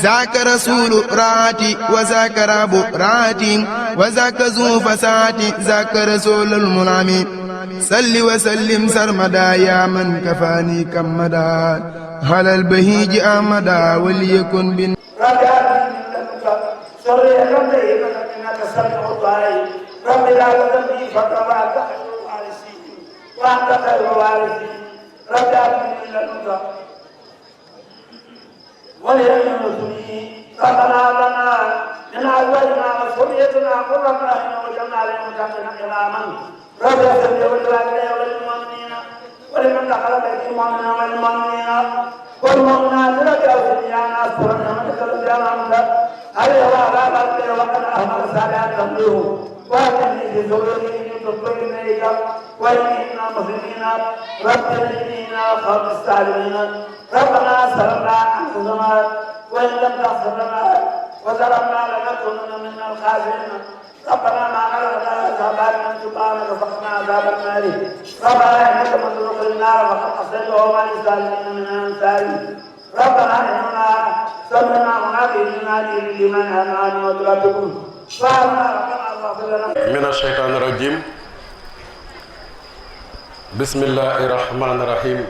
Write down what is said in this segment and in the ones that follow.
ذاك رسول راتي وذاك رب راتي وذاك ذو فساتي ذاك رسول المنعم صل وسلم سرمدا يا من كفاني كمدا على البهيج أمدا وليكن بن رب لا تذنبي فترى وأنت خير الوارثين رب من لدنك وليمنصني ربنا لنا من أزواجنا وذريتنا قرة أعين واجعلنا للمتقين إماما رب اغفر لي ولوالدي وللمؤمنين ولمن دخل بيتي مؤمنا والمؤمنين والمؤمنات لك أوزني أن أذكر نعمتك التي أنعمت علي وعلى والدي وقد أهمل صالحا تمليه وأتني بذريتي من تطلق إليك وإنا مسلمين رب نجنينا قوم السالمين ربنا سلمنا أنفسنا وإن لم تغفر لنا وترحمنا لنكونن من الخاسرين ربنا ما غلبنا عذاب من سبحانك فقنا عذاب النار ربنا إنك من تدخل النار فقد أصيبه ما للظالمين من أنصار ربنا إننا سمعنا مناديا ينادي لمن آمن وتربكم من الشيطان الرجيم بسم الله الرحمن الرحيم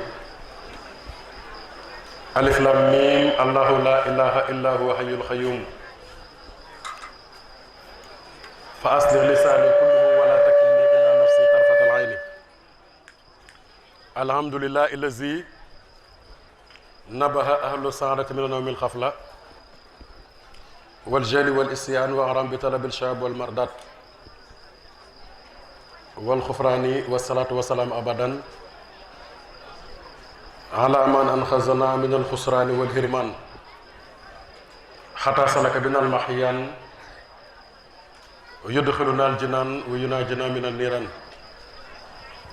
ألف لام ميم الله لا إله إلا هو حي القيوم فأصلح لساني كله ولا تكلني إلى نفسي طرفة العين الحمد لله الذي نبه أهل السعادة من نوم الغفلة والجهل والإسيان وأعرام بطلب الشاب والمردات والخفران والصلاة والسلام أبدا على من أنقذنا من الخسران والهرمان حتى سلك بنا المحيان ويدخلنا الجنان ويناجنا من النيران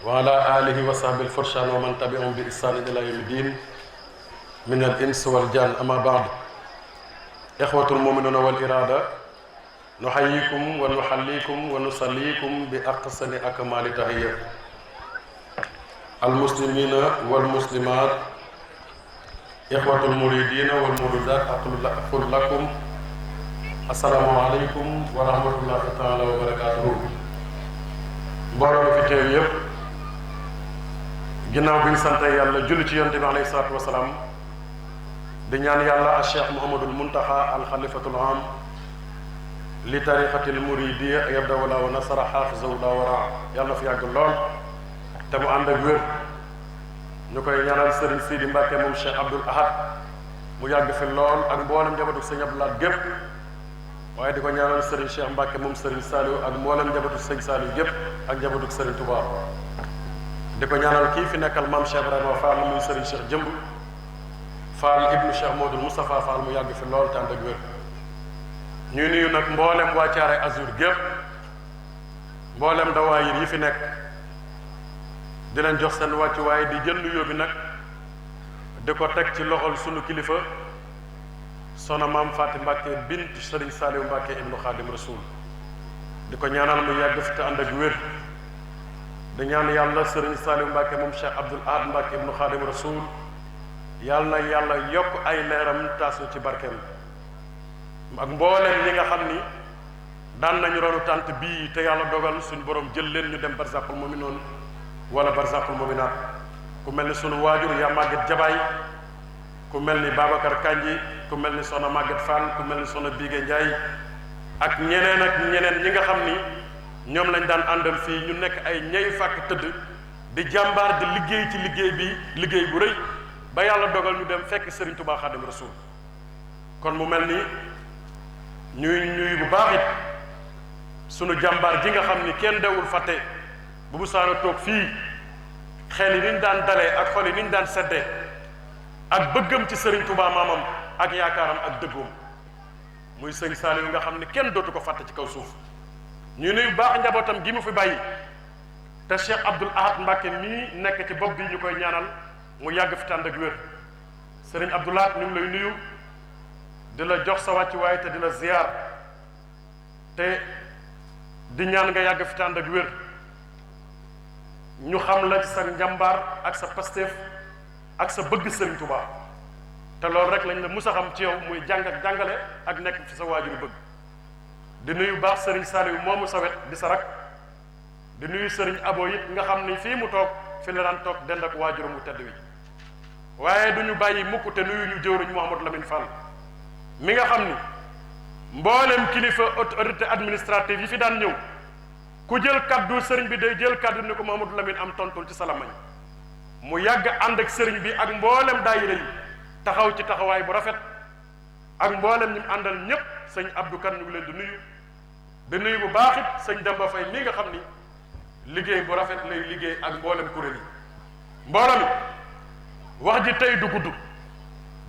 وعلى آله وصحبه الفرشان ومن تبعهم بإحسان إلى يوم الدين من الإنس والجان. أما بعد، إخوة المؤمنون والإرادة، نحييكم ونحليكم ونصليكم بأحسن أكمال تحية. المسلمين والمسلمات، إخوة المريدين والمريدات، أقول لكم السلام عليكم ورحمة الله تعالى وبركاته. مبارك في تيوب ginnaaw bi ñu sant yàlla julli ci yonent bi alayhi salaatu wa salaam di ñaan yàlla al cheikh Mouhamadul Muntaxa al xalifatul am li tariqatil muridiyya yabda wala wa nasara xaafizahu la wara yàlla fi yàgg lool te mu ànd ak wér. ñu koy ñaanal Serigne Sidi Mbacke moom Cheikh Abdoul Ahad mu yàgg fi lool ak mboolem njabootu Serigne Abdoul Ahad gépp, waaye di ko ñaanal Serigne Cheikh Mbacke moom Serigne Saliou ak mboolem njabootu Serigne Saliou gépp ak njabootu Serigne Touba. di ko ñaanal kii fi nekkal maam Cheikh Ibrahima Fall muy Serigne Cheikh Jëmb Fall ibnu Cheikh Modou Moustapha Fall mu yàgg fi lool te ànd ak wér. ñuy nuyu nag mboolem waa Thiaroye Azur gépp, mboolem dawaayir yi fi nekk di leen jox seen wàccuwaay, di jël nuyoo bi nag di ko teg ci loxol sunu kilifa soxna maam Faati Mbàkke bint Serigne Saliou Mbàkke ibnu Xaadim Rasul. di ko ñaanal mu yàgg fi te ànd ak wér. di ñaan yàlla Serigne Saliou Mbacke moom Cheikh Abdoul Ahad Mbacke ibnu Khadim Rasoul yàlla na yàlla yokk ay leeram taasu ci barkeem ak mbooleem ñi nga xam ni daan nañu ronu tànt bii te yàlla dogal suñu borom jël leen ñu dem barzaqul mu'minoon wala barzaqul mu'minaat. ku mel ni sunu waajur yaa Maguette Jabaay, ku mel ni Babacar Kanji, ku mel ni Soxna Maguette Fall, ku mel ni Soxna Bigué Ndiaye ak ñeneen ñi nga xam ni ñoom lañ daan àndal fii ñu nekk ay ñey fàkk tëdd di jàmbaar di liggéey ci liggéey bi liggéey bu rëy ba yàlla dogal ñu dem fekk Serigne Touba Khadim Rasoul. kon mu mel ni ñuy bu baax it sunu jàmbaar ji nga xam ni kenn dewul fàtte bu bu saana toog fii xel yi niñ daan dalee ak xol yi niñ daan seddee ak bëggam ci Serigne Touba maamam ak yaakaaram ak dëggoom muy Serigne Saliou nga xam ni kenn dootu ko fàtte ci kaw suuf. ñu nuyu baax njabootam gi mu fi bàyyi te Cheikh Abdoul Ahad Mbacke mii nekk ci bopp bi ñu koy ñaanal mu yàgg fi tànd ak wér. Serigne Abdoul Ahad ñu ngi lay nuyu di la jox sa wàccuwaay te di la ziyaar te di ñaan nga yàgg fi tànd ak wér. ñu xam la ci sa njàmbaar ak sa pasteef ak sa bëgg Serigne Touba te loolu rek lañ la mus a xam ci yow muy jàng ak jàngale ak nekk fi sa waajur bëgg. di nuyu baax sëriñ Saliou moomu sa wet di sa rak di nuyu sëriñ Abo it nga xam ni fii mu toog fi la daan toog dend ak waajuram mu tedd wi waaye du ñu bàyyi mukk te nuyu ñu jëwriñ Mouhamadou Lamine Fall mi nga xam ni mboolem kilifa autorité administrative yi fi daan ñëw ku jël kaddu sëriñ bi day jël kaddu ni ko Mouhamadou Lamine am tontul ci salamañ mu yàgg ànd ak sëriñ bi ak mboolem daayira yi taxaw ci taxawaay bu rafet ak mboolem ñi mu àndal ñépp sëñ Abdou Kane ñu ngi leen di nuyu bu baax it sëñ Demba Faye mi nga xam ni liggéey bu rafet lay liggéey ak mboolem kuréel yi mbooloo mi wax ji tey du gudd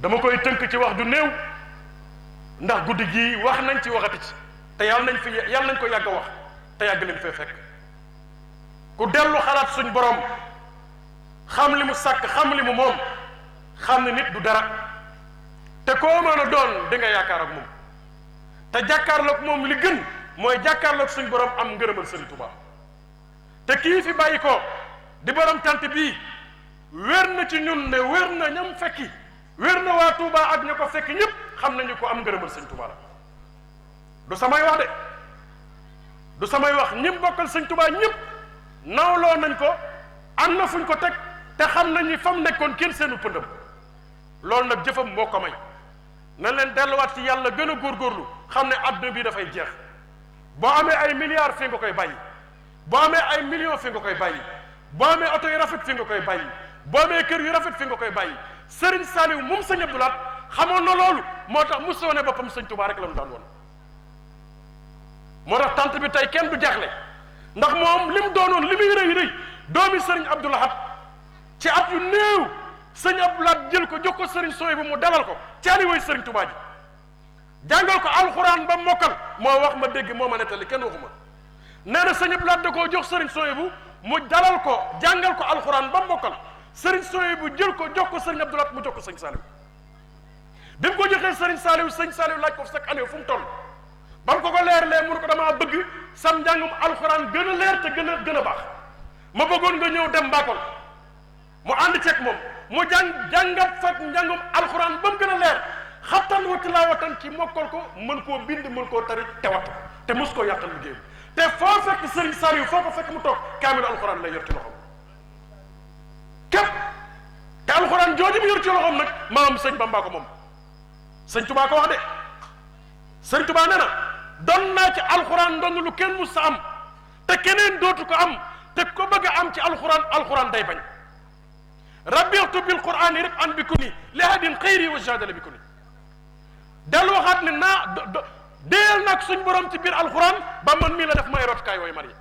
dama koy tënk ci wax du néew ndax guddi gii wax nañ ci waxati ci te yàlla nañ ko yàgg a wax te yàgg leen fee fekk ku dellu xalaat suñ borom xam li mu sàkk xam li mu moom xam ne nit du dara te koo mën a doon di nga yaakaar ak moom te jàkkaarloog moom li gën mooy jàkkaarloog suñ borom am ngërëmal Sëriñ Tuubaa te kii fi bàyyi ko di borom tant bii wér na ci ñun ne wér na ñam fekki wér na waa Touba ak ña ko fekk ñëpp xam nañu ko am ngërëmal Sëriñ Tuubaa la du samay wax de du samay wax ñim bokkal Sëriñ Tuubaa ñëpp nawloo nañ ko am na fuñ ko teg te xam nañ ni fa mu nekkoon kenn seenu pëndam loolu nag jëfam moo ko may na leen delluwaat ci yàlla gën a góorgóorlu xam ne àdduna bi dafay jeex boo amee ay milliards fi nga koy bàyyi boo amee ay millions fi nga koy bàyyi boo amee oto yu rafet fi nga koy bàyyi boo amee kër yu rafet fi nga koy bàyyi Serigne Saliou moom sëñ Abdou Lahad xamoon na loolu moo tax mu soone boppam sëñ Touba rek la mu daan woon moo tax tant bi tey kenn du jaaxle ndax moom li mu doonoon li muy rëy rëy doomi Serigne Abdou Lahad ci at yu néew sëñ Abdou Lahad jël ko jox ko Serigne Souhaïbou mu dalal ko ci aliwaayu Serigne Touba ji jàngal ko alxuraan ba mokkal moo wax ma dégg moo ma nettali kenn waxuma nee na sëñ Abdou Lahad da koo jox Serigne Souhaïbou mu dalal ko jàngal ko alxuraan ba mokkal Serigne Souhaïbou jël ko jox ko Serigne Abdou Lahad mu jox ko sëñ Saliou bi mu ko joxee Serigne Saliou sëñ Saliou laaj ko chaque année fu mu toll ba mu ko leerlee mu ne ko damaa bëgg sam njàngum alxuraan gën a leer te gën a baax ma bëggoon nga ñëw dem Mbakol mu ànd ceeg moom mu jàngat fekk njàngum alxuraan ba mu gën a leer xattan wa tilaawatan ci mokkal ko mën koo bind mën koo tari te wattu te mos koo yàqal liggéey te foo fekk Serigne Saliou foo ko fekk mu toog kaamilu alxuraan lay yor ci loxoom képp te alxuraan jooju mu yor ci loxoom nag maam sëñ Bamba ko moom sëñ Touba ko wax de sëñ Touba nee na doon naa ci alxuraan doon lu kenn mus sa am te keneen dootu ko am te ko bëgg a am ci alxuraan day bañ rabitu bil qur'an rib an bi kuni li hadin xayri wa jadala bi kuni dellu waxaat ne naa déyal nag suñ borom ci biir alxuraan ba man mii la def may rotukaay wooyu man yi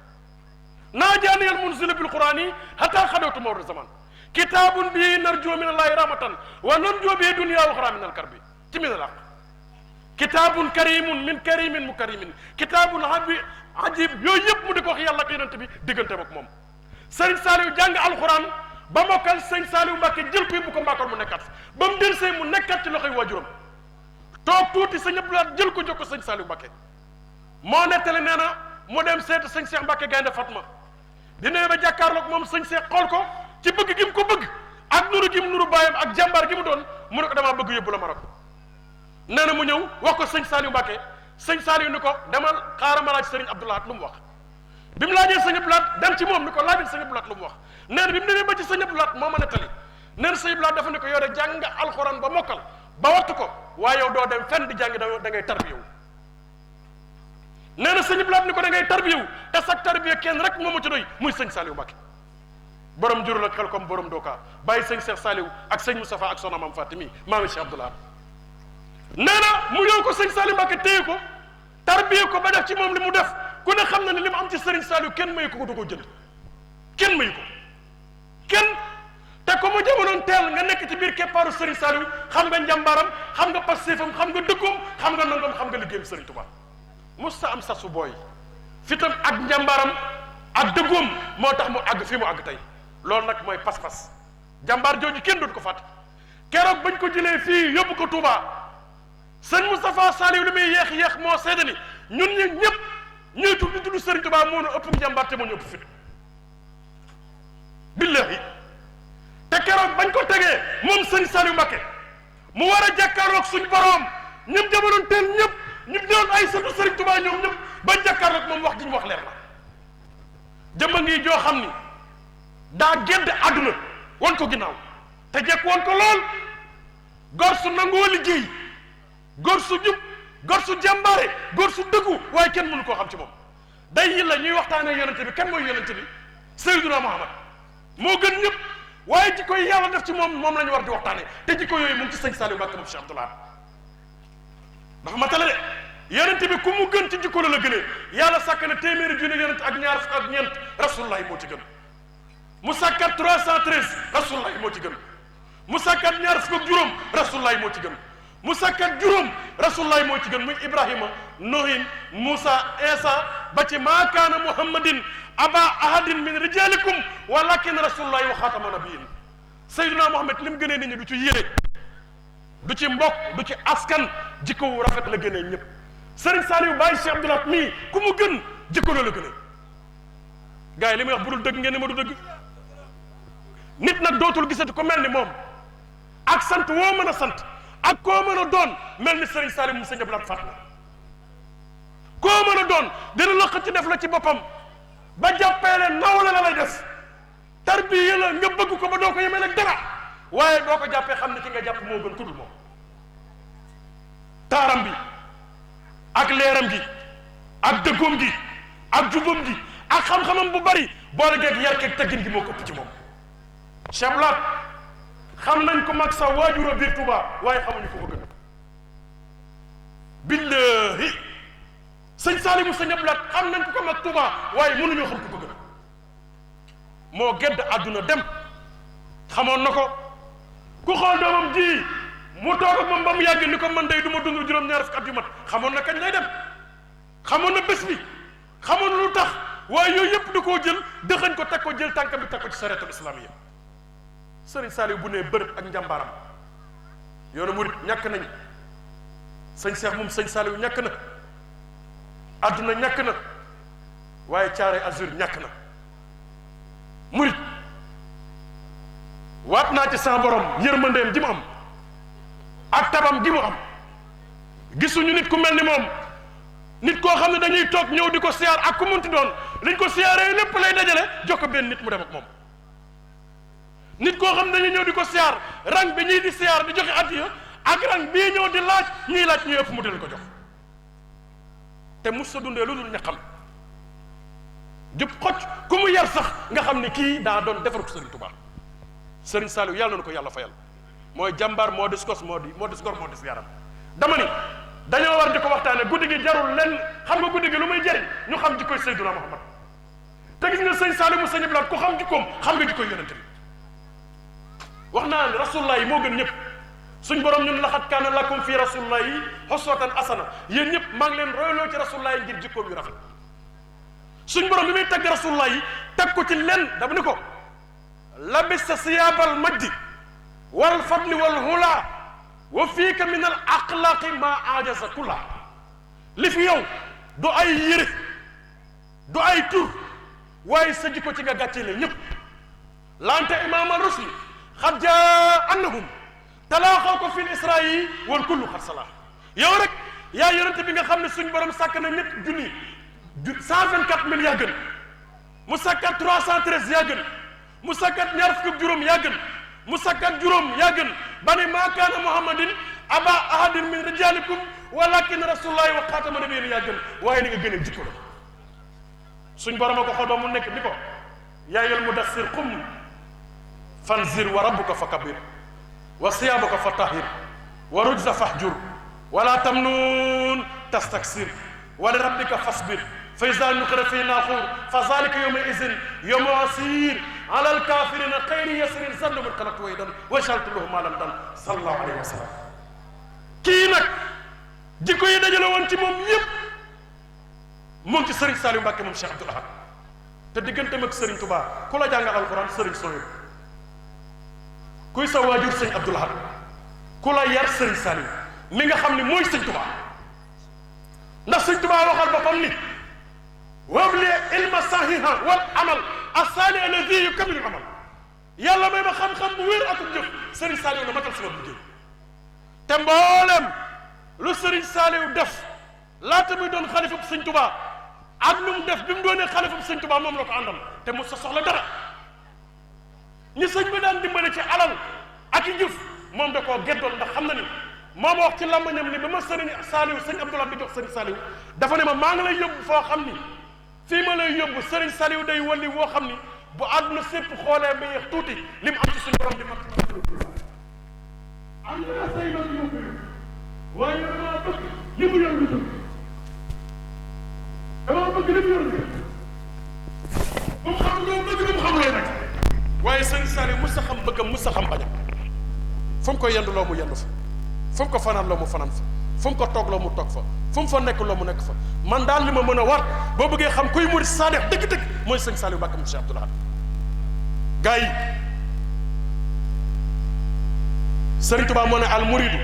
naa jaaniyal munzila bil qur'an yi hatta xadawtu mawru zaman kitaabun bii narjoo min allahi rahmatan wa nanjoo bii dunya wa uxra min al karbi ci min al aq kitaabun karimun min karimin mukarimin kitaabun ajib yooyu yëpp mu di ko wax yàlla ak yonent bi diggante ak moom Serigne Saliou jàng alxuraan ba mokkal sëñ Saliou Mbacke jël ko bu ko Mbakol mu nekkat ba mu delsee mu nekkat ci loxoy waajuram toog tuuti sëñ Abdou Lahad jël ko jox ko sëñ Saliou Mbacke moo nettali nee na mu dem seeti sëñ Cheikh Mbacke Gaynde Fatma di nee ba jàkkaarloog moom sëñ Cheikh xool ko ci bëgg gi mu ko bëgg ak nuru gi mu nuru bàyyam ak jàmbaar gi mu doon mu ne ko damaa bëgg yóbbu la Maroc nee na mu ñëw wax ko sëñ Saliou Mbacke sëñ Saliou ni ko demal xaaral ma laaj sëriñ Abdou Lahad lu mu wax bi mu laajee sëñ Abdou Lahad dem ci moom ni ko laajal sëñ Abdou Lahad lu mu wax nee na bi mu demee ba ci sëñ Abdou Lahad moo ma nettali nee na sëñ Abdou Lahad dafa ne ko yow de jàng nga alxuraan ba mokkal ba wattu ko waaye yow doo dem fenn di jàng da ngay tarbiyewu nee na sëñ Abdou Lahad ni ko da ngay tarbiyewu te sax tarbiye kenn rek moo ma ci doy muy sëñ Saliou Mbacke borom jurul ak xel comme borom dooka bàyyi sëñ Cheikh Saliou ak sëñ Moustapha ak soxna Mame Fatimi maami Cheikh Abdou Lahad nee na mu ñëw ko sëñ Saliou Mbacke téye ko tarbiye ko ba def ci moom li mu def ku ne xam na ne li mu am ci Serigne Saliou kenn mayu ko du ko jënd kenn mayu ko kenn te ko mu jamonoon teel nga nekk ci biir keppaaru Serigne Saliou xam nga njàmbaaram xam nga pastéefam xam nga dëggoom xam nga nangam xam nga liggéeyam Serigne Touba mos ta am sasu booy fitam ak njàmbaaram ak dëggoom moo tax mu àgg fii mu àgg tey loolu nag mooy pas-pas jàmbaar jooju kenn dootu ko fàtte keroog bañ ko jëlee fii yóbbu ko Touba sëñ Moustapha Saliou li muy yéex moo seede ni ñun ñi ñëpp ñuy tudd Serigne Touba moo ñu ëpp njàmbaar te moo ñu ëpp fit billahi te keroog bañ ko tegee moom sëñ Saliou Mbacke mu war a jàkkaarloog suñ borom ñëpp jamonoon teel ñëpp ñu doon ay sëtu Sëriñ Tuubaa ñoom ñëpp ba jàkkaarloog moom wax ji ñu wax leer na jëmba ngi joo xam ni daa gedd àdduna wan ko ginnaaw te jekk woon ko lool gor su nangoo liggéey gor su jub gor su jàmbaare gor su dëggu waaye kenn mënu koo xam ci moom day yi la ñuy waxtaanee yonente bi kan mooy yonente bi Seydina Muhammad moo gën ñëpp waaye jikko yi yàlla def ci moom la ñu war di waxtaanee te jikko yooyu mu ngi ci sëñ Saliou Mbacké moom Cheikh Abdoul Ahad ndax matale de yonente bi ku mu gën ci jikko la gënee yàlla sàkk na téeméeri junni yonente ak ñaar fukk ak ñeent rasulullahi moo ci gën mu sàkkat 313 rasulullahi moo ci gën mu sàkkat ñaar fukk ak juróom rasulullahi moo ci gën mu sàkkat juróom rasulullahi moo ci gën muy Ibrahima Nuhin Moussa Isa ba ci maa kaana Muhammadin aba ahadin min rijalikum walakin rasulullahi wa xaatama nabiyin Seydina Muhammad li mu gënee nit ñi du ci yére du ci mbokk du ci askan jikko wu rafet la gënee ñëpp Serigne Saliou Baye Cheikh Abdoul Ahad mii ku mu gën jikko la gënee gars yi li muy wax bu dul dëgg ngeen ni ma du dëgg nit nag dootul gisati ko mel ni moom ak sant woo mën a sant ak koo mën a doon mel ni Serigne Saliou mu sëñ Abdoul Ahad fàtt na koo mën a doon dina la xëcc def la ci boppam ba jàppee leen nawle la lay def tarbiya la nga bëgg ko ba doo ko yemee nag dara waaye doo ko jàppee xam ne ki nga jàpp moo gën ku dul moom taaram bi ak leeram gi ak dëggoom gi ak jubam gi ak xam-xamam bu bari boole geeg yar keeg teggin gi moo ko ëpp ci moom Cheikh Abdoul Ahad xam nañ ko mag sa waajuroo biir Touba waaye xamuñu ko ko gën billahi sëñ Saliou mu sëñ Abdoul Ahad xam nañ ko mag Touba waaye mënuñoo xam ko ko gën moo gedd àdduna dem xamoon na ko ku xool doomam ji mu toog ak moom ba mu yàgg ni ko man day du ma dund juróom-ñaar fukki at yu mat xamoon na kañ lay dem xamoon na bés bi xamoon na lu tax waaye yooyu yëpp da koo jël dëxañ ko teg ko jël tànkam bi teg ko ci sareetul islamiyya Sëriñ Saliou bu nee bërët ak njàmbaaram yoonu murit ñàkk nañ sëñ Cheikh moom sëñ Saliou ñàkk na àdduna ñàkk na waaye caare azur ñàkk na murit waat naa ci sa borom yërmandeem ji mu am ak tabam gi mu am gisuñu nit ku mel ni moom nit koo xam ne dañuy toog ñëw di ko siyaar ak ku munti doon liñ ko siyaaree lépp lay dajale jox ko benn nit mu dem ak moom nit koo xam ne dañuy ñëw di ko siyaar rang bi ñii di siyaar di joxe addiya ak rang bii ñëw di laaj ñii laaj ñuy ëpp mu di leen ko jox te mus sa dundee lu dul ña xam jub xocc ku mu yar sax nga xam ne kii daa doon defar ko Serigne Touba Serigne Saliou yàlla na ko yàlla fayal mooy jàmbaar moo dis gos moo dis gor moo dis yaram dama ni dañoo war di ko waxtaane guddi gi jarul lenn xam nga guddi gi lu muy jëriñ ñu xam jikkoy Seydina Muhammad te gis nga sëñ Saliou mu sëñ Abdoul Ahad ku xam jikkoom xam nga jikkoy yonente bi wax naa ne rasulullah yi moo gën ñëpp suñ borom ñun laxat kaana lakum fi rasulullah yi uswatan hasana yéen ñëpp maa ngi leen royloo ci rasulullah yi ngir jikkoom yu rafet suñ borom bi muy tagg rasulullah yi teg ko ci lenn dafa ni ko labista siyaabal majdi wal fadli wal hula wa fiika min al axlaqi ma ajaza kulla li fi yow du ay yére du ay tur waaye sa jikko ci nga gàccee la ñëpp lante imam al rusli xad jaa annahum talaaxaw ko fi l israyi wal kullu xad sala yow rek yaa yonente bi nga xam ne suñ borom sàkk na nit junni 124 000 yaa gën mu sàkkat 313 yaa gën mu sàkkat ñaar fukk ak juróom yaa gën mu sàkkat juróom yaa gën ba ne maa kaana muhammadin aba ahadin min rijalikum walakin rasulullahi wa xaatama nabiyyin yaa gën waaye ni nga gënee jikko la suñ borom a ko xool ba mu nekk ni ko yaa ayyuhal mudassir qum fanzir wa rabbuka fakabbir wa siyaabaka fatahhir wa rujza fahjur wala tamnun tastaksir wa li rabbika fasbir fa iza nuqira fi naaxuur fa zalika yawma izin yawmun asir ala alkafirina xayri yasirin zandu man xalaqtu waydan wa shaltu lahu maalan dan sallallahu alayhi wa sallam kii nag jikko yi dajale woon ci moom yëpp moom ci Serigne Saliou Mbacké moom Cheikh Abdoul Ahad te digganteem ak Serigne Touba ku la jàngal alquran Serigne Soyebu kuy sa waajur Serigne Abdoul Ahad ku la yar Serigne Saliou mi nga xam ne mooy Serigne Touba ndax Serigne Touba waxal boppam ni wabli ilma sahiha wal amal asali alladhi yukammilu amal yàlla may ma xam-xam bu wér atum jëf Serigne Saliou na matal sama liggéey te mboolem lu Serigne Saliou def laata muy doon xalifa bu Sëñ Tuubaa ak lu mu def bi mu doonee xalifa bu Sëñ Tuubaa moom la ko àndal te mu sa soxla dara ñi sëñ bi daan dimbale ci alal ak i jëf moom da koo geddoon ndax xam na ni moo ma wax ci làmbañam ni ba ma Serigne Saliou sëñ Abdoulaye di jox Serigne Saliou dafa ne ma maa ngi lay yóbbu foo xam ni fii ma lay yóbbu Serigne Saliou day walli woo xam ni bu àdduna sépp xoolee ba yéex tuuti li mu am ci suñu borom di mat am na say mag yu ko waaye damaa bëgg li mu yor lu jëm damaa bëgg li mu yor lu jëm bu mu xam loo bëgg bu mu xam loo nag waaye Serigne Saliou mus sa xam bëggam mus sa xam bañam fu mu ko yendu loo mu yendu fa fu mu ko fanaan loo mu fanaan fa fu mu ko toog loo mu toog fa fu mu fa nekk loo mu nekk fa man daal li ma mën a war boo bëggee xam kuy murid saadex dëgg-dëgg mooy sëñ Saliou Mbacké mu Cheikh Abdoul Ahad gars yi Sëriñ Tuubaa moo ne al muridu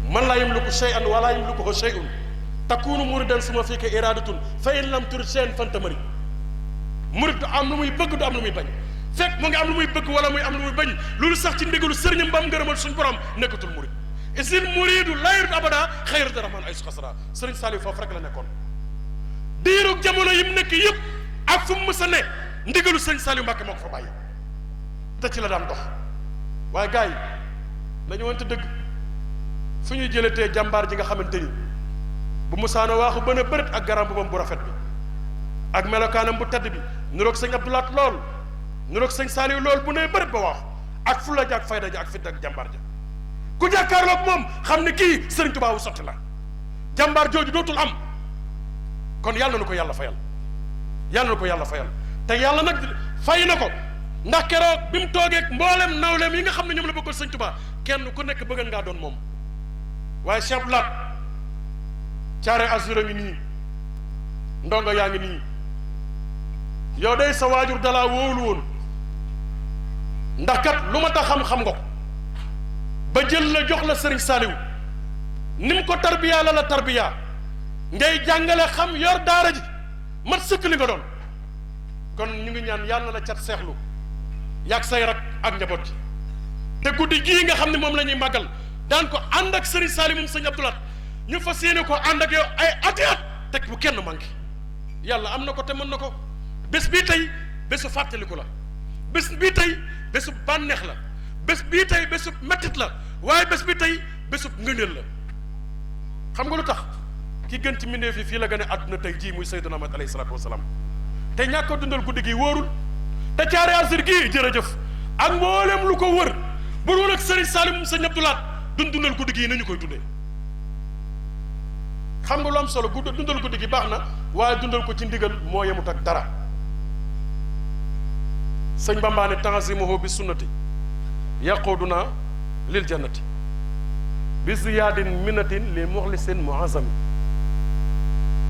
man laa yamliku shay'an wala yamlikuhu shay'un takunu muridan suma fiika iradatun fa in lam turid shay'an fanta murid murid du am lu muy bëgg du am lu muy bañ fekk mu ngi am lu muy bëgg wala muy am lu muy bañ loolu sax ci ndigalu sëriñam ba mu ngërëmal suñu borom nekkatul murid isil muridu la yurid abada xayrata rahman ay su xasara Sëriñ Saliou foofu rek la nekkoon diiru jamono yi mu nekk yëpp ak fu mu mës a ne ndigalu Sëriñ Saliou Mbacké moo ko fa bàyyi te ci la daan dox waaye gars yi dañu wante dëgg fu ñuy jëlatee jàmbaar ji nga xamante ni bu musaana waaxu bën a bërit ak garam bu bu rafet bi ak melokaanam bu tedd bi niroog sëñ Abdou Lahad lool niroog sëñ Saliou lool bu ne bërit ba waaxu ak fulla ja ak fayda ja ak fit ak jàmbaar ja ku jàkkaarloog moom xam ne kii Sëriñ Tuubaa wu sotti la jàmbaar jooju dootul am kon yàlla na ko yàlla fayal yàlla na ko yàlla fayal te yàlla nag fay na ko ndax keroog bi mu toogeeg mboolem nawleem yi nga xam ne ñoom la bëggoon Sëriñ Tuubaa kenn ku nekk bëggan ngaa doon moom waaye Cheikh Abdou Lahad caare azura ngi nii ndongo yaa ngi nii yow day sa waajur dalaa wóolu woon ndax kat lu ma tax xam-xam nga ko ba jël la jox la Sëriñ Saliou ni mu ko tarbiyaa la tarbiyaa ngay jàngale xam yor daara ji mat sëkk li nga doon kon ñu ngi ñaan yàlla na la cat seexlu yàgg say rak ak njaboot ji te guddi gii nga xam ne moom la ñuy màggal daan ko ànd ak Sëriñ Saliou moom sëñ Abdou Lahad ñu fas yéene ko ànd ak yow ay ati at teg bu kenn manqué yàlla am na ko te mën na ko bés bii tey bésu fàttaliku la bés bii tey bésu bànneex la bés bii tey bésu mettit la waaye bés bi tey bésub ngëneel la xam nga lu tax ki gën ci mbindeef yi fii la gën a àdduna tey jii muy Seydina Muhammad alayhi salaatu wasalaam te ñàkk a dundal guddi gi wóorul te caare asir gii jërëjëf ak mboolem lu ko wër bu dul ak Sëriñ Saliou moom sëñ Abdou Lahad dundal guddi gi nañu koy dundee xam nga lu am solo dundal guddi gi baax na waaye dundal ko ci ndigal moo yemut ak dara sëñ Bamba ne tanzimuhu bi sunnati yaquduna lil jannati bi ziyaadin minatin li muxlisin muazami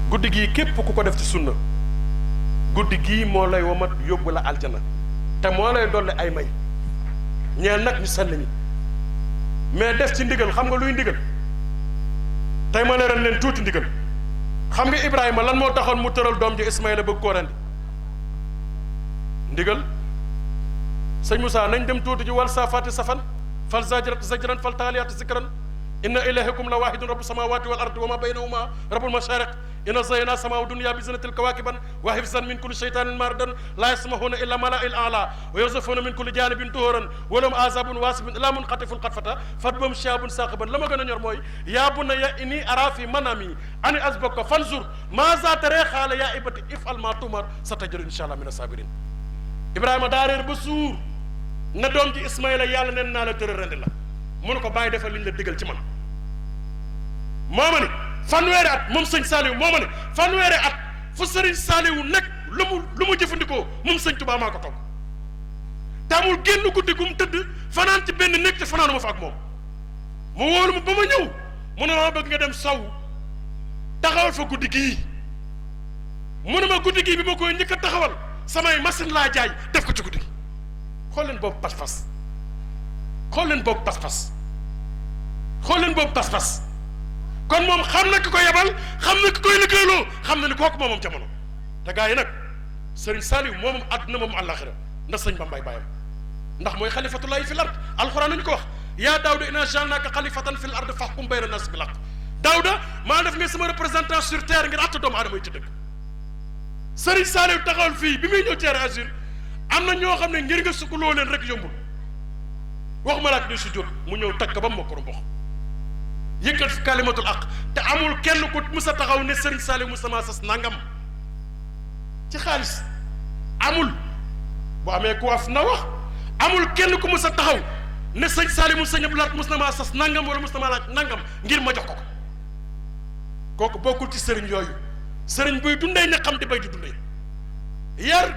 guddi gii képp ku ko def ci sunna guddi gii moo lay womat yóbbu la aljana te moo lay dolli ay may ñeel nag ñu sell ñi mais def ci ndigal xam nga luy ndigal tey ma leeral leen tuuti ndigal xam nga Ibrahima lan moo taxoon mu tëral doom ji Ismaïla bëgg koo rendi ndigal sëñ Moussa nañ dem tuuti ji wal saafaati safan fal zajrat zajran fal taaliyaati zikran inna ilahakum la wahidun rabbu samawati wal ardi wa ma baynahuma rabbul mashariq inna zayyana samaa dunya bi zinatil kawakiban wa hifzan min kulli shaytanin maridan la yasmahuna illa mala'il a'la wa yuzafuna min kulli janibin tuhuran wa lahum azabun wasibun ila munqatifun qatfata fadbum shabun saqiban la ma gën a ñor mooy yaa bunayya inni ara fi manami ani asbaka fanzur ma za tara xaala yaa ibati if'al ma tumar satajru inshallah min as-sabirin Ibrahima daa réer ba suur na doom ci Ismaïla yàlla nen naa la tëral rendi la mu ne ko bàyyi defal li ñu la digal ci man moo ma ne fanweeri at moom sëñ Saliou moo ma ne fanweeri at fu sëriñ Saliou nekk lu mu jëfandikoo moom sëñ Tuubaa maa ko togg te amul génn guddi gu mu tëdd fanaan ci benn néeg te fanaanu ma fa ak moom mu wóolu ma ba ma ñëw mu ne ma bëgg nga dem saw taxawal fa guddi gii mu ne ma guddi gii bi ma koy njëkk a taxawal samay machine laa jaay def ko ci guddi gi xool leen boobu pas-pas xool leen boobu pas-pas xool leen boobu pas-pas kon moom xam na ki ko yebal xam na ki koy liggéeyloo xam na ni kooku moomam jamono te gaa yi nag Sëriñ Saliou moomam àdduna moom àllaaxira ndax sëñ Bambaay baayam ndax mooy xalifatullaahi fil ard alxuraan nañu ko wax yaa Daawda innaa ja'alnaaka xalifatan fil ardi fahkum bayna naas bil haqq Daawda maa def nga sama représentant sur terre ngir àtte doomu aadama yi ci dëgg. Serigne Saliou taxawal fii bi muy ñëw Terre Azur am na ñoo xam ne ngir nga sukkuloo leen rek yombul waxuma la ak di sujjóot mu ñëw takk ba mu mokk mboq yëkkat fi kalimatul haqq te amul kenn ku musa taxaw ne Serigne Saliou musa maa sas nangam ci xaalis amul. bu amee ku af na wax amul kenn ku musa taxaw ne sëñ Saliou mu sëñ Abdou Lahad mus na maa sas nangam wala mus na maa laaj nangam ngir ma jox ko kooku bokkul ci sëriñ yooyu sëriñ buy dundee ña xam di bay di dundee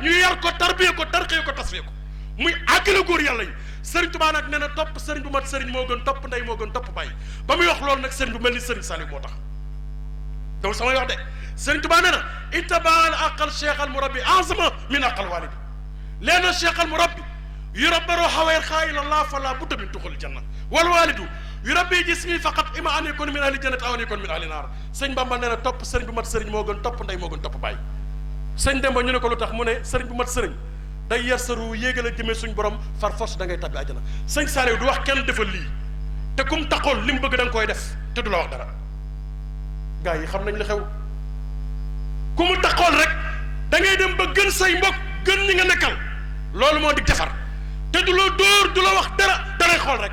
ñu yar ko tarbiye ko tarxiye ko tasfiye ko muy àggale góor yàlla yi sëriñ Tuubaa nag nee na topp sëriñ bu mat sëriñ moo gën topp ndey moo gën topp bàyyi ba muy wax loolu nag sëriñ bu mel ni sëriñ Saliou moo tax donc samay wax de sëriñ Tuubaa nee na ittabaal aqal cheikh al murabbi azama min aqal walidi leena cheikh al murabbi yurabbaru xawayr xaayilallah fala budda min duxul janna wal walidu yurabbi jismi faqat ima an yakun min ahli jannati aw an yakun min ahli naar sëñ Bamba nee na topp sëriñ bu mat sëriñ moo gën topp ndey moo gën topp bàyyi sëñ Demba ñu ne ko lu tax mu ne sëriñ bu mat sëriñ day yar sa ruu yéegal a jëmee suñ borom far force da ngay tabbi àjjana sëñ Saliou du wax kenn defal lii te kum taxool li mu bëgg da nga koy def te du la wax dara gars yi xam nañ li xew ku mu taxool rek da ngay dem ba gën say mbokk gën ñi nga nekkal loolu moo di defar te du la dóor du la wax dara daray xool rek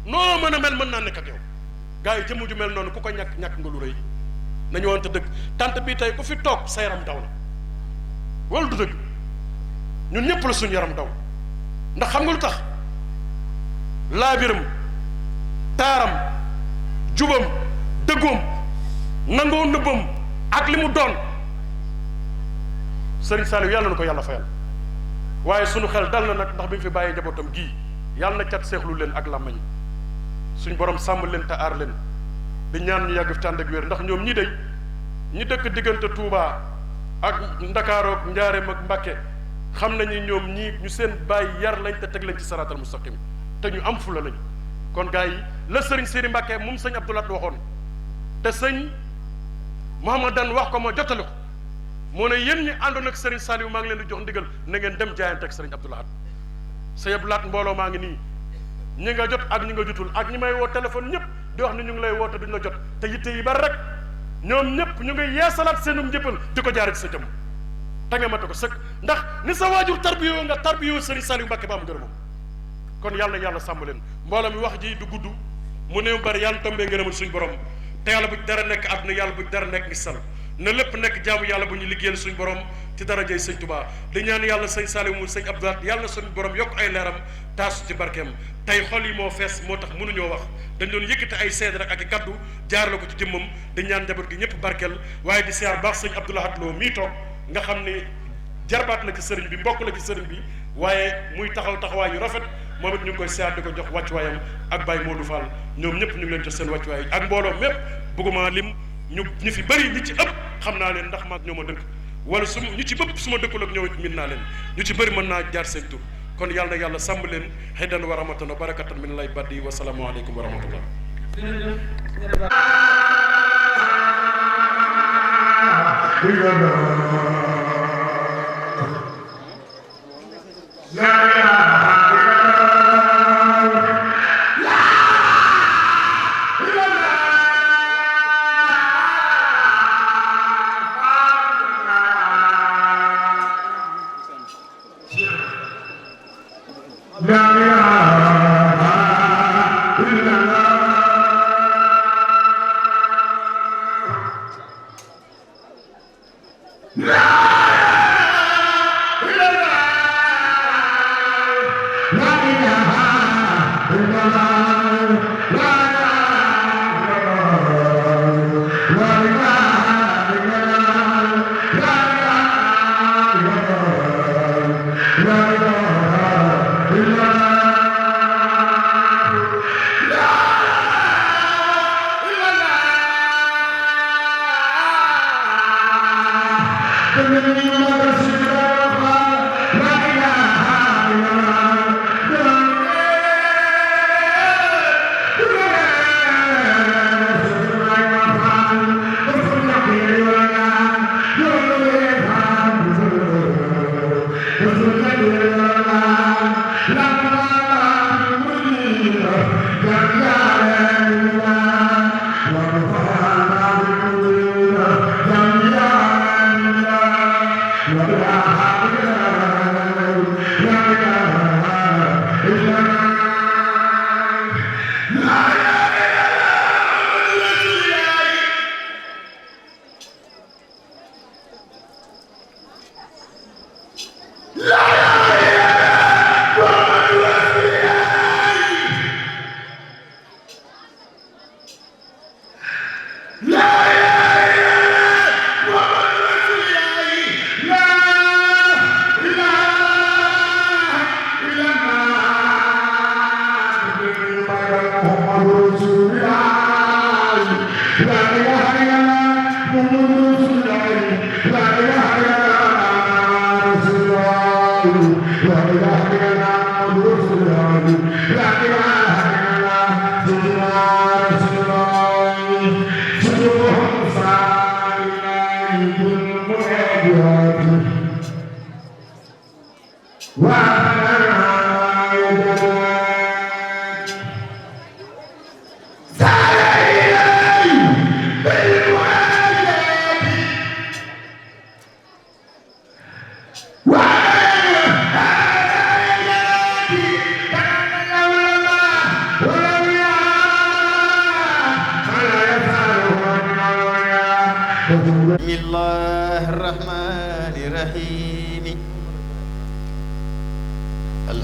noo mën a mel mën naa nekk ak yow gars yi jëmm ju mel noonu ku ko ñàkk nga lu rëy nañu wante dëgg tant bii tey ku fi toog sa yaram daw la wala du dëgg ñun ñëpp la suñu yaram daw ndax xam nga lu tax laabiram taaram jubam dëggoom nangoo nëbbam ak li mu doon Serigne Saliou yàlla na ko yàlla fayal waaye sunu xel dal na nag ndax bi mu fi bàyyee njabootam gii yàlla na cat seexlu leen ak làmmañ suñ borom sàmm leen te aar leen di ñaan ñu yàgg fi tànd ak wér ndax ñoom ñi day ñi dëkk diggante Touba ak Ndakaaru ak Njaaréem ak Mbàkke xam nañu ñoom ñii ñu seen bàyyi yar lañ te teg lañ ci saraatal mustaqim te ñu am fula lañ kon gars yi la sëriñ Siri Mbàkke moom sëñ Abdou Lahad waxoon te sëñ Mouhamadan wax ko ma jottali ko moo ne yéen ñi àndoon ak sëriñ Saliou maa ngi leen di jox ndigal na ngeen dem jaayante ak sëriñ Abdou Lahad sëñ Abdou Lahad mbooloo maa ngi nii ñi nga jot ak ñi nga jotul ak ñi may woo téléphone ñëpp di wax ni ñu ngi lay woo te duñ la jot te yitte yi bari rek ñoom ñëpp ñu ngi yeesalaat seenum njëppal di ko jaare ci sa jëmm te nga mate ko sëkk ndax ni sa waajur tarbiyoo nga tarbiyoo sëriñ Saliou Mbàkke ba am ngërëmam kon yàlla sàmm leen mbooloo mi wax ji du gudd mu néew bari yàlla tombee ngërëmal suñ borom te yàlla bu dara nekk àdduna yàlla bu dara nekk ngi sal na lépp nekk jaamu yàlla bu ñu liggéeyal suñ borom ci darajay sëñ Tuubaa di ñaan yàlla sëñ Saliou mu sëñ Abdou Lahad yàlla suñ borom yokk ay leeram taasu ci barkeem tey xol yi moo fees moo tax mënuñoo wax dañ doon yëkkati ay seede rek ak i kaddu jaarale ko ci jëmmam di ñaan njaboot gi ñëpp barkeel waaye di siyaar baax sëñ Abdou Lahad Lo mii toog nga xam ne jarbaat la ci sëriñ bi mbokk la ci sëriñ bi waaye muy taxawaay yu rafet moom it ñu ngi koy siyaar di ko jox wàccuwaayam ak Baye Modou Fall ñoom ñëpp ñu ngi leen jox seen wàccuwaay ak mbooloo mépp bëgguma lim ñu fi bëri ñi ci ëpp xam naa leen ndax maag ñoo ma dëkk wala su ñu ci bëpp su ma dëkkul ak ñoom it min naa leen ñu ci bëri mën naa jaar seen tur kon yàlla na yàlla sàmm leen xëydan wa rahmatan wa barakatan min lay baddi wa salaamu aleykum wa rahmatullah La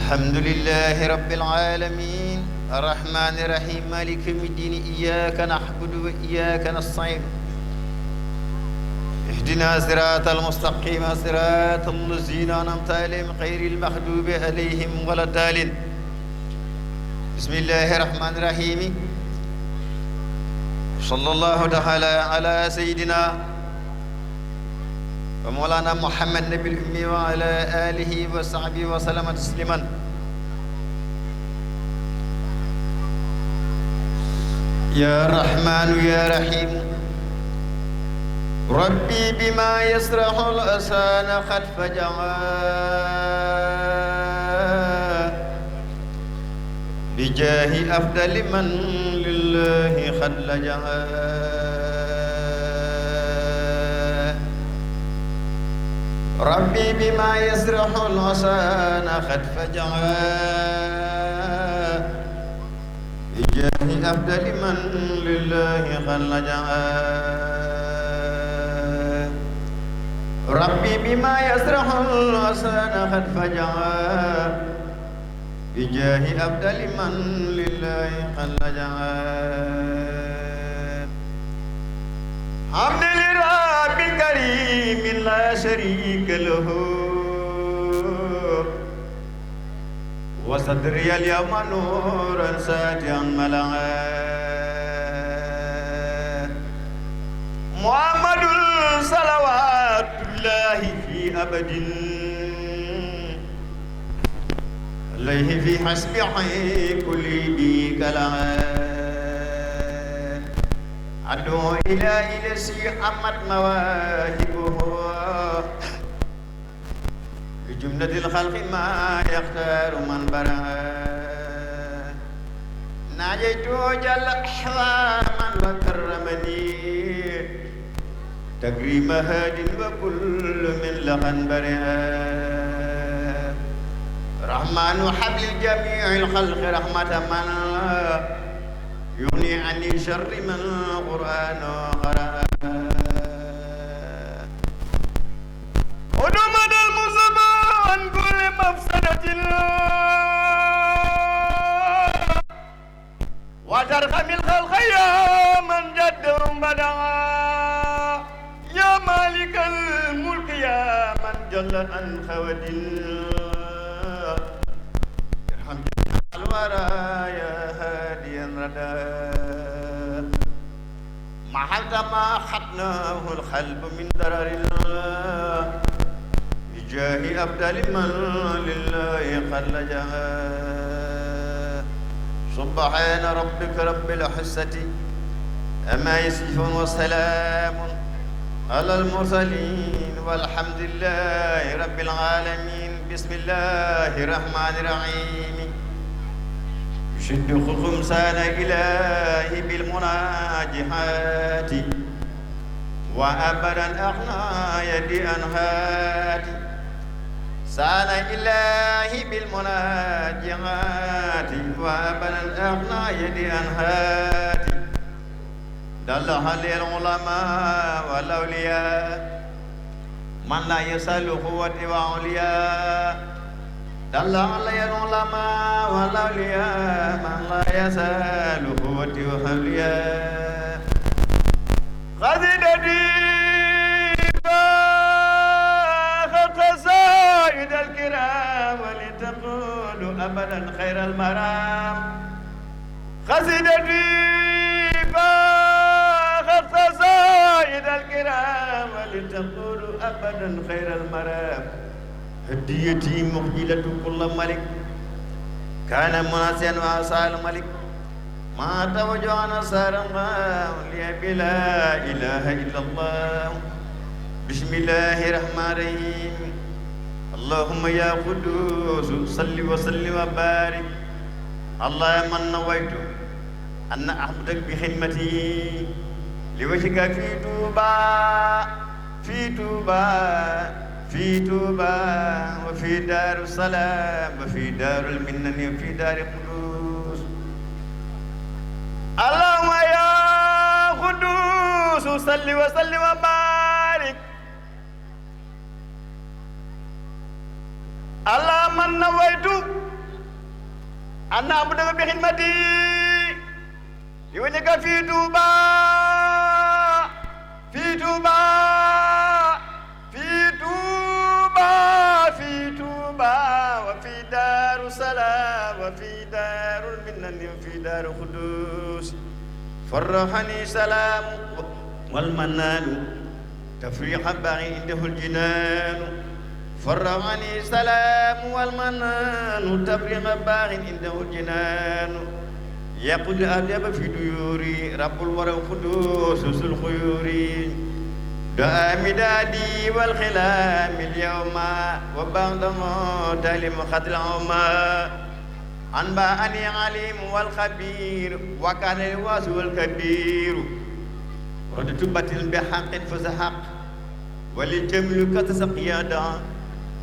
الحمد لله رب العالمين الرحمن الرحيم مالك يوم الدين إياك نعبد وإياك نستعين اهدنا صراط المستقيم صراط الذين أنعمت عليهم غير المغضوب عليهم ولا الضالين بسم الله الرحمن الرحيم صلى الله تعالى على سيدنا ومولانا محمد نبي الأمي وعلى آله وصحبه وسلم تسليما يا رحمن يا رحيم ربي بما يسرح الأسان قد فجعا بجاه أفضل من لله قد لجعا ربي بما يسرح الأسان قد فجعا بجاه أفضل من لله قد لجعا ربي بما يسرح الأسان قد فجعا بجاه أفضل من لله قد لجعا حمد لرب كريم لا شريك له وصدري اليوم نورا ساتيا ملعا محمد صلوات الله في أبد عليه في حسبه كل بي كلعا أدعو إلى إلسي أمت مواهبه بجملة الخلق ما يختار من برا ناجيت جل أحواما وكرمني تكريم هاد وكل من لغن برا رحمن حبل جميع الخلق رحمة من يغني عني شر من القرآن قرأ ودمد المصطفى عن كل مفسدة وترحم الخلق يا من جدهم بدعا يا مالك الملك يا من جل عن خود ارحم جميع الورى يا هاديا ردى محلت ما خطناه القلب من ضرر بجاه أفضل من لله قد لجأ سبحان ربك رب العزة أما يصفون وسلام على المرسلين والحمد لله رب العالمين بسم الله الرحمن الرحيم يشد خمسان إلهي بالمناجحات وأبدا أغنى يدي أنهات سان إلهي بالمناجحات وأبدا أغنى يدي أنهات دلها للعلماء والأولياء من لا يسأل قوة وعليا دل علي العلماء والأولياء من لا يسأل قوة وعليا قصيدتي فاخت قصائد الكرام ولتقول أبدا خير المرام قصيدتي فاخت قصائد الكرام تقول أبدا خير المرام هديتي مخجلة كل ملك كان مناسيا وعصى الملك ما توجه نصار الله لي بلا إله إلا الله بسم الله الرحمن الرحيم اللهم يا قدوس صل وسلم وبارك الله من نويت أن أحمدك بخدمتي لوجهك في توبة في توبة في توبة وفي دار السلام وفي دار المنن وفي دار قدوس اللهم يا قدوس صل وسلم وبارك اللهم من نويت أن أعبدك بخدمتي لوجهك في توبة في توبة في توبة في توبة وفي دار السلام وفي دار المنن وفي دار قدوس فرحني سلام والمنان تفريح باغي عنده الجنان فرحني سلام والمنان تفريح باغي عنده الجنان يقول أدب في ديوري رب الورى القدوس ذو الخيور دعا مدادي والخلام اليوم وبعد موت لمخد العوما أنبأني عليم والخبير وكان الواسع الكبير ردت بطل بحق فزحق وللجميل كتسقيادا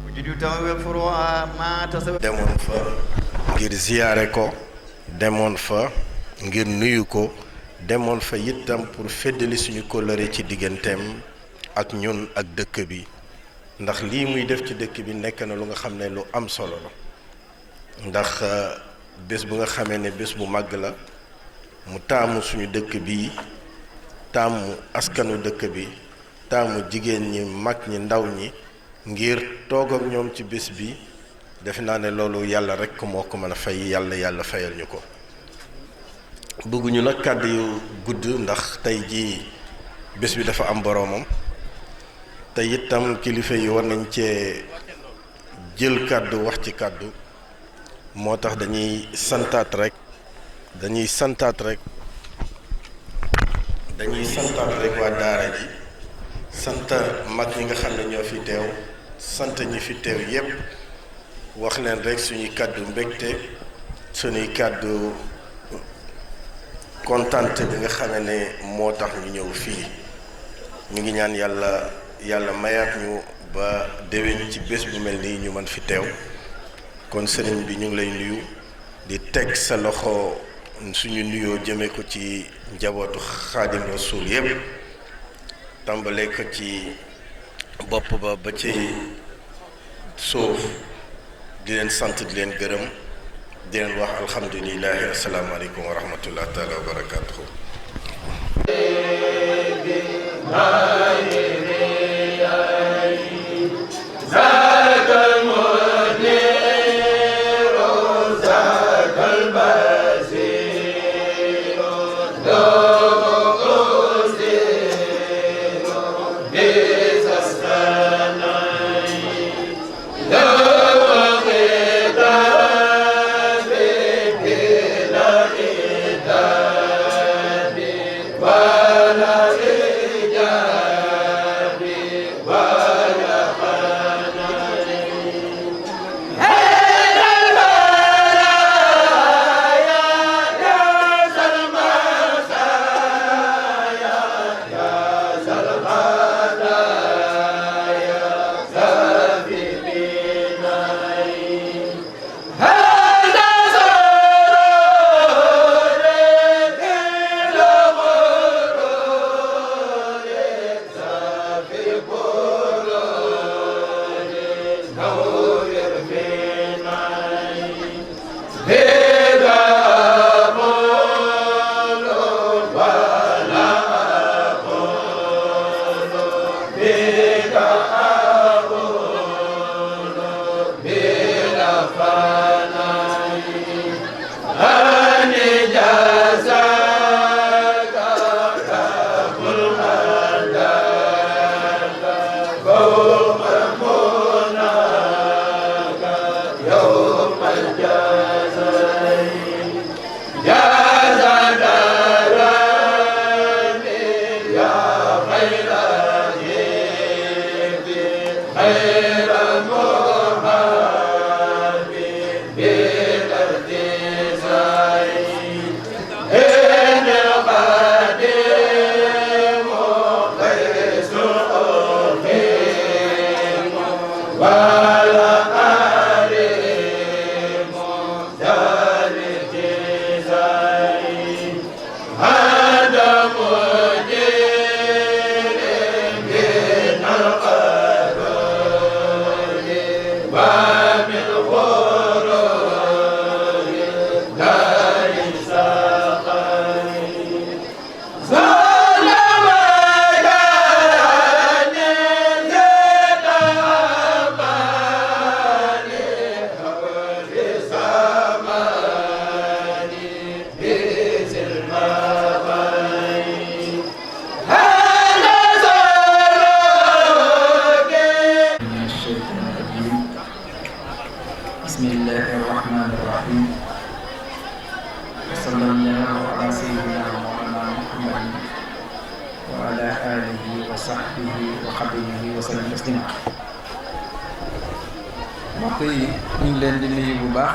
وجدت وفروا ما تسوى demoon fa ngir ziyaare ko demoon fa ngir nuyu ko demoon fa itam pour feddali suñu kóllëre ci digganteem ak ñun ak dëkk bi ndax lii muy def ci dëkk bi nekk na lu nga xam ne lu am solo la ndax bés bu nga xamee ne bés bu màgg la mu taamu suñu dëkk bi taamu askanu dëkk bi taamu jigéen ñi mag ñi ndaw ñi ngir toog ak ñoom ci bés bi defe naa ne loolu yàlla rekk moo ko mën a fay yàlla fayal ñu ko bëgguñu nag kàddu yu gudd ndax tey jii bés bi dafa am boroomam te itam kilifa yi war nañ cee jël kàddu wax ci kàddu moo tax dañuy santaat rek waa daara ji sant mag ñi nga xam ne ñoo fi teew sant ñi fi teew yépp wax leen rek suñuy kàddu mbégte suñuy kàddu kontante bi nga xam ne moo tax ñu ñëw fii ñu ngi ñaan yàlla mayaat ñu ba déwén ci bés bu mel nii ñu mën fi teew kon sëriñ bi ñu ngi lay nuyu di teg sa loxo suñu nuyoo jëme ko ci njabootu Xaadim Rasuul yépp tàmbale ko ci bopp ba ci suuf di leen sant di leen gërëm di leen wax alhamdulilahi asalaamaaleykum wa rahmatullah taala wa barakatuhu mbokk yi ñu ngi leen di nuyu bu baax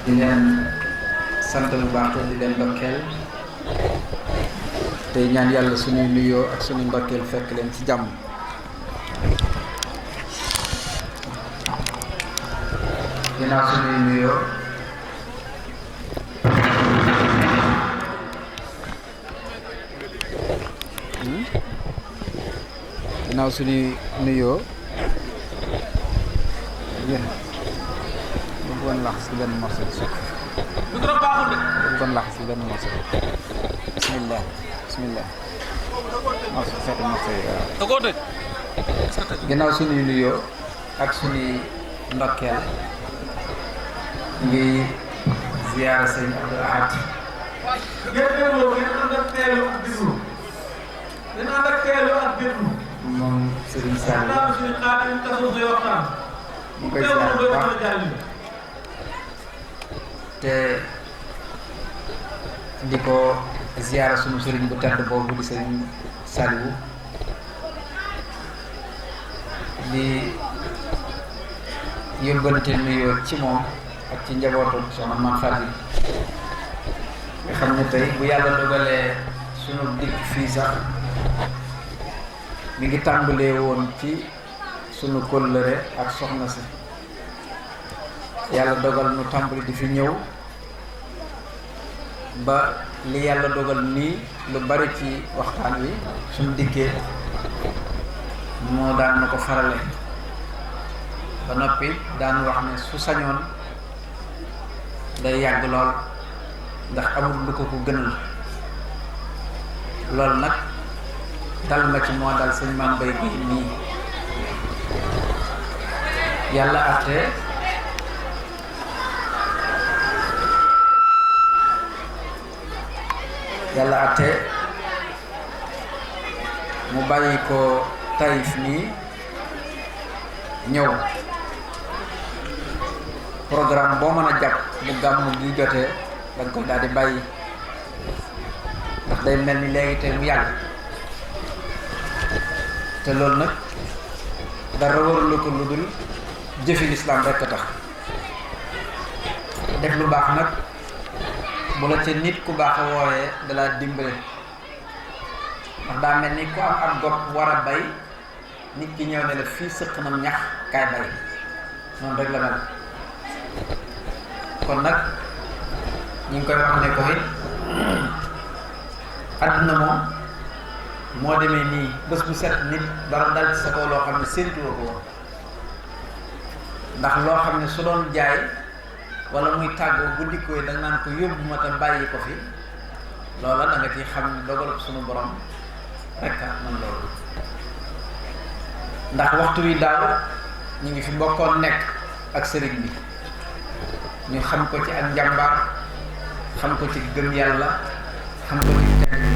di leen sant bu baax te di leen ndokkeel tey ñaan yàlla suñuy nuyoo ak suñuy ndokkeel fekk leen ci jàmm. ginnaaw suñuy nuyoo ginnaaw suñuy nuyoo yéen bu bëggoon lax si benn morceau bi suuf bu bëggoon lax si benn morceau bi bismillah bismillah morceau fekk morceau yi waaw ginnaaw suñuy nuyoo ak suñuy ndokkeel ngi ziyaara sëñ Abdou Ahad moom Serigne Sall mu koy ziyaar bu baax te di ko ziyaara sunu sëriñ bu tedd boobu di Serigne Saliou di yóbbante nuyoo ci moom ak ci njabootu soxna Mame Faty nga xam ne tey bu yàlla dogalee sunu dikk fii sax mi ngi tàmbalee woon ci sunu kóllëre ak soxna si yàlla dogal nu tàmbali di fi ñëw ba li yàlla dogal nii lu bari ci waxtaan wi suñu dikkee moo daan na ko farale ba noppi daan wax ne su sañoon day yàgg lool ndax amul lu ko gënal loolu nag dal ma ci moo dal sëñ Mame Mbaye Guèye nii yàlla àtte mu bàyyi ko Taïf nii ñëw programme boo mën a jàpp bu gàmmu gi jotee danga koy daal di bàyyi ndax day mel ni léegi te mu yàgg te loolu nag dara warulu ko lu dul jëfi lislaam rekk a tax def lu baax nag bu la ca nit ku baax a wooyee dalaa dimbale ndax daa mel ni ku am ab gopp war a bay nit ki ñëw ne la fii sëq nam ñax kaay bay noonu rek la mel kon nag ñu ngi koy wax ne ko it àdduna moom moo demee nii bés bu set nit dara dal ci sa kaw loo xam ne séentuwoo ko woon ndax loo xam ne su doon jaay wala muy tàggoo bu dikkooy da nga naan ko yóbbu ma te bàyyi ko fi loola da nga ciy xam ne dogal suñu borom rekk man loolu ndax waxtu wi daaw ñu ngi fi bokkoon nekk ak sëriñ bi ñu xam ko ci ak njàmbaar xam ko ci gëm yàlla xam ko ci tedd bi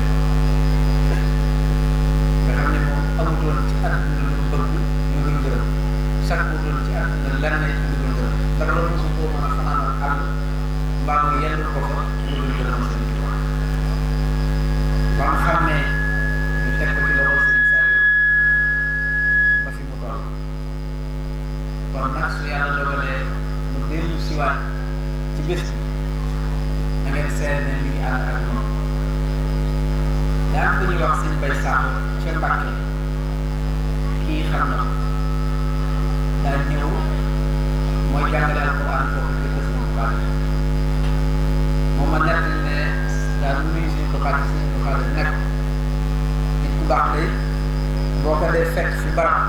nga xam ne moom amutoon ci àdduna lu bëgg lu dul gërëm sàkkutoon ci àdduna lenn lu dul gërëm ndax loolu mosu koo mën a fanaanal àll mbaa mu yenn ko fa lu dul gërëm sëriñ bi ba mu xam ne ñu teg ko ci loxo sëriñ Saliou daa am ko ñuy wax sëñ Bay Sakho ca Mbàkke kii xam na daa ñëw mooy jàngale alquran foofu ci kër suñu Fadel moom ma nett ne daa nuyu suñu Fadel nekk nit ku baax day boo ko dee fekk fi barab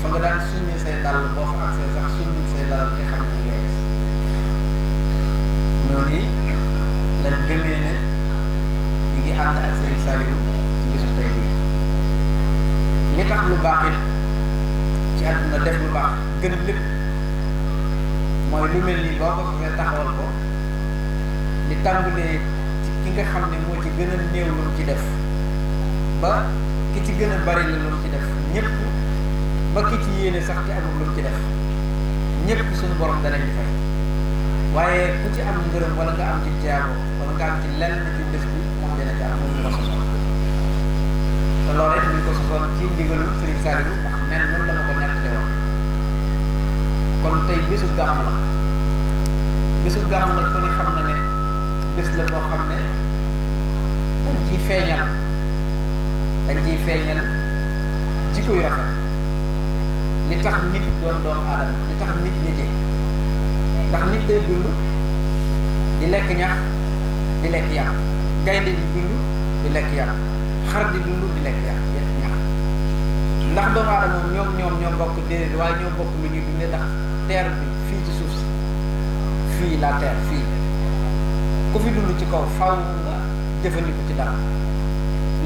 fa nga daan summi say dàll boo fa agsee sax summi say dàll te xam ne ngay gis noonu lañ gëmee ne ñu ngi ànd ak Serigne Saliou ci bisu tey bii li tax lu baax it ci àdduna def lu baax gën lépp mooy lu mel nii boo ko fee taxawal ko li tàmbalee ci ki nga xam ne moo ci gën a néew lu mu ci def ba ki ci gën a bari la lu mu ci def ñëpp ba ki ci yéene sax te amul lu mu ci def ñëpp suñu borom danañ di fay waaye ku ci am ngërëm wala nga am ci jaago wala nga am ci lenn ci bés bi moom dina ci am moom ñu ko sosoon te loolu it ñu ko sosoon ci ndigalu Serigne Saliou ndax nen noonu la ma ko nettali woon kon tey bésu gàmmu la bésu gàmmu nag ko ni xam na ne bés la boo xam ne dañ ciy feeñal jikko yu rafet li tax nit doon doomu aadama li tax nit nitee ndax nit day dund di lekk ñax di lekk yàpp gaynde di dund di lekk yàpp xar di dund di lekk yàpp ñax ndax doomu aadama moom ñoo bokk déedéet waaye ñoo bokk lu ñuy dundee ndax terre bi fii ci suuf si fii la terre fii ku fi dund ci kaw faw nga jëfandiku ci dara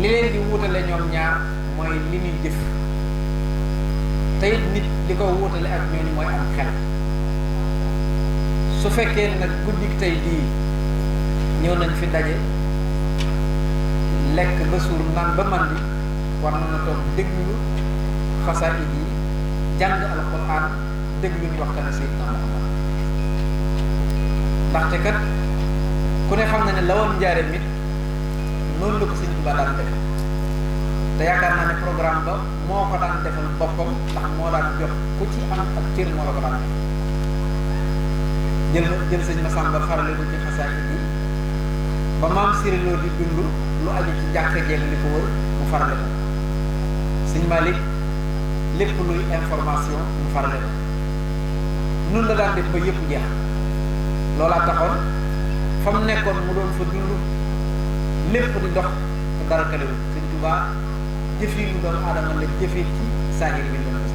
li leen di wutale ñoom ñaar mooy li ñuy jëf te it nit li ko wutale ak ñooñu mooy am xel su fekkee nag guddik tey bii ñëw nañ fi daje lekk ba suur naan ba mandi war na toog déglu xasaayid yi jàng alquran déglu ñu waxtaan Seydina Muhammad ndaxte kat ku ne xam na ne la woon njaare mit noonu la ko Sëñ Tuubaa daan def te yaakaar naa ne programme ba moo ko daan defal boppam ndax moo daan jox ku ci am ak cër moo la ko daan def jël sëñ Massamba farale ko ci xasaayid yi ba maam Siréloo di dund lu aju ci jàkka jeeg li ko wër mu farale ko sëñ Malick lépp luy information mu farale ko nun la daan def ba yëpp jeex loolaa taxoon fa mu nekkoon mu doon fa dund lépp di dox te dara kalewul Sëñ Tuubaa jëfi lu doon aadama la jëfee ci saahir bi doon gis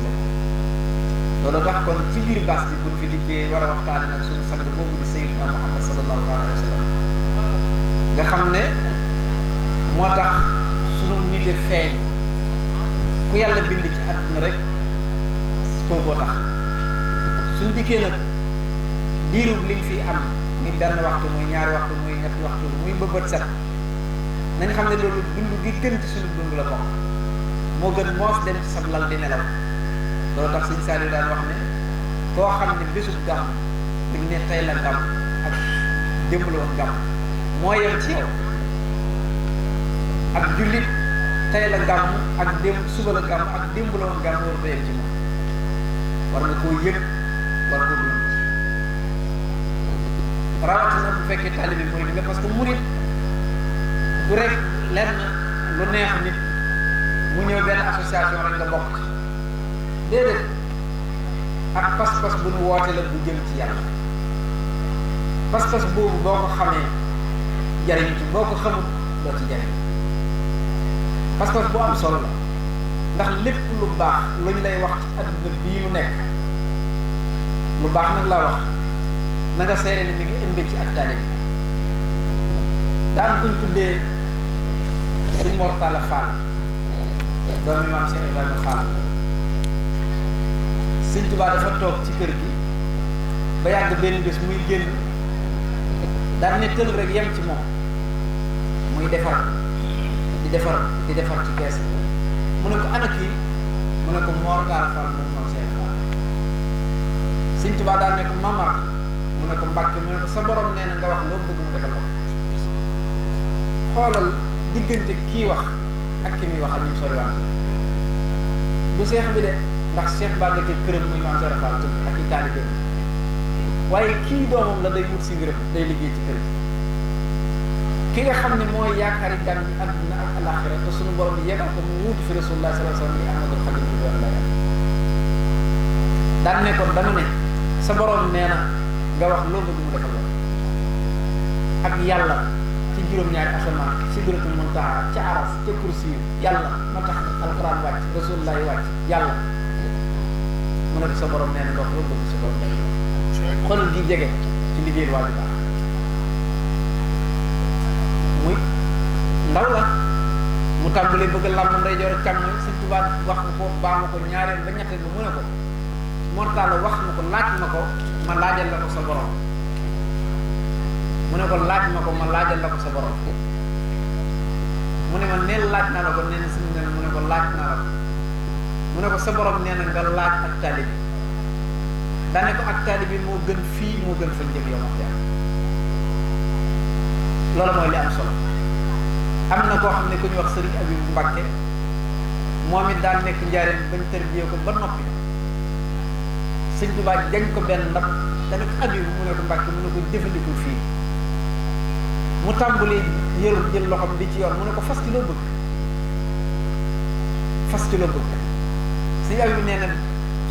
loolu tax kon ci biir baas bi buñ fi dikkee war a waxtaane nag suñu sang boobu di Seydina Muhammad sallallahu alayhi wa sallam nga xam ne moo tax sunu nite feeñ ku yàlla bind ci àdduna rek kookoo tax suñ dikkee nag diirub liñ fi am muy benn waxtu muy ñaari waxtu muy ñetti waxtu muy bëbët set nañ xam ne loolu dund gi gën ci suñu dund la bokk moo gën moos dem ci sab lal di nelaw loolu tax Sëñ Saliou daan wax ne koo xam ne bésub gàmm dañ ne tey la gàmm ak démb la woon gàmm moo yem ci yow ak jullit tey la gàmm ak démb suba la gàmm ak démb la woon gàmm war ba yem ci moom war nga koo yëg war koo dund rawatina bu fekkee taalibe bi murid nga parce que murid du rek lenn lu neex nit mu ñëw benn association rek nga bokk déedéet ak pas-pas bu nu woote la bu jëm ci yàlla pas-pas boobu boo ko xamee jariñ ci boo ko xamul doo ci jariñ pas-pas bu am solo la ndax lépp lu baax luñ lay wax ci adduna bii mu nekk lu baax nag laa wax na nga seere ni mi ngi ëmbe ci ak taalibe daan kuñ tuddee Sëñ Mor Talla Fall doomi maam Cheikh Ibrahima Fall Sëñ Tuubaa dafa toog ci kër gi ba yàgg benn bés muy génn daan ne tël rek yem ci moom muy defar di defar ci kees mu ne ko ana kii mu ne ko Mor Talla Fall moom maam Cheikh Fall Sëñ Tuubaa daan ne ko Mamar mu ne ko Mbàkke mu ne ko sa borom nee na nga wax loo bëgg mu defal ko xoolal diggante kii wax ak ki muy wax ak ñu soriwante du seex bi de ndax seex baa nga teg këram muy maam Cheikh Fall ak i taalibe waaye kii doomam la day wut si ngërëm day liggéey ci kër gi ki nga xam ne mooy yaakaari jàmm yi àdduna ak alaxira te suñu borom yegal ko mu wuutu fi rasulullah sallallahu alayhi wa sallam yi Ahmadul Xadim bi wax la daan ne kon dama ne sa borom nee na nga wax loo bëgg mu defal la ak yàlla ci juróom-ñaari asamaan sidratul muntaha ca aras ca kursi yàlla ma tax alquran wàcc rasulullah yi wàcc yàlla mu ne ko sa borom nee na nga wax loo bëgg sa borom defal xoolal gi jege ci liggéeyal waa ji baax muy ndaw la mu tàmbalee bëgg làmb ndeyjoor ak càmmoñ Sëñ Tuubaa wax na ko baa ma ko ñaareel ba ñetteel ba mu ne ko mortala wax na ko laaj ma ko ma laajal la ko sa borom mu ne ko laaj ma ko ma laajal la ko sa borom mu ne ma neel laaj naa la ko nee na suñu ne mu ne ko laaj naa la ko mu ne ko sa borom nee na nga laaj ak taalibi daane ko ak taalibi moo gën fii moo gën fa njëg yow ma jaar loolu mooy li am solo am na koo xam ne ku ñu wax Sëriñ Abibu Mbàkke moom it daan nekk njaareem bañ tërbiyee ko ba noppi Sëñ Tuubaa jañ ko benn ndab dana ko Abibu mu ne ko Mbàkke mu ne ko jëfandikoo fii mu tàmbali yëru jël loxoom di ci yor mu ne ko fas ci loo bëgg fas ci loo bëgg Sëñ Abibu nee na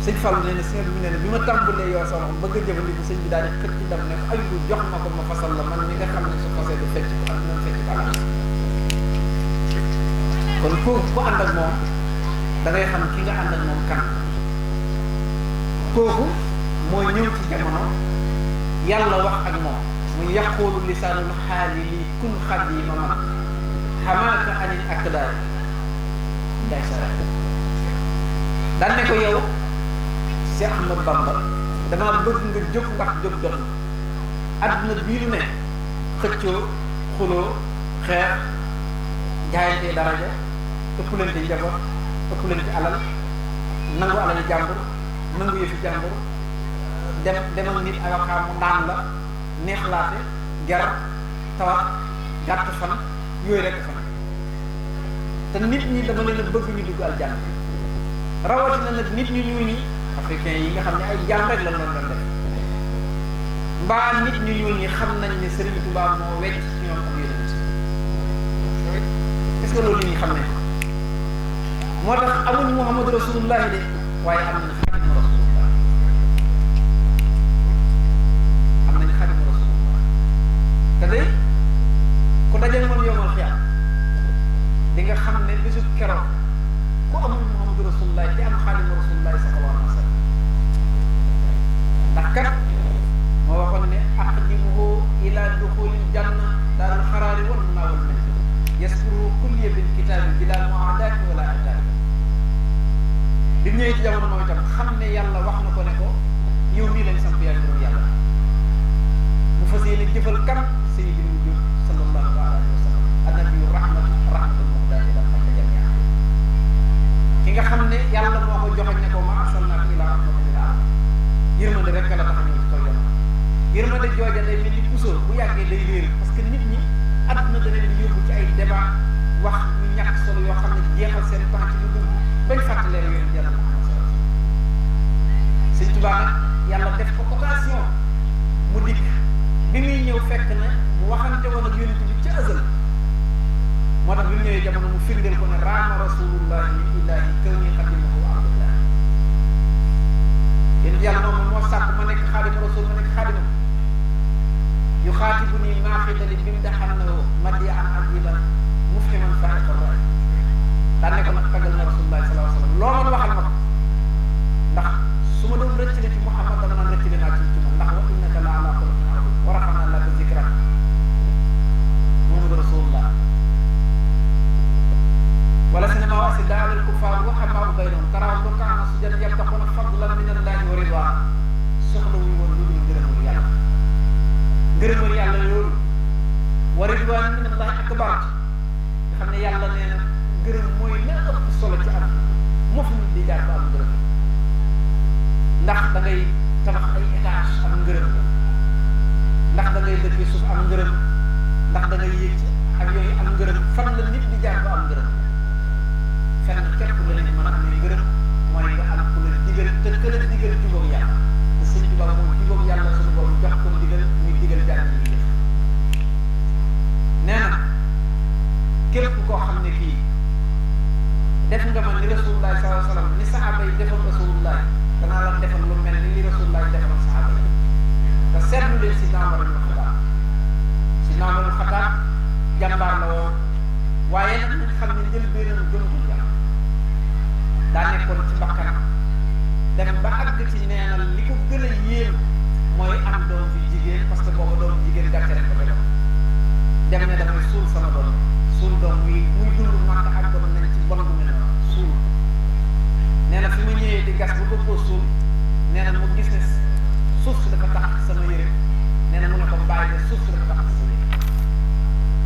Sëñ Fallu nee na Sëñ Abibu nee na bi ma tàmbalee yor sa loxo bëgg a jëfandiku sëñ bi daal di xëcc ci ndab ne ko Abibu jox ma ko ma fasal la man mi nga xam ne su fasee du fecc ko ak dina fecc ko ala kon ku ànd ak moom da ngay xam ki nga ànd ak moom kan kooku mooy ñëw ci jamono yàlla wax ak moom muy yaqulu lisaanul xaali li kun xadima man xamaaka anil akdaar nday sara daan ne ko yow Cheikh Ahmad Bamba damaa bëgg nga jóg ndax jóg jot na àdduna bii lu ne xëccoo xuloo xeex jaayante daraja ëppalante njaboot ëppalante alal nangu alal jàmbur nangu yëfi jàmbur dem ak nit avocat mu daan la neexlaate ger tawat gàtt fan yooyu rekk fan te nit ñi dama leen a bëgg ñu dugg aljanna rawatina nag nit ñu ñuul ñi africain yi nga xam ne ay jaam rek la doon def mbaa nit ñu ñuul ñi xam nañ ne Serigne Touba moo wecc ci ñoom ak yonent est-ce que loolu nit ñi xam nañ moo tax amuñ Muhammadu Rasulullah de waaye am nañ Xaadimu Rasulullah am nañ Xaadimu Rasulullah te day ku dajal moom yowmal xiyaam di nga xam ne bisu keroog ku amul Muhammadu Rasulullah te am Xaadimu Rasulullah sallallahu alayhi wa sallam ndax kat moo waxoon ne aqdimuhu ila duxulil janna daarul xaraari wal munaa wal mën yaskuru kulliya bil kitaabi bila muadaati wala ataati bi mu ñëwee ci jamono moom itam xam ne yàlla wax na ko ne ko yow nii lañ samp yaay borom yàlla mu fas yéene jëfal kan sayyidul wujud sallallahu alayhi wa sallam annabiyu rahmatul muhdaat ila xalqi jamia ki nga xam ne yàlla moo ko joxoñ ne ko ma arsalnaaka ila rahmatin lil aalamiin yërmande rek la tax a ñëw ci kaw jamono yërmande jooja day mel ni puso bu yàggee day réer parce que nit ñi àdduna da leen di yóbbu ci ay débat wax ñu ñàkk solo yoo xam ne jeexal seen temps ci lu dugg bañ fàttalee yoon jàll Muhammad sallallahu alayhi wasallam Sëñ Tuubaa nag yàlla def ko occasion mu dikk bi muy ñëw fekk na mu waxante woon ak yonent bi ca azal moo tax bi mu ñëwee jamono mu firndeel ko ne raama rasulullahi ilahi kawni xadimahu abdullah yéen yàlla moom moo sàkk ma nekk xaadimu rasul ma nekk xaadimam yu xaatibu nii maaxitali bi mu daxal na madi an ajiban mufhiman faiqa raay daan ne ko nag taggal na rasulullah sallallahu alayhi wa sallam loo mën waxal ma ko ndax su ma doon rëccale ci Muhammad dama naan rëccale naa ci moom ndax wa innaka la ala xuluqin azim wa rafa'naa laka zikrak Muhammadu rasulullah wala sinama wasida alal kuffar wa xamaa baynahum taraahum ruk'an sujjadan yabtaxuuna fadlan min allahi wa ridwan soxla wuy woon lu dul ngërëmul yàlla ngërëmul yàlla loolu wa ridwan min allahi akbar nga xam ne yàlla nee na ngërëm mooy la ëpp solo ci am moo fi nit di jaar ba am ngërëm ndax da ngay tabax ay étage am ngërëm ndax da ngay dëkk suuf am ngërëm ndax da ngay yéeg ci ak yooyu am ngërëm fan la nit di jaar ba am ngërëm fenn képp la nit mën a amee ngërëm mooy nga am ku la digal te ku la digal jubóog yàlla te Sëñ Tuubaa moom jubóog yàlla suñu borom jox ko digal muy digal jàng yi def nee na koo xam ne kii def nga ma ni rasulullah sallallahu alayhi wasallam ni saxaaba yi defal rasulullah danaa la defal lu mel ni li rasulullah defal saxaaba yi te seetlu leen si Umar ibn Xattaab si Umar ibn Xattaab jàmbaar la woon waaye nag nga xam ne njëlbéenam gëmul yàlla daa nekkoon ci bakkanam dem ba àgg ci neenal li ko gën a yéem mooy am doom fi jigéen parce que booba doom jigéen gàcce rek ko doon dem ne damay suul sama doom suul doom muy dund màkk ak doom nañ ci bon bu mel noonu suul nee na fi ma ñëwee di gas bu bëgg koo suul nee na mu gis ne suuf si dafa tax sama yére nee na mu ne ko bàyyi ne suuf si dafa tax sama yére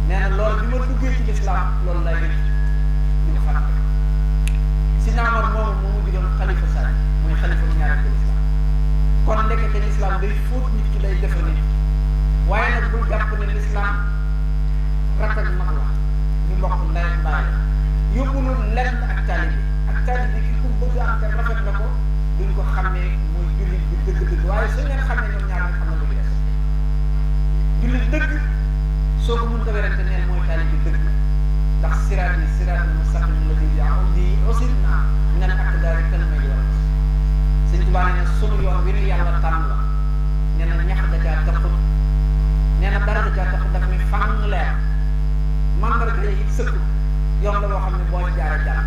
nee na loolu bi ma duggee ci lislaam loolu lay rëcc di ko fàtte si naamar moomu mu mujj doon xalifa sani muy xalifa ñaari ko lislaam kon ndekete lislaam day fóot nit ki day defe nit waaye nag bul jàpp ne lislaam rakk ak mag la ñu mbokk ndey ak baay yóbbulul lenn ak taalibe ki ku bëgg am te rafet na ko duñ ko xamee muy jullit bi dëgg-dëgg waaye su ngeen xamee ñoom ñaar nga xam na lu ci des jullit dëgg soo ko mën ko werante neen mooy taalibe bi dëgg ndax siraat yi siraat yi mustaqim la di aussi naa min al aqdaari kal may yoon Sëñ Tuubaa nee na sunu yoon wi nu yàlla tànn la nee na ñax da caa taxut nee na dara da caa taxut daf muy fàng leer mandarga yi sëkk yoon la boo xam ne boo jaare jàll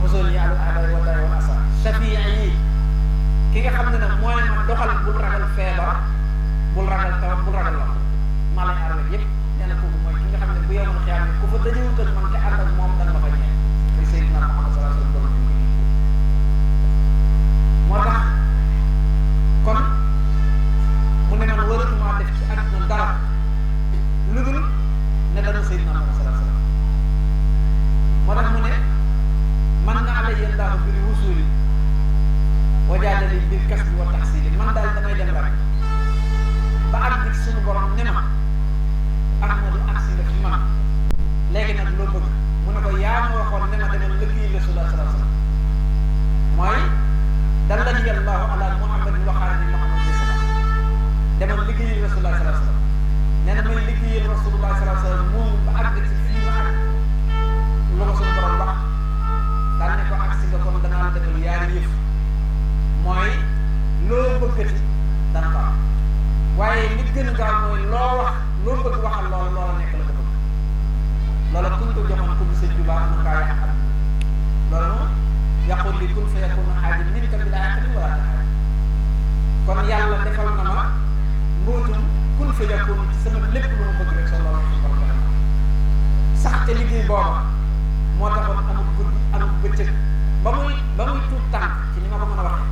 mosoon yi àlu aday wa day wa asa shafii yi ki nga xam ne nag mooy ma doxal bul ragal feebar bul ragal tawat bul ragal la maa lay aar yëpp nee na kooku mooy ki nga xam ne bu yemoon xiyaam ku fa dajewut ak man te ànd ak moom danga ma fa ñëw muy Seydina Muhammad sallallahu alayhi wa sallam moo tax kon mu ne man waratuma def ci àdduna dara lu dul ne dana Seydina Muhammad sallallahu alayhi wa sallam moo tax mu ne man na alayya Allahu bil wusuli wajaadali bil kasbi wa tahsili man daal damay dem rek ba àgg ci suñu borom ne ma Ahmadu agsi nga fi man léegi nag loo bëgg mu ne ko yaa ma waxoon ne ma demal liggéey Rasulullah sallallahu alayhi wa sallam mooy dallani Allahu ala Muhammadin wa xaarani Muhammad bi sallam demal liggéey Rasulullah sallallahu alayhi wa sallam nee na may liggéeyal Rasulullah sallallahu alayhi wa sallam moom ba àgg ci fii ma àgg lu ko suñu borom wax daal ne ko agsi nga kon danaa la defal yaari yëf mooy loo bëggati dana ko am waaye li gën a gaaw mooy loo wax loo bëgg waxal loola nekk la ko bëgg loola kuñ ko joxoon ku sëñ bi baax mën ngaa yàq am loolu moom yàqul li kun fa yakunu xaajib min ka bi laa yàq ni wala taxaaj kon yàlla defal na ma mbootum kun fa yakun ci sama lépp lu ma bëgg rek sa loolu su borom defal sax te liggéey booba moo taxoon amul guddi amul bëccëg ba muy tuut tànk ci ni ma ko mën a waxee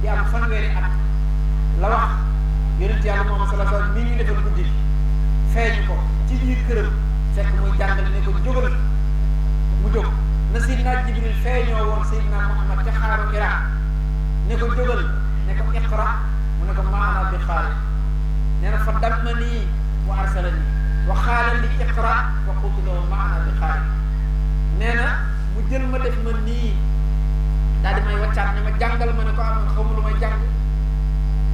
di am fanweeri at la wax yonent yàlla moom sallallahu alayhi wasallam mi ñu defal guddi feeñu ko ci biir këram fekk muy jàngale ne ko jógal mu jóg na Seydina Jibril feeñoo woon Seydina Muhammad ca xaaru Hira ne ko jógal ne ko iqra mu ne ko maana bi xaari nee na fa dammanii wa arsalanii wa xaala li iqra wa qultu lahu maana bi xaari nee na mu jël ma def ma nii daal di may waccaat ne ma jàngal ma ne ko am xaw ma lu may jàng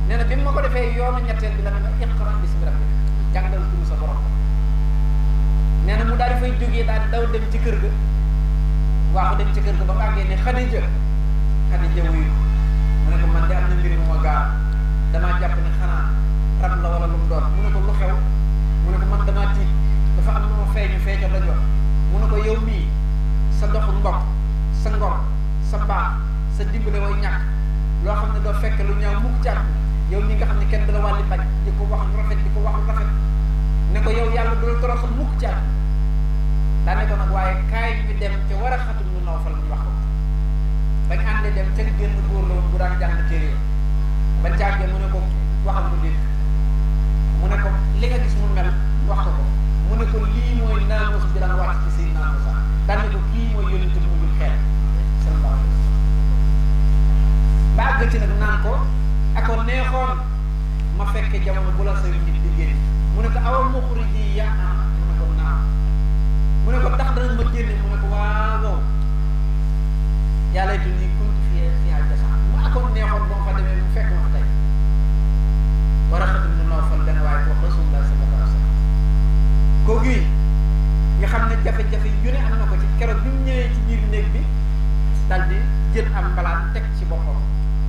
nee na bi ma ko defee yoonu ñetteel bi la ne ma iqra bismi rabbika jàngal turu sa borom nee na mu daal di fay jógee daal di daw dem ci kër ga waaxu dem ci kër ga ba mu àggee ne Xadija wuyu mu ne ko man de am na mbir mu ma gaaw damaa jàpp ne xanaa rab la wala lu mu doon mu ne ko lu xew mu ne ko man damaa tiit dafa am lu ma feeño la jot mu ne ko yow mii sa doxu mbokk sa ngor sa mbaax sa dimbale way ñàkk loo xam ne doo fekk lu ñaaw mukk ci àdduna yow mii nga xam ne kenn du la wàlli bañ di ko wax lu rafet di ko wax lu rafet ne ko yow yàlla du la toroxal mukk ci àdduna daa ne ko nag waaye kaay ñu dem ca war a xatum lu Nawfal ñu wax ko bañ àndee dem ca génn góor la woon bu daan jàng téere bañ jàngee mu ne ko waxal mu dégg mu ne ko li nga gis mu mel wax ko mu ne ko lii mooy naamus bi daan wàcc ci Seydina Muusaa daan ne ko kii mooy yónent bi mu jul xeet sallallahu alayhi wa sallam ba àgg ci nag naan ko ako neexoon ma fekke jamono bu la say nit di génn mu ne ko awal muxriji ya mu ne ko naam mu ne ko tax dana ma génne mu ne ko waaw yàlla itu nii kuntu fi aljasa mu akoon neexoon ba ma fa demee mu fekk ma fa tey war a xatum nu Nawfal benn waaye ko wax Rasulullah sallallahu alayhi wa sallam kooku jafe-jafe yu ne am na ko ci keroog bi mu ñëwee ci biir néeg bi dal di jël am mbalaan teg ci boppam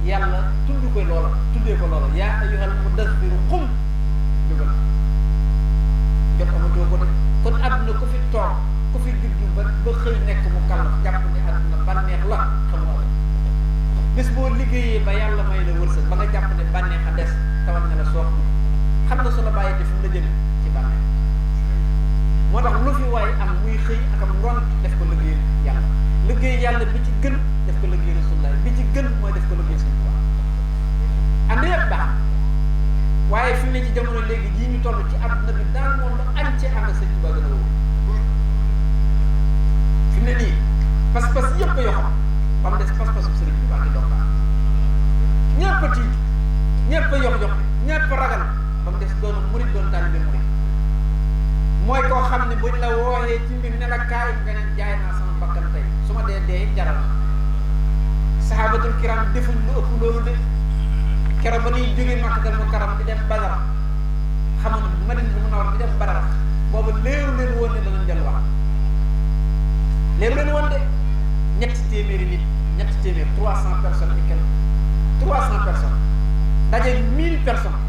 yàlla tudd ko loola tuddee ko loola yaa ayyuhal mudaththir qum jógal jot amatoo ko de kon àdduna ku fi toog ku fi juddu ba xëy nekk mu kàllaf jàpp ne àdduna bànneex la xamoo bés boo liggéeyee ba yàlla may la wërsëg ba nga jàpp ne bànneex a des tawat na la soox xam nga su la bàyyi te fu mu la jëm ci bànneex moo tax lu fi waaye am muy xëy ak am ngont def ko liggéey yàlla liggéey yàlla bi ci gën def ko liggéey Rasulullah bi ci gën mooy def ko liggéey Sëñ Tuubaa ànd yëpp baax waaye fi mu ne ci jamono léegi jii ñu toll ci àdduna bi dans le monde entier ànd ak Sëñ Tuubaa gën a wóor fi mu ne nii pas-pas yëpp a yoo xam ba mu des pas-pasu Sëriñ Tuubaa ki dox ñëpp a tiit ñëpp a yox-yox ñëpp a ragal ba mu des doon murit doon taalibe murit mooy koo xam ne buñ la wooxee ci mbir ne la kaay nga ne jaay naa sama bakkan tey su ma dee jaral na sahabatul kiram defuñ lu ëpp loolu de keroog ba ñuy jógee Makkatal Mukarram di dem Badar xamoon Madinatul Munawwara di dem Badar boobu léeru leen woon ne danañ jël wax léeru leen woon de ñetti téeméeri nit 300 personnes et quelque 300 personnes daje 1000 personnes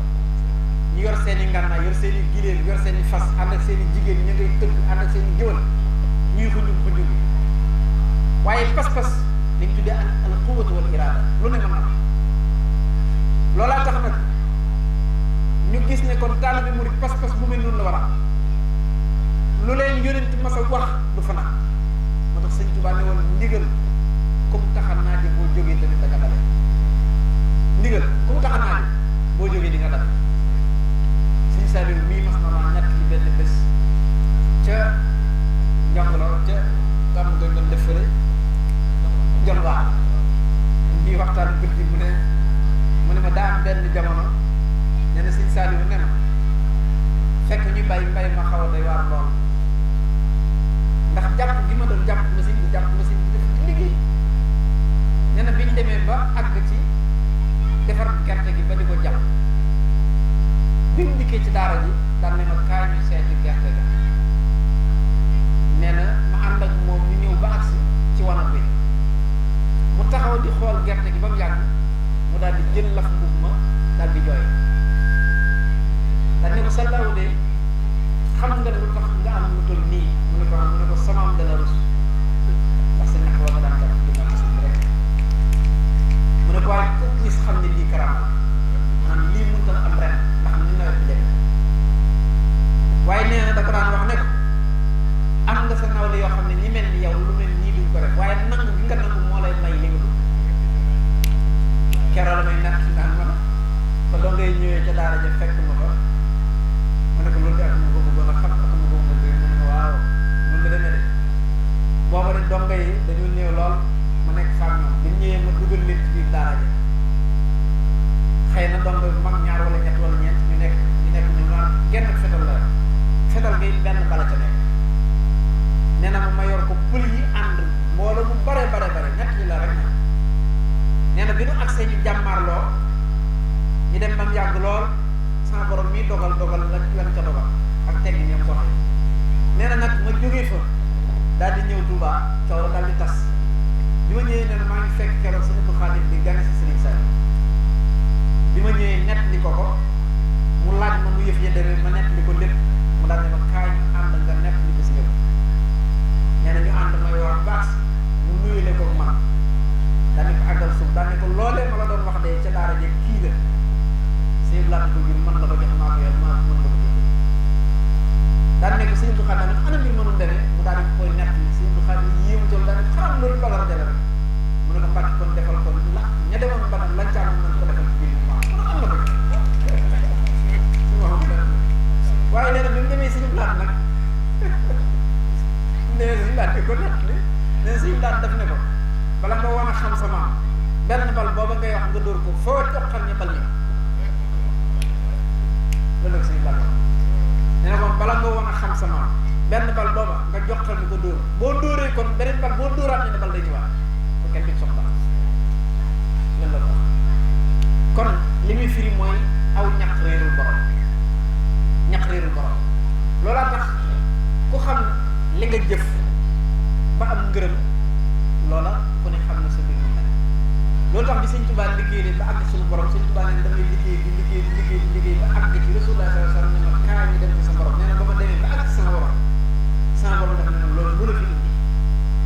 ñu yor seen i ngànnaay yor seen i giléem yor seen i fas ànd ak seen i jigéen ñu ngay tëgg ànd ak seen i géwël ñuy xunjum waaye pas-pas lañ tuddee al quwwatu wal iraada lu ne mën na loolaa tax nag ñu gis ne kon taalibe murid pas-pas bu mel noonu la war a lu leen yonent mas a wax du fa nag moo tax Sëñ Tuubaa ne woon ndigal comme taxa naaje boo jógee tamit da nga dale ndigal comme taxa naaje boo jógee di nga dale Sëñ Saaliw mii mas na maa ñett li benn bés ca njàngalo ca gàmm nga doon def fële jon waa ñuy waxtaan guddi mu ne ma daa am benn jamono nee na Sëñ Saaliw ne ma fekk ñu mbay ma xaw a doy waar lool ndax jàpp gi ma doon jàpp machine bi def ci liggéey nee na bi ñu demee ba àgg ci defar gerte gi ba di ko jàpp bi mu dikkee ci daara ji daan ne ma kaay ñu seeti gerte ga nee na ma ànd ak moom ñu ñëw ba agsi ci wanag bi mu taxaw di xool gerte gi ba mu yàgg mu daal di jël laf mbubb ma daal di jooy daal ne ko Sallaaw de xam nga lu tax nga am lu toll nii mu ne ko samaam dala rus ndax sa ñax wa nga daan jàpp di ma suuf rek mu ne ko waaye ku gis xam ne lii karaama maanaam lii mënut a am ren ndax ni nawet bi demee waaye nee na da ko daan wax ne ko am nga sa nawle yoo xam ne ñi mel ni yow lu mel nii duñ ko def waaye nangu gi nga nangu moo lay may li nga dugg keroog la may natt naan ma ba doo ngay ñëwee ca daara ja fekk ma fa mu ne ko loolu de ak ma ko bëggoon a xam ak ma ko bëggoon a dégg mu ne ko waaw loolu la demee de booba de donga yi dañu néew lool ma nekk faak ñoom bi ñëwee ma dugal leen ci biir daara ja xëy na donga bi mag ñaar wala ñett wala ñeent ñu nekk ñu naan genn ak fetal la fetal gi benn bala ca nekk nee na ma yor ko pël yi ànd mbooloo mu bare ñett ñi la rek na nee na bi nu agsee ñu jàmmaarloo ñu dem ba mu yàgg lool sama borom mii dogal lan ca dogal ak teggi ñoom doxee nee na nag ma jógee fa daal di ñëw Touba coow daal di tas bi ma ñëwee nee na maa ngi fekk keroog sëñ Abdou Khadim bi gane si Sëriñ Saliou bi ma ñëwee nett li ko mu laaj ma nu yëf ya demee ma nett li ko lépp mu daal ne ma kaay ñu ànd nga nett li ko si yëpp nee na ñu ànd may wax baax mu nuyule ko man daal di ko àggal suuf daal ne ko loolee ma la doon wax de ca daara jeeg kii la sëñ Blanc ko jur mën la ko jox maa ko yor maa mën la ko jox daal ne ko sëñ Abdou Khadim ana mbir mënul demee mu daal di koy nett li sëñ Abdou Khadim yéemu toll daal di xaram loolu bagara jale rek mu ne ko mbàkk kon defal ko la ña demoon ba lañ ca amoon nañ ko defal ci biir mu am na ko waaye nee na bi mu demee sëñ Blanc nag nee na sëñ Blanc di ko nett li nee na sëñ Blanc def ne ko bala nga wan a xam sa maam benn bal booba ngay wax nga dóor ko foo toqal ñu bal ñi loolu nag sëñ Blanc nee na moom bala nga wan a xam sa maam benn bal booba nga joxal ñu ko dóor boo dóoree kon beneen bal boo dóoraat ñu ne bal day ñëwaat ko kenn du soxla loolu la ko kon li muy firi mooy aw ñaq réerul borom loolaa tax ku xam li nga jëf ba am ngërëm loola ku ne xam na sa mbir mi nag loolu tax bi sëñ Tuubaa liggéey ba àgg suñu borom sëñ Tuubaa ne damay liggéey ba àgg ci Rasulullah sallallahu alayhi wa sallam ne ma kaay ñu dem ci sa borom nee na ba ma demee ba àgg ci sama borom dafa ne loolu lu la fi indi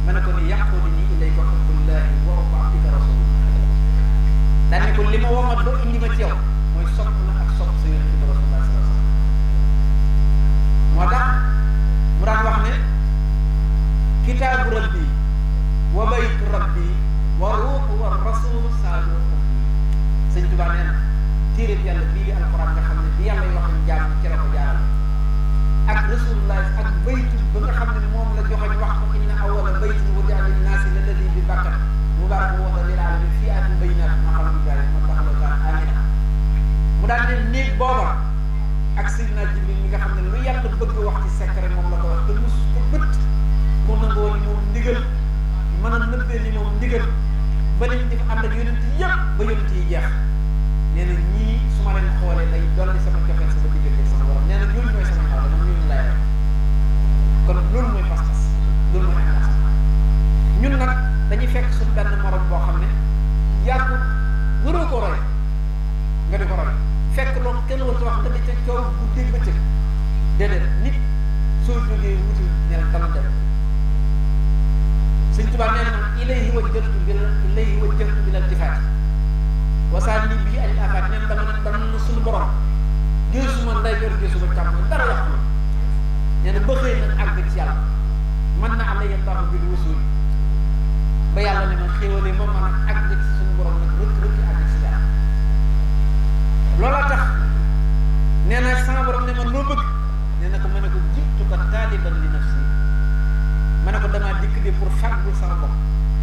ma ne ko ni yàqoodi nii ilayka hubbullahi wa ta'atika rasul daan ne ko li ma womat ba indi ma ci yow mooy sopp na ak sopp sa yonent bi Rasulullah sallallahu alayhi wa sallam moo tax mu daan wax ne kitaabu rabbi wa baytu rabbi wa ruuhu wa rasul saadu rabbi sëñ Tuubaa nee na téeréb yàlla bii di alxuraan nga xam ne bi yàlla wax ñu jaam ci la ko jaaral ak rasulullah ak baytu ba nga xam ne moom la joxoñ wax ko inna awwala baytin wudi'a linnaasi lalladii bi Bakka mubaarakun wa hudan lil aalamiin fii aayatin bayyinaatin maqaamu Ibraahiima man daxalahu kaana aaminan mu daan ne néeg booba ak Seydina Jibril mi nga xam ne lu yàlla bëgg wax ci secret moom la ko wax te mus ko bët mu nangoo ni moom ndigal mën a nëbbee ni moom ndigal ba nañ def ànd ak yonent yëpp ba yonent yi jeex nee na ñii su ma leen xoolee day dolli sama cofeel sama diggante sama borom nee na ñooñu ñooy sama xaw dama ñooñu lay rek kon loolu mooy pas-pas loolu mooy engagement ñun nag dañuy fekk suñu benn morom boo xam ne yàggu waroo ko roy nga di ko roy fekk loolu kenn warut wax nga di ca coow bu dégg ba cëg déedéet nit soo jógee wuti ne la dama dem Sëñ Tuubaa nee na ilayhi wajjahtu bil iltifaat wasaani bii ay afaat nee na dama na suñu borom gisuma ndeyjoor gisuma càmmoñ dara yàqu na nee na ba xëy na àgg ci yàlla mën na am na yéen baax bi di wusul ba yàlla ne ma xéwalee ma mën a àgg ci suñu borom nag rëkk àgg ci yàlla loola tax nee na sama borom ne ma loo bëgg nee na ko ma ne ko jittu ko taaliban li nafsi ma ne ko damaa dikk de pour fàggul sama bopp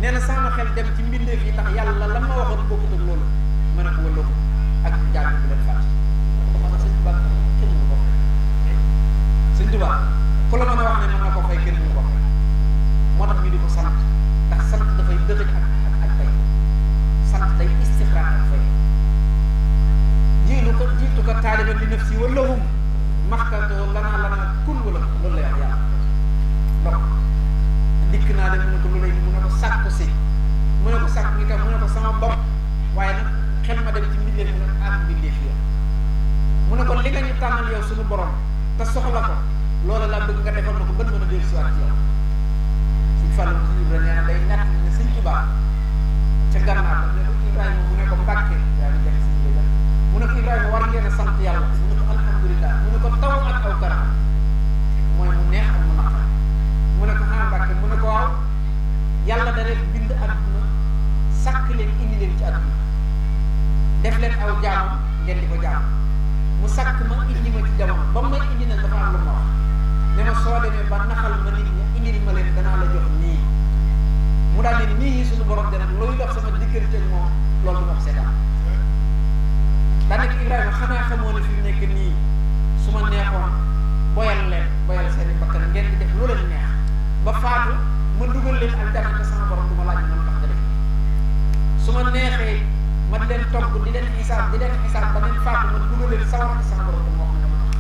nee na sama xel dem ci mbindeef yi ndax yàlla la ma waxoon bokkut ak loolu ma ne ko wala ko ak jàng bi leen fàtt man sëñ Tuubaa kenn mënu ko fay sëñ Tuubaa ku la mën a wax ne mën na ko fay kenn mënu ko fay moo tax ñu di ko sant ndax sant dafay dëgëj ak fay sant day istixraar ak fay jiitu ko taaliban li nafsi wa lahum maxtatoo lanaa kul wala loolu lay wax yàlla donc dikk naa de mu ne ko lu lay mu ne ko sàkku si mu ne ko sàkku ngi kam mu ne ko sama bopp waaye nag xel ma dem ci mbindeef mu ne am mbindeef yow mu ne ko li nga ñu tànnal yow suñu borom te soxla ko loolu laa bëgg nga defal na ko bën mën a dellu si waat ci yow suñ fàllu si Ibra nee na day ñàkk ne sëñ Tuubaa ca gànnaar ba ne ko Ibrahima mu ne ko Mbàkke yaa ngi def si Ibra mu ne ko Ibrahima war ngeen a sant yàlla mu ne ko alhamdulilah mu ne ko taw ak aw karam mooy mu neex ak mu naqar mu ne ko ah Mbàkke mu ne ko waaw yàlla da leen bind àdduna sàkk leen indi leen ci àdduna def leen aw jaamam ngeen di ko jaam mu sàkk ma indi ma ci jamono ba ma indi nag dafa am lu ma wax ne ma soo demee ba naxal ma nit ñi indil ma leen danaa la jox nii mu daal ne nii yi suñu borom de nag looy dox sama diggante ak moom loolu du ma ko seetaan daanaka Ibrahima xanaa xamoo ne fi mu nekk nii su ma neexoon boyal seeni bakkan ngeen di def lu leen neex ba faatu ma dugal leen aljanna te sama borom du ma laaj man tax nga def su ma neexee ma di leen togg di leen xisaab ba leen faatu ma dugal leen sawar te sama borom du ma wax ne ma tax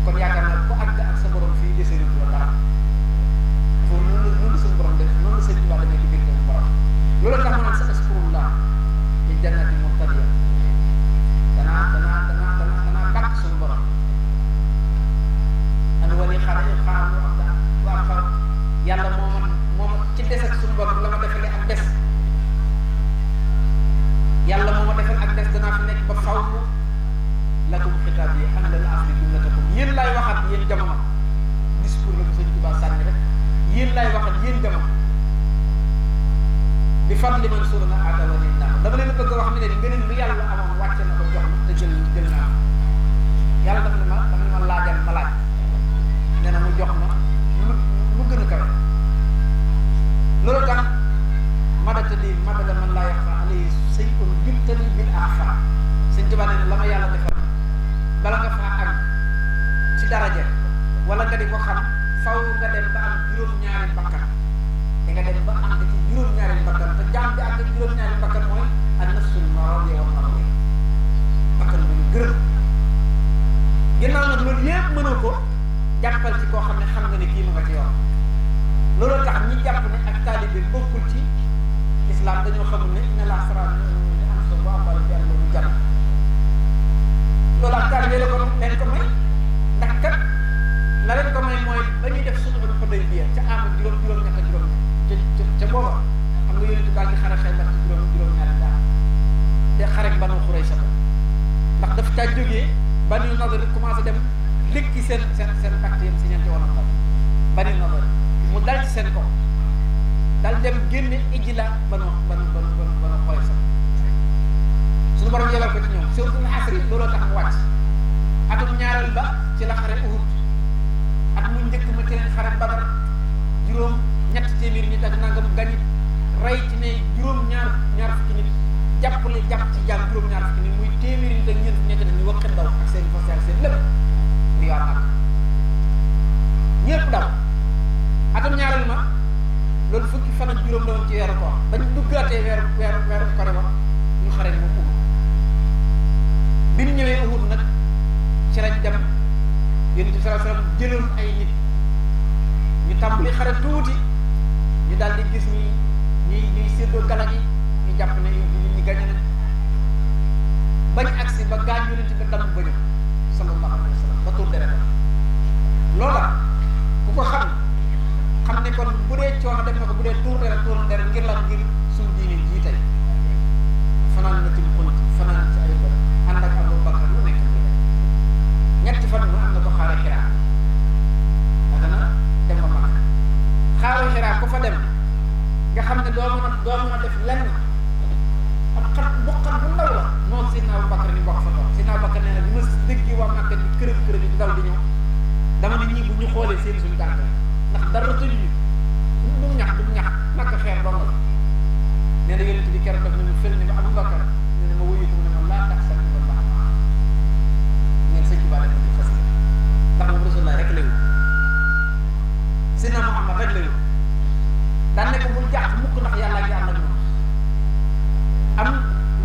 kon yaakaar naa ku àgg ak sa borom fii desee du la dara foofu noonu suñu borom def noonu sëñ Tuubaa demee ci biir borom loolu tax ma naan sa askurullah ci jannati muqtadiya danaa bàkk suñu borom an wali xaaru waa xaru yàlla moo ma ci des ak suñu borom la ma defalee ak des yàlla moo ma defal ak des danaa fi nekk ba faw lakum xitaab yi am la asli jumlatakum yéen laay waxat yéen jamono discours la bu sëñ Tuubaa sànni rek yéen laay waxat yéen jamono bi fadli man suur na aadawa nin naa dama leen bëgg a wax ne leen ngëneel lu yàlla amoon wàcce na ko jox ma te jël naa yàlla daf ne ma laajal ma laaj nee na mu jox ma lu gën a kawe loolu tax madata lii madada man laa yaxfa alayhi shay'un jubtali bil axfa sëñ Tuubaa nee na la ma yàlla defal bala nga faa àgg ci daraja wala nga di ko xam faw nga dem ba am juróom-ñaari bakkan di nga dem ba am ci juróom-ñaari bakkan te jaam bi àgg juróom-ñaari bakkan mooy an nafsul maradiya wal mardiya bakkan bu ñu gërëm ginnaaw nag loolu yëpp mënoo ko ñi jàpp ne ak taalibe bokkul ci islam dañoo xamul ne inna laa sara li am sa waa mbal benn lu jar loolu ak taalibe la ko leen ko may ndax kat la leen ko may mooy ba ñuy def suñu ko day biir ca am juróom-ñett ca booba xam nga yonent baa ngi xare Xaybar ci juróom-ñaari daal te xare ak Banu Xurayza ndax daf caa jógee Banu Nadir commencé dem lékki seen pacte yam si ñeenti woon ak Banu Nadir mu dal ci seen kaw dal dem génne Ijla Banu Xurayza suñu borom yebal ko ci ñoom suratul Asri looloo tax mu wàcc atum ñaareel ba ci la xare Uhud at mu njëkk ma ci leen xare Badar juróom ñett téeméer nit ak nangam gañit rey ci ne ñaar fukki nit jàpp ci jàmm juróom-ñaar fukki nit muy téeméeri nit ak ñeent nekk na ñu wax daw ak seen fas ak seen lépp di waa nag ñëpp daw atum ñaareel ma loolu fukki fan ak juróom la woon ci weeru koor bañ duggaatee weeru kore ba ñu xare moom Uhud bi ñu ñëwee Uhud nag ci lañ dem Yonent bi sallallahu alayhi wasallam jëloon ay nit ñu tàmbali xare tuuti ñu daal di gis ñuy séddoo gala gi ñu jàpp ne ñi gañe nañ bañ agsi ba gaañ Yonent bi damm bañu sallallahu alayhi wasallam ba tuur deret loola ku ko xam ne kon bu dee coono def na ko bu dee tuur deret ngir lan ngir suñu diine jii tey fanaan na ci xunti fanaan ci ay bët ànd ak Abu Bakar lu nekk ñetti fan mu am na ko xaare Xiraa daga na dem ba mag xaare Xiraa ku fa dem nga xam ne doo mën a def lenn ab xat bu ndaw la moom Seydina Abu Bakar ni bokk fa toog Seydina Abu Bakar nee na bi ma déggee waa Makka di kërëb di daw di ñëw dama ne ñii bu ñu xoolee seen suñu tànk ndax dara tëju ñu du ñax Makka xeer dong la nee na Yonent bi keroog daf ne mu fël ni ma Abu Bakar nee na ma wuyu ko mu ne ma laa tax sax ba baax ngeen sëñ Tuubaa def di fas ndax moom Rasulullah rek la yu Seydina Muhammad rek la yu daan ne ko bul jàpp mukk ndax yàlla ngi ànd ak moom am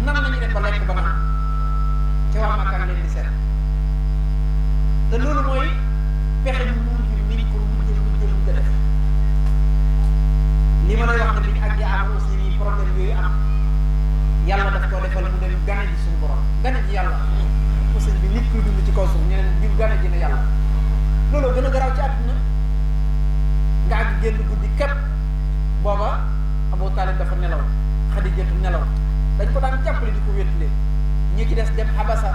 nan nañu def ba lekk ba naan ca waa Makka leen di seet te loolu mooy pexe bi mu niñ ko mujj a def li ma lay wax ne bi ñu àggee am aussi nii problème yooyu am yàlla daf koo defal mu dem gane ji suñu borom gane ji yàlla aussi bi nit kuy dund ci kaw suuf ñeneen bi gane ji ne yàlla loolu gën a garaaw ci àdduna nga àgg génn guddi képp booba Abu Talib dafa nelaw Xadijatu nelaw dañ ko daan jàppale di ko wétlee ñi ci des dem Habasa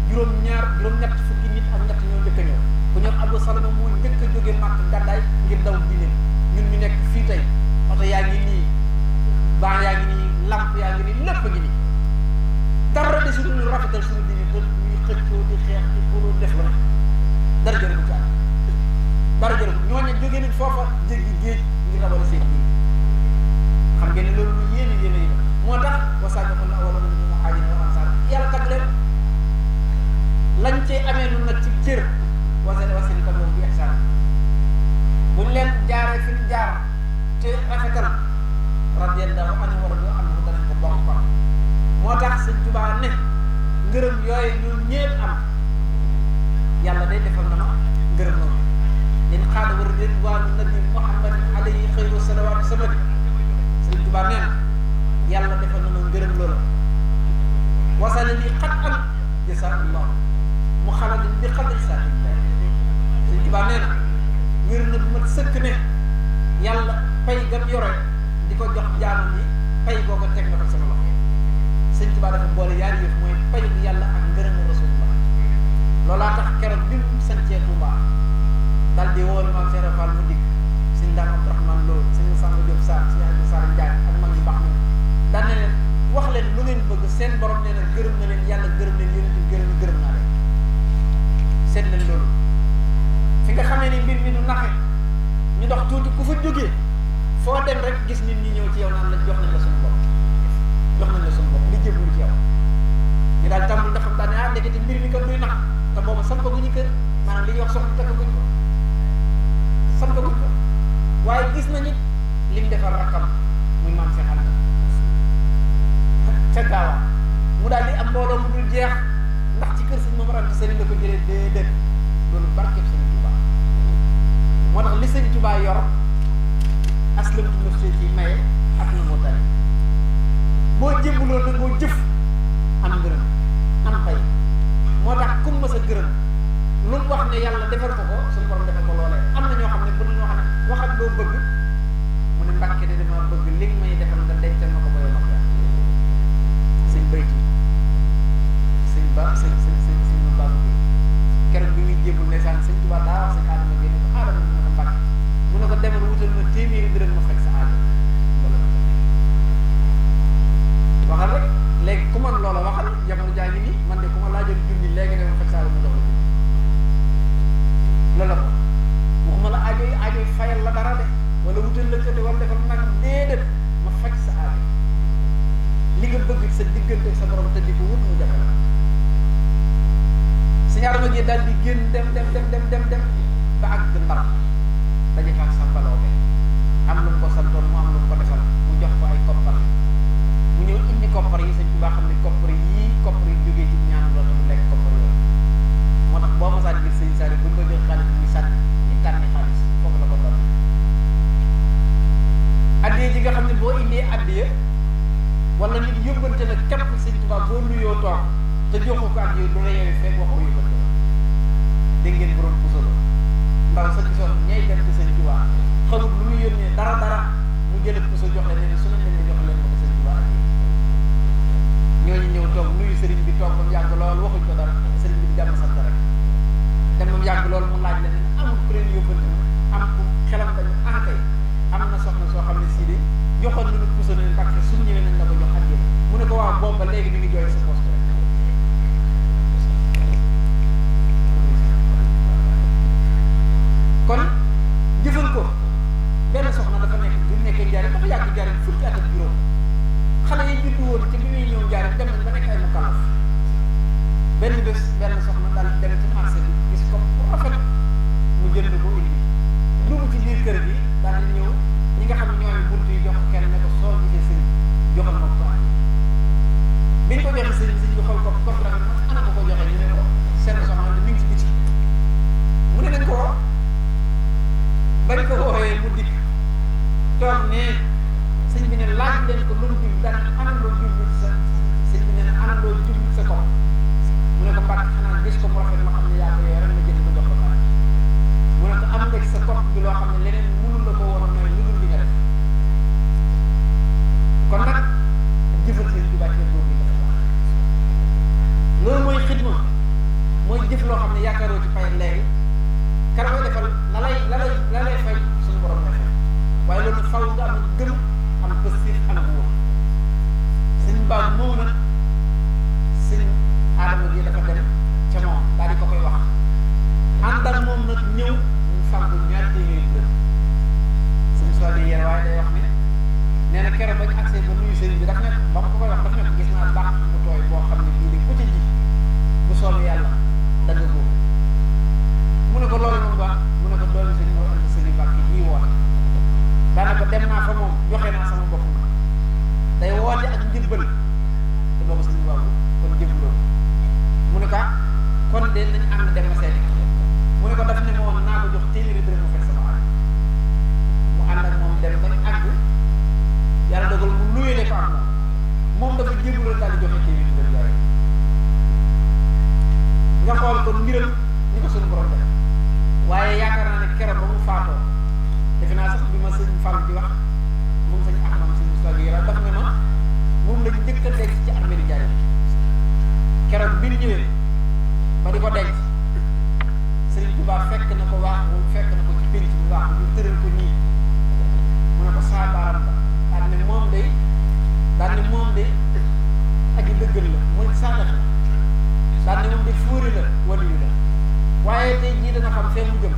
juróom-ñett fukki nit ak ñett ñoo njëkk a ñëw ku ñëw Abu Salama moo njëkk a jógee Màkk gàddaay ngir daw diine ñun ñu nekk fii tey oto yaa ngi nii baa yaa ngi nii lamp yaa ngi nii lépp ngi nii dara de suñu ñu rafetal suñu diine te ñuy xëccoo di xeex di xuloo def la dara jëru ko ci am dara jëru ko ñooñu jógee nañ foofa jéggi géej ngir rawale seen diine xam ngeen ne loolu lu yéene yi moo tax wasaabiquuna awwaluuna minal muhaajiriina wal ansaar yàlla tag leen lañ cee amee nun nag ci cër wasilka boobu bi ihsaan buñ leen jaaree fi ñu jaar te rafetal radiyallaahu anhu wa radu anhu danañ ko bokk ko moo tax Sëñ Tuubaa ne ngërëm yooyu ñun ñépp am yàlla day defal na ma ngërëm noonu lin xaada wa ridwaanu nabi muhammadin alayhi xayru salawaatu samadi Sëñ Tuubaa nee na yàlla defal na ma ngërëm loola wasale lii xat am jazaa'ullah mu xaladin bi xadri saatillah Sëñ Tuubaa nee na wér na bu mat sëkk ne yàlla pay gam yore di ko jox jaamam yi pay boo ko teg na ko sama loxo Sëñ Tuubaa dafa boole yaari yëf mooy payu yàlla ak ngërëmu rasulullah loolaa tax keroog bi mu sancee Tuubaa dal di woon maam Cheikh Fall mu dikk Sëñ Daam Abdourahmane Lo Sëñ Samba Diop Sarr Sëñ Aliou Sarr Ndiaye ak mag ñu baax na daan na leen wax leen lu ngeen bëgg seen borom nee na gërëm na leen yàlla gërëm leen yonent bi gërëm naa leen seet leen loolu fi nga xamee ni mbir mi nu naxe ñu dox tuuti ku fa jógee foo dem rek gis nit ñi ñëw ci yow naan la jox nañ la suñu bopp li jëbul ci yow ñu daal tàmbul ndax xam daal ne ndekete mbir mi kat duy nax te booba sampaguñu kër maanaam li ñuy wax soxna takkaguñ ko sampaguñ ko waaye gis nañu lim defar rakkam muy maam Cheikh Anta ca gaawaa mu daal di am mbooloo mu dul jeex ndax ci kër Sëñ Momar Anta Sali la ko jëlee déedéet loolu barkeb Sëñ Tuubaa moo tax li Sëñ Tuubaa yor aslamtu nafsi ci maye ak na moo tari boo jébbaloo nag boo jëf am ngërëm am pay moo tax kum ma sa gërëm lu mu wax ne yàlla defal ko suñu borom defal ko loolee am na ñoo xam ne bu ñoo xam ne waxat loo bëgg mu ne Mbàkke de dama bëgg li nga may defal nga dencal ma ko ba yow ma sëñ bayti sëñ ba sëñ baabu bi keroog bi muy jébbal ndeysaan sëñ Tuubaa daa wax sëñ Adama bi ne ko Adama mu ne ko Mbàkke mu ne ko demal wutal ma téeméeri dërëm ma fekk sa aajo waxal rek léegi ku man loola waxal jamono jaa ngi nii man de ku ma laajoon junni léegi ne ma fekk sa aajo ma jox la loolu la ko waxuma la aajo yi fayal la dara de wala wutal la kër de wala defal nag déedéet ma faj sa aajo li nga bëgg sa diggante sa borom te di ko wut mu jafe la Sëñ Adama gi daal di génn dem ba àgg Ndar daje fa ak sa mbaloo be am lu mu ko santoon mu am lu mu ko defal mu jox ko ay koppar mu ñëw indi koppar yi Sëñ Tuubaa xam ne koppar yi jógee ci ñaan la te mu lekk koppar yooyu moo tax boo ma sànni gis sëñ Saliou bu ñu ko jox xaalis muy sànni ñu tànni xaalis foofu la ko doon addiye ji nga xam ne boo indee addiye wala nit yóbbante la képp Sëñ Tuubaa boo nuyoo toog te joxu ko addiye du la yeewee fekk waxoo yóbbante la dégg ngeen borom pusalo ndaw sa gisoon ñay dem ci Sëñ Tuubaa xamul lu muy yónnee dara mu jële puso jox leen ne su nañ leen jox leen ma ko Sëñ Tuubaa addiye ñooñu ñëw toog nuyu sëriñ bi toog ba mu yàgg lool waxuñ ko dara sëriñ bi di jàmm sant rek dem ba mu yàgg lool mu laaj leen ne amul ku leen yóbbante am ku xelam dañu kay am na soxna soo xam ne sii de joxoon nañu puso nañu Mbàkke suñu ñëwee nañ la ko jox addiye mu ne ko waaw boobu ba léegi mi ngi jooy sa poste rek kon jëfal ko benn soxna dafa nekk bi mu nekkee Njaaréem dafa yàgg Njaaréem fukki at ak juróom xale yi juddu woon ci bi muy ñëw Njaaréem dem nañ ba nekk ay mukallaf benn bés benn soxna daal dem ci marché bi gis ko bu rafet mu jënd ko indi dugg ci biir kër gi daal di ñëw ñi nga xam ne ñooy bunt yi jox kenn ne ko soo gisee sëriñ joxal ma ko biñ ko joxe sëriñ bi xool ko rafet ma ana ko joxe ñu ne ko seen soxna mi ngi ci biti mu ne nañ ko woo bañ ko woowee mu dikk toog ne sëñ bi ne laaj leen ko lu mu jub daan ana loo jublu sa sëñ bi ne ana loo jublu sa kopp mu ne ko Mbàkke xanaa gis ko mu rafet ma xam ne yaa ko yore ma jënd ko jox ko pare mu ne ko am nga ci sa kopp bi loo xam ne leneen mënul la ko woon mooy lu dul li nga def kon nag jëfal sëñ bi bàccee boobu bi dafa baax loolu mooy xidma mooy jëf loo xam ne yaakaaroo ci fay léegi kar koy defal la lay fay suñu borom la fay waaye loolu faw nga am gëm am positif am wóor sëñ Ba moom nag sëñ Adama gi dafa dem ca moom daal di ko koy wax ànd ak moom nag ñëw ñu fàggu ñaar téeméeri dërëm sëñ soi di yéen waaye day wax ne nee na keroog bañ accès ba nuyu sëriñ bi daf nekk ba ma ko koy wax daf nekk gis naa baax bu tooy boo xam ne bii de ku ci ji bu soobee yàlla dagg boobu mu ne ko loolu moom baax mu ne ko doolu sëñ moo andi sëñ Mbàkke jii woote daanaka dem naa fa moom joxe naa sama bopp day woote ak njëbbal te boobu sëñ boobu kon jëbbaloo mu ne ko kon de nañ ànd dem ma seeti mu ne ko daf ne moom naa ko jox téeméeri dërëm mu fekk sama àll mu ànd ak moom dem bañ àgg yàlla dogal mu nuyulee ko ak moom dafa jëbbaloo daal di joxe téeméeri dërëm yaay nga xool kon mbiram ni ko suñu borom def waaye yaakaar naa ne keroog ba mu faatoo defe naa sax bi ma sëñ Fall di wax moom sëñ Ahmad sëñ Moussa Gueye daf ne ma moom lañ njëkk a denc ci armée di Njaaréem keroog bi ñu ñëwee ba di ko denc Sëriñ Tuubaa fekk na ko waax moom fekk na ko ci pénc bu baax ñu tëral ko nii mu ne ko saabaaram ba daal ne moom day aji dëggal la mooy saadax la daal ne moom day fóori la wala yu la waaye tey jii dana xam fee mu jëm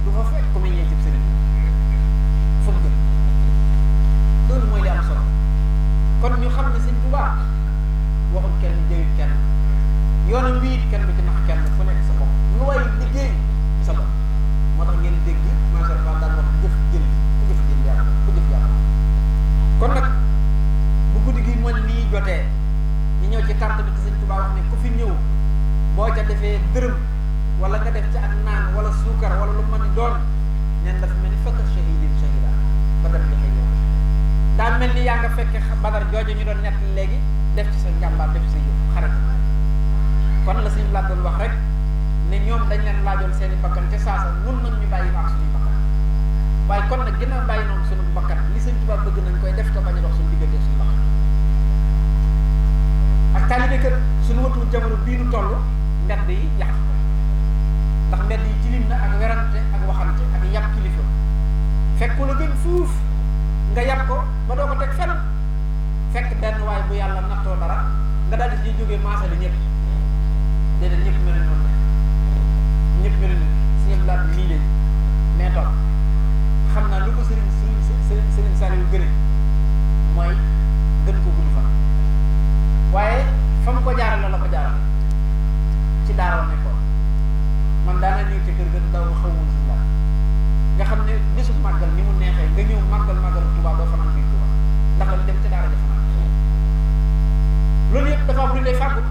du fa fekk ko meññee ci sëriñ fa mu jëm loolu mooy li am solo kon ñu xam ne Sëriñ Tuubaa waxul kenn jëyut kenn yoonam wi it kenn du ci nax kenn fu nekk sa bopp lu way liggéey sa bopp moo tax ngeen dégg macha allah daan wax jëf jël yàlla ku jëf yàlla kon nag bu guddi gi moñ nii jotee ñu ñëw ci carte bi ci Sëriñ Tuubaa wax ne ku fi ñëw boo ca defee dërëm wala nga def ci ak naan wala suukar wala lu mën di doon neen dafa mel ni yaa nga fekke Badar jooju ñu doon nett léegi def ci sa njàmbaar def ci sa yëf xarit kon la suñu laaj doon wax rek ne ñoom dañ leen laajoon seeni bakkan ca saasa nun nag ñu bàyyi ak suñuy bakkan waaye kon nag ginnaaw bàyyi noonu suñu bakkan li Sëñ Tuubaa bëgg nañ koy def te bañ a dox suñu diggante suñu bakkan ak taalibe kër suñu watuwul jamono bii nu toll mbedd yi yàq ko ndax mbedd yi tilim na ak werante ak waxante ak yàpp kilifa fekk ku la gën fuuf nga yàpp ko ba doo ko teg fenn fekk benn waay bu yàlla nattoo dara nga daal di ci jógee maasale ñëpp déedéet ñëpp mel ni noonu ñëpp mel ni si ñëpp laat nii de mais toog xam naa lu ko sëriñ Saliou gëne mooy gën ko gudd fan waaye fa mu ko jaarale la ko jaarale ci daara nekkoon man daana ñëw ci kër ga daw xaw ma si laat nga xam ne bisu màggal ni mu neexee nga ñëw màggal Tuubaa doo fanaan biir Tuubaa ndax la dem ca daara ja fanaan loolu yëpp dafa am lu lay fàggu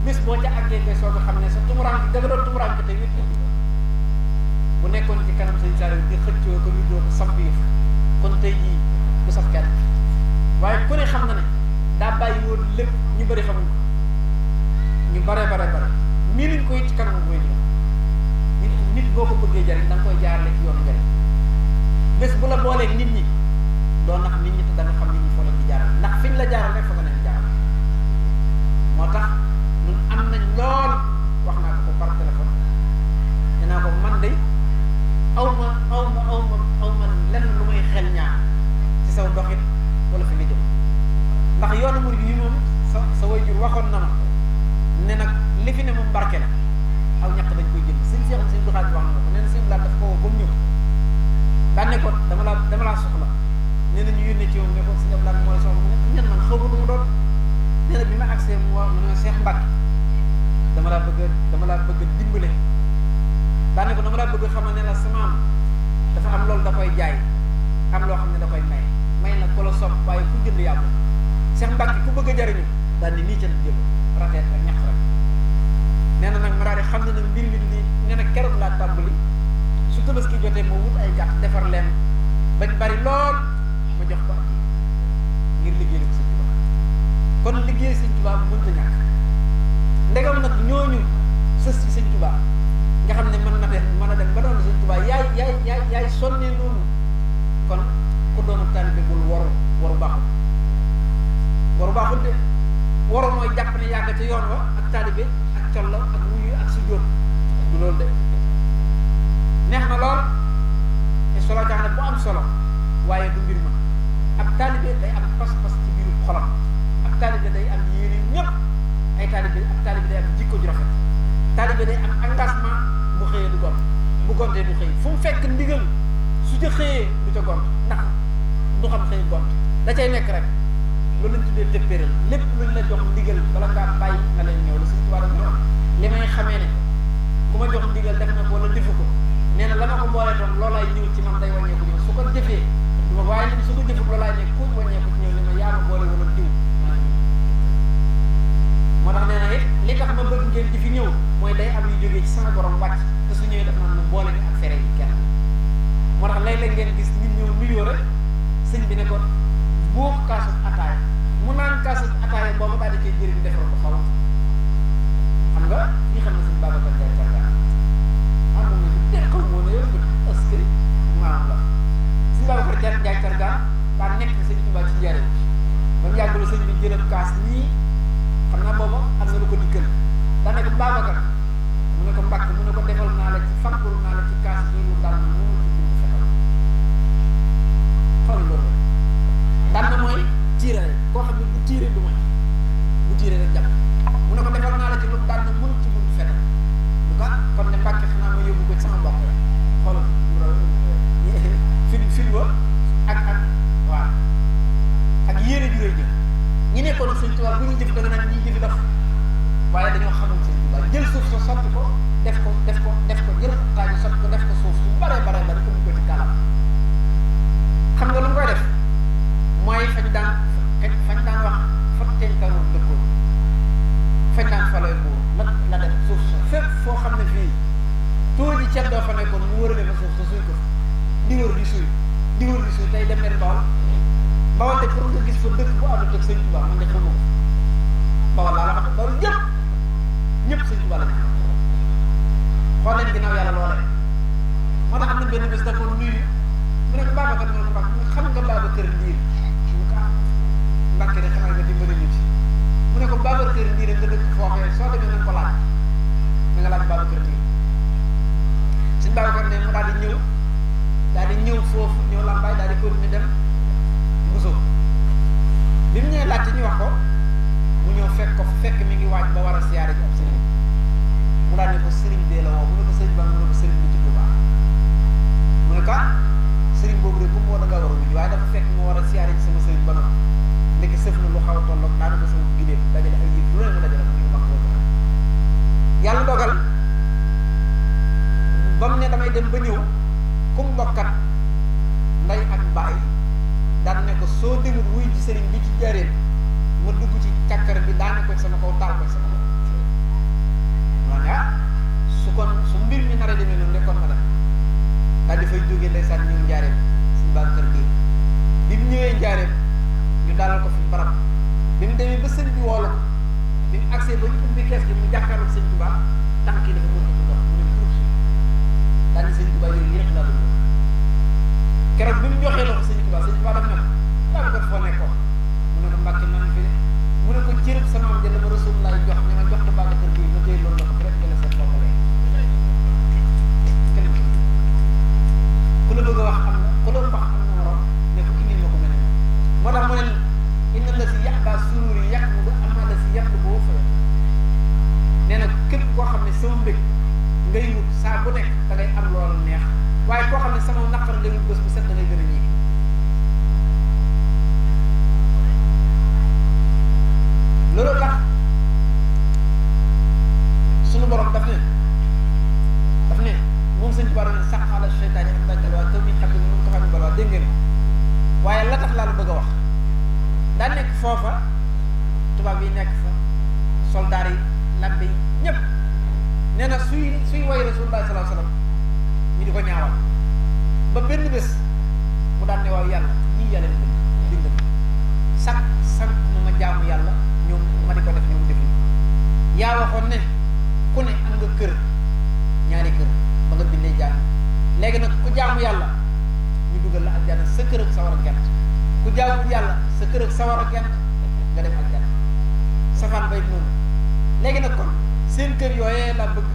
bis boo ca àggee ngay soog a xam ne sa tumuraanke da nga doon tumuraanke te wét bu nekkoon ci kanam Sëñ Saliou di xëccoo ko ñu doo ko samp yëf kon tey jii du saf kenn waaye ku ne xam na ne daa bàyyi woon lépp ñu bëri xamuñ ko ñu bare mii nuñ koy ci kanam mooy nit boo ko bëggee jariñ da nga koy jaarale ci yoonu jariñ bés bu la booleeg nit ñi doo nax nit ñi te danga xam nit ñi foo leen di jaaral ndax fiñ la jaaral rek fa nga leen jaaral moo tax ñun am nañ lool wax naa ko par téléphone nee naa ko man de aw ma lenn lu may xel ñaar ci saw doxit wala fi nga jëm ndax yoonu murid yi moom sa waajur waxoon na ma ne nag li fi ne moom barke la aw ñàkk dañ koy jënd sëñ Seexum sëñ Duxaat wax na ko nee na sëñ Blaat daf ko woo ba mu ñëw daan ne ko dama laa soxla nee na ñu yónnee ci moom ne ko sëñ Blaat mooy soxla mu ne ñan man xaw ma lu mu doon nee na bi ma agsee mu wax mu ne Seex Mbàkke dama laa bëgg dimbale daan ne ko dama laa bëgg xamal ne la sama am dafa am loolu da koy jaay am loo xam ne da koy may nag ko la sopp waaye ku jënd yàlla Seex Mbàkke ku bëgg a jariñu daal ni nii ca jëm rateet ak ñax rek nee na nag ma daal di xam ne nag mbir mi nii nee na keroog laa tàmbali su Tabaski jotee moo wut ay gàtt defar leen bañ bari lool ma jox ko ak ngir liggéey ko Sëñ Tuubaa kon liggéey Sëñ Tuubaa mënta ñàkk ndegam nag ñooñu sës ci Sëñ Tuubaa nga xam ne mën a dem ba doon Sëñ Tuubaa yaay sonnee noonu kon ku doonu taalibe bul waru baaxul de waru mooy jàpp ne yàgg ca yoon wa ak taalibe ak collo ak wuyu ak su jóot du loolu de neex na lool te solo tax na bu am solo waaye du mbir ma ab taalibe day am pas-pas ci biiru xolam ab taalibe day am yéene ñëpp ab taalibe day am jikko ju rafet taalibe day am engagement bu xëyee du gont bu gontee du xëy fu mu fekk ndigal su ca xëyee du ca gont ndax du xam xëy gont da cay nekk rek loolu lañ tuddee téppéeral lépp luñ la jox ndigal bala ngaa bàyyi nga leen ñëw la Sëñ Tuubaa dafa ñëw li may xamee ne ku ma jox ndigal def na ko wala defu ko nee na la ma ko boolee doon loolaay ñëw ci man day wàññeeku ñëw su ko defee du ma waaye su ko defut loolaay ne ku wàññeeku ñëw li ma yaa ma boole wala diw moo tax nee na it li tax ma bëgg ngeen di fi ñëw mooy day am yu jógee ci sama borom wàcc te su ñëwee def naan ma boole ni ak fere yi kenn moo tax léeg-léeg ngeen gis nit ñëw nuyoo rek sëñ bi ne ko buux kaasu ataaya mu naan kaasu ataaya boobu daal di koy jëriñ defar ko xaw xam nga ñi xam ne sëñ Babacar Ndiaye Cargaan am na ñu te xaw moo ne yow est-ce que maam la sëñ Babacar Ndiaye Cargaan daa nekk sëñ Tuubaa ci njëriñ ba mu yàggul sëñ bi jëlab kaas nii xam naa booba am na lu ko dikkal daa ne ko Babacar mu ne ko Mbàkke mu ne ko defal naa la ci fankul naa la ci kaas bii lu daan na mu ci bind fexal xool loolu daan na mooy tiire rek koo xam ne bu tiire du mooy bu tiire rek jàpp mu ne ko defal naa la ci lu daan na mun ci mun fetal lu ko kon ne Mbàkke xanaa ma yóbbu ko ci sama mbokk rek xool fil wa ak waaw ak yéene ju rëy jëf ñi nekkoon ak Sëñ Tuubaa bu ñu jëf da nga naan ñi jëfi dof waaye dañoo xamul Sëñ Tuubaa jël suuf sa sotti ko def ko jël xaaju sotti ko def ko suuf su bare ko mu ko ci kàllam xam nga lu mu koy def mooy fañ daan wax fotteen karoon dëkkoon fañ daan falooy buur la def suuf sa fépp foo xam ne fii too ji ceeb doo fa nekkoon mu wërale fa suuf sa suy ko di wër di suy tey dem leen Bawol Bawol de pour nga gis fa dëkk bu àndut ak sëñ Tuubaa man de xamu ko Bawol laa la xam ne Bawol ñëpp sëñ Tuubaa la xool leen ginnaaw yàlla loolee moo tax am na benn bés da ko nuyu mu ne ko Babacar mu ne ko Mbacke mu ne xam nga Babacar Ndiir mu ko Mbacke de xanaa nga dimbali ñu ci mu ne ko Babacar Ndiir nga dëkk foofee soo demee nañ ko laaj na nga laaj Babacar Ndiir suñ Babacar ne mu daal di ñëw foofu ñëw Lambaay daal di continuer dem Mbuso bi mu ñëwee laajte ñu wax ko mu ñëw fekk mi ngi waaj ba war a siyaare ji ab sëriñ mu daal ne ko sëriñ bee la woo mu ne ko sëriñ ba mu ne ko sëriñ bi ci Tuubaa mu ne ko sëriñ boobu de comme moo da nga war a wuji waaye dafa fekk moo war a siyaare ci sama sëriñ ba noppi ndekki sëf na lu xaw a tolloog daanaka sama gileem dajale ay yëf lu ne mu dajale ko ñu wax ko yàlla dogal ba mu ne damay dem ba ñëw kum mbokkat nday ak baay daan ne ko soo demul wuy ci sëriñ bi ci jaareen ma dugg ci càkkar bi daane ko sama kaw taal ko sama kaw ma ne su mbir mi nar a demee noonu lekkoon ma def daal di fay jógee ndeysaan ñëw njaareem suñu baa kër gi bi mu ñëwee njaareem ñu dalal ko fi barab bi mu demee ba sëñ bi woolu ko bi mu agsee ba ñu ubbi kees gi mu jàkkaarloog sëñ Tuubaa tànk yi dafa mën ko dox mu ne groupe daal di sëñ Tuubaa yooyu yëpp laa doon keroog bi mu joxee loxo sëñ Tuubaa daf ne ko Babacar foo nekkoon mu ne ko Mbàkke maa ngi fi de mu ne ko cërëb sama am jël ma Rasul laay jox ne ma jox ko Babacar bii ma téye loolu la ko rek jëlee seen bopp lay ku la bëgg a wax am na ku la wax am na morom ne ko indil ma ko mel ne moo tax mu ne inna la si yàq baa suruur yi yàq mu du am la si yàq boo fa nee na képp koo xam ne sama mbég ngay wut saa bu nekk da ngay am loolu neex waaye koo xam ne sama naqar ngay wut bés bu set da ngay gën a ñiig loolu tax sunu borom daf ne moom sëñ Tuubaa ne sax ala seytaane ak dàggal waa taw bi xam ne moom ko xam ne balaa dégg ngeen waaye la tax laa la bëgg a wax daa nekk foofa tubaab yi nekk fa soldaar yi labbe yi ñëpp nee na suy way Rasulullah sallallahu alayhi wasallam ñu di ko ñaawal ba benn bés mu daan ne waaw yàlla ñii yàlla ni bind sax nu ma jaamu yàlla ñoom ma di ko def ñoom defuñ yaa waxoon ne ku ne am nga kër ñaari kër ba nga bindee jaam léegi nag ku jaamu yàlla ñu dugal la aljana sa kër ak sawar a gent ku jaamu yàlla sa kër ak sawar a gent nga dem aljana safaan bay noonu léegi nag kon seen kër yooyee la bëgg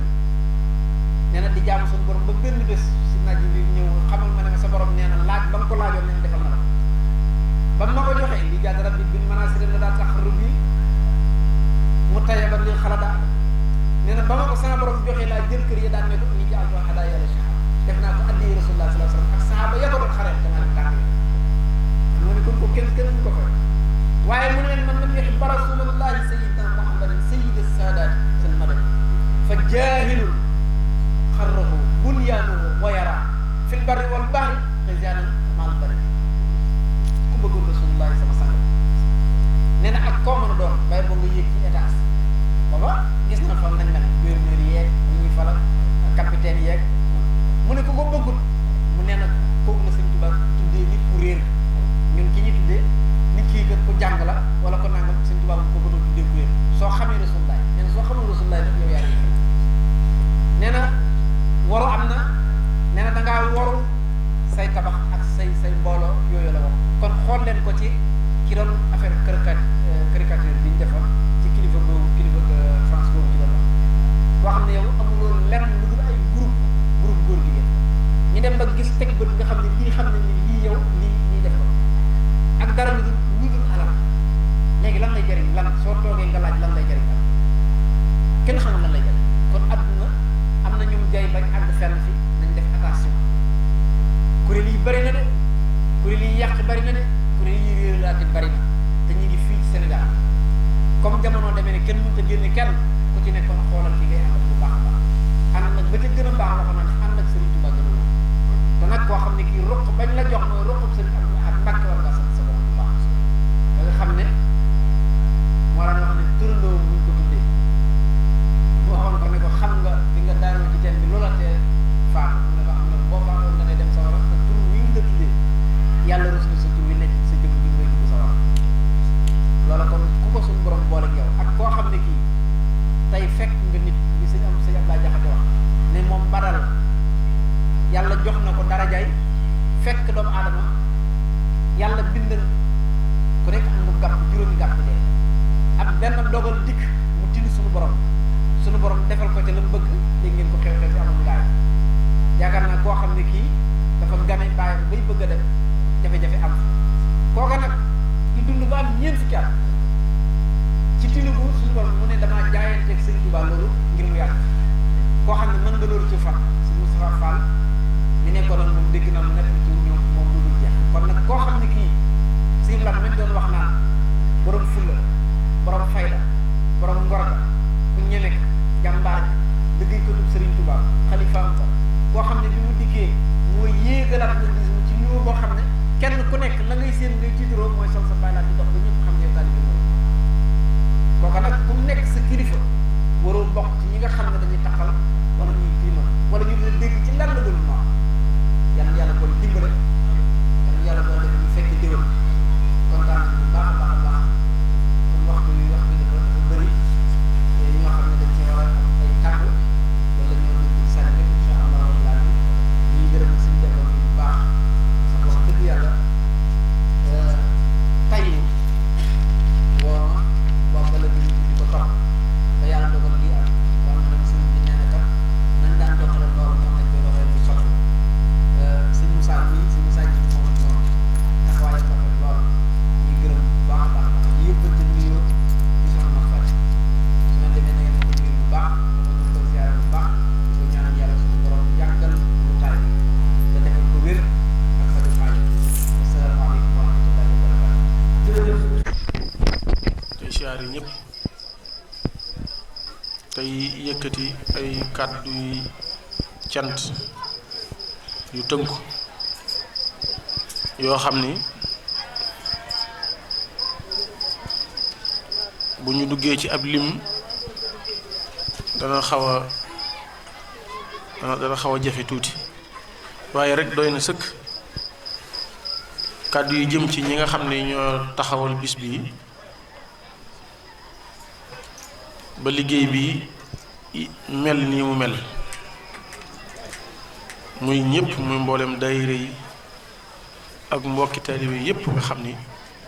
nee na di jaamu suñu borom ba benn bés si naaj bi ñëw xamal ma ne ma sa borom nee na laaj ba nga ko laajoon nee na defal na la ba ma ko joxee li jaad rabbi bil manasir la daa tax rub yi mu tayaba li xalada nee na ba ma ko sama borom joxee laa jël kër yi daan ne ko ni jaal ko xadaa yàlla saxaaba def naa ko addi Rasulullah sallallahu alayhi wasallam ak saxaaba ya ko doon xaree dama leen tànn xam nga ne kon ko kenn du ko fay waaye mu ne leen man lam yuhibba rasulullahi sayyidina muhammadin sayyid as-saadaat sal madani fa jaahilun xarrahu bunyaanuhu wa yara fil barri wal bahri xisyaanan mal bari ku bëggoon rasulullahi sama sang nee na ak koo mën a doon bay boo nga yéeg ci étage booba gis na fa nañ mel gouverneur yeeg ñi ñuy falal capitaine yeeg mu ne ko bëggul mu nee na kooku la Sëñ Tuubaa tuddee nit ku réer ñun ki ñuy tuddee nit kii kat ku jàng la wala ko nangam Sëñ Tuubaa ko ko doon tuddee ku réer soo xamee Rasulullah nee na soo xamee Rasulullah nag yow yaa ngi nee na waru am na nee na dangaa waru say tabax ak say mbooloo yooyu la war kon xool leen ko ci ki doon affaire caricature bi ñu defoon ci kilifa France boobu ci doon wax boo xam ne yow amuloo lenn lu dul ay groupe góor jigéen ñu dem ba gis teg bët nga xam ne lii xam nañ ne lii yow lii def ko ak dara lu dul alal léegi lan lay jëriñ lan soo toogee nga laaj lan lay jëriñ am kenn xamul lan lay jëriñ kon adduna am na ñum jay bañ àgg fenn fi nañ def attention kuréel yi bëri na de kuréel yi yàq bëri na de kuréel yi réeralaate bëri na te ñu ngi fii ci Sénégal comme jamono demee ne kenn mënut a génne kenn ku ci nekkoon xoolal ki ngay àndal bu baax a baax ànd nag ba ca gën a baax la ko naan ànd ak Serigne Touba gën a baax te nag koo xam ne kii ruq bañ la jox mooy ruqub Serigne Abdou Lahad Mbacké war ngaa sant sa borom bu baax da nga xam ne moo daan wax ne turandoo muñ ko tuddee mu waxoon ko ne ko xam nga di nga daanoo ci teen bi loola tee faatu mu ne ko am na boo faatoon da ngay dem sa war a te tur wi nga tuddee yàlla rus na sa tur wi nekk sa jëm ji ngay aadama yàlla bind ku nekk am nga gàpp juróomi gàpp dee ak benn dogal dikk mu tinu suñu borom defal ko ca la bëgg léegi ngeen ko xew-xew bi amul ngaay yaakaar naa koo xam ne kii dafa gane bàyyam bay bëgg a dem jafe-jafe am kooka nag di dund ba am ñeent fukki at ci tinu bu suñu borom mu ne damaa jaayanteeg sëñ Tuubaa loolu ngir mu yàgg koo xam ne mën nga loolu ci fan si Moustapha Fall mi nekkoon moom dégg naa mu nekk ci ñoom moom lu dul jeex kon nag koo xam ne kii si lam nañ doon wax naan borom fulla borom fayda borom ngorga ku ñemek jàmbaar ji liggéey ko Sëriñ Tuubaa xalifaam ba koo xam ne bi mu dikkee mooy yéegalaat mouridisme ci niveau boo xam ne kenn ku nekk la ngay seen ngay tiitaroo mooy sol sa baylaat di dox ba ñëpp xam ne taalibe moom kooka nag ku nekk sa kilifa waroo bokk ci ñi nga xam ne dañuy taxal wala ñuy tiimal wala ñu leen dégg ci lan la doon noonu yàlla boole dimbale yàlla boole ñu fekk déwén kontaan bu baax a baax a baax kon wax bi dafa bëri te ñoo xam ne dañ ci war a am ay kàddu wala ñoo ñu ci sànni rek incha allah rabbil alamin ñuy gërëm suñu jamono bu baax sax wax dëgg yàlla tayu woo boobu la ñu di ko topp ba yàlla dogal lii am wax na ne suñu bi nee na kat nañ daan doxale loolu noonu lañ koy doxee bu sotti sëñ Moussa mii sëñ Moussa ji moom noonu taxawaay ko rek loolu ñu gërëm bu baax a baax ñu yëppante nuyoo ci soxna Mame Faty su ma demee na ngeen ko nuyu bu baax ñu ko ziyaare bu baax di ko ñaan yàlla suñu borom yàggal lu taay te defal ko wér ak faju faaj asalaamaaleykum wa rahmatullahi wa barakatuh jërëjëf tey siyaare ñëpp tey yëkkati ay kàddu yi cant yu tënku yoo xam ni bu ñu duggee ci ab lim dana xaw a jafe tuuti waaye rek doy na sëkk kàddu yi jëm ci ñi nga xam ne ñoo taxawal bis bi ba liggéey bi mel nii mu mel muy ñëpp muy mboolem daayira yi ak mbokki taalibe yi yëpp nga xam ni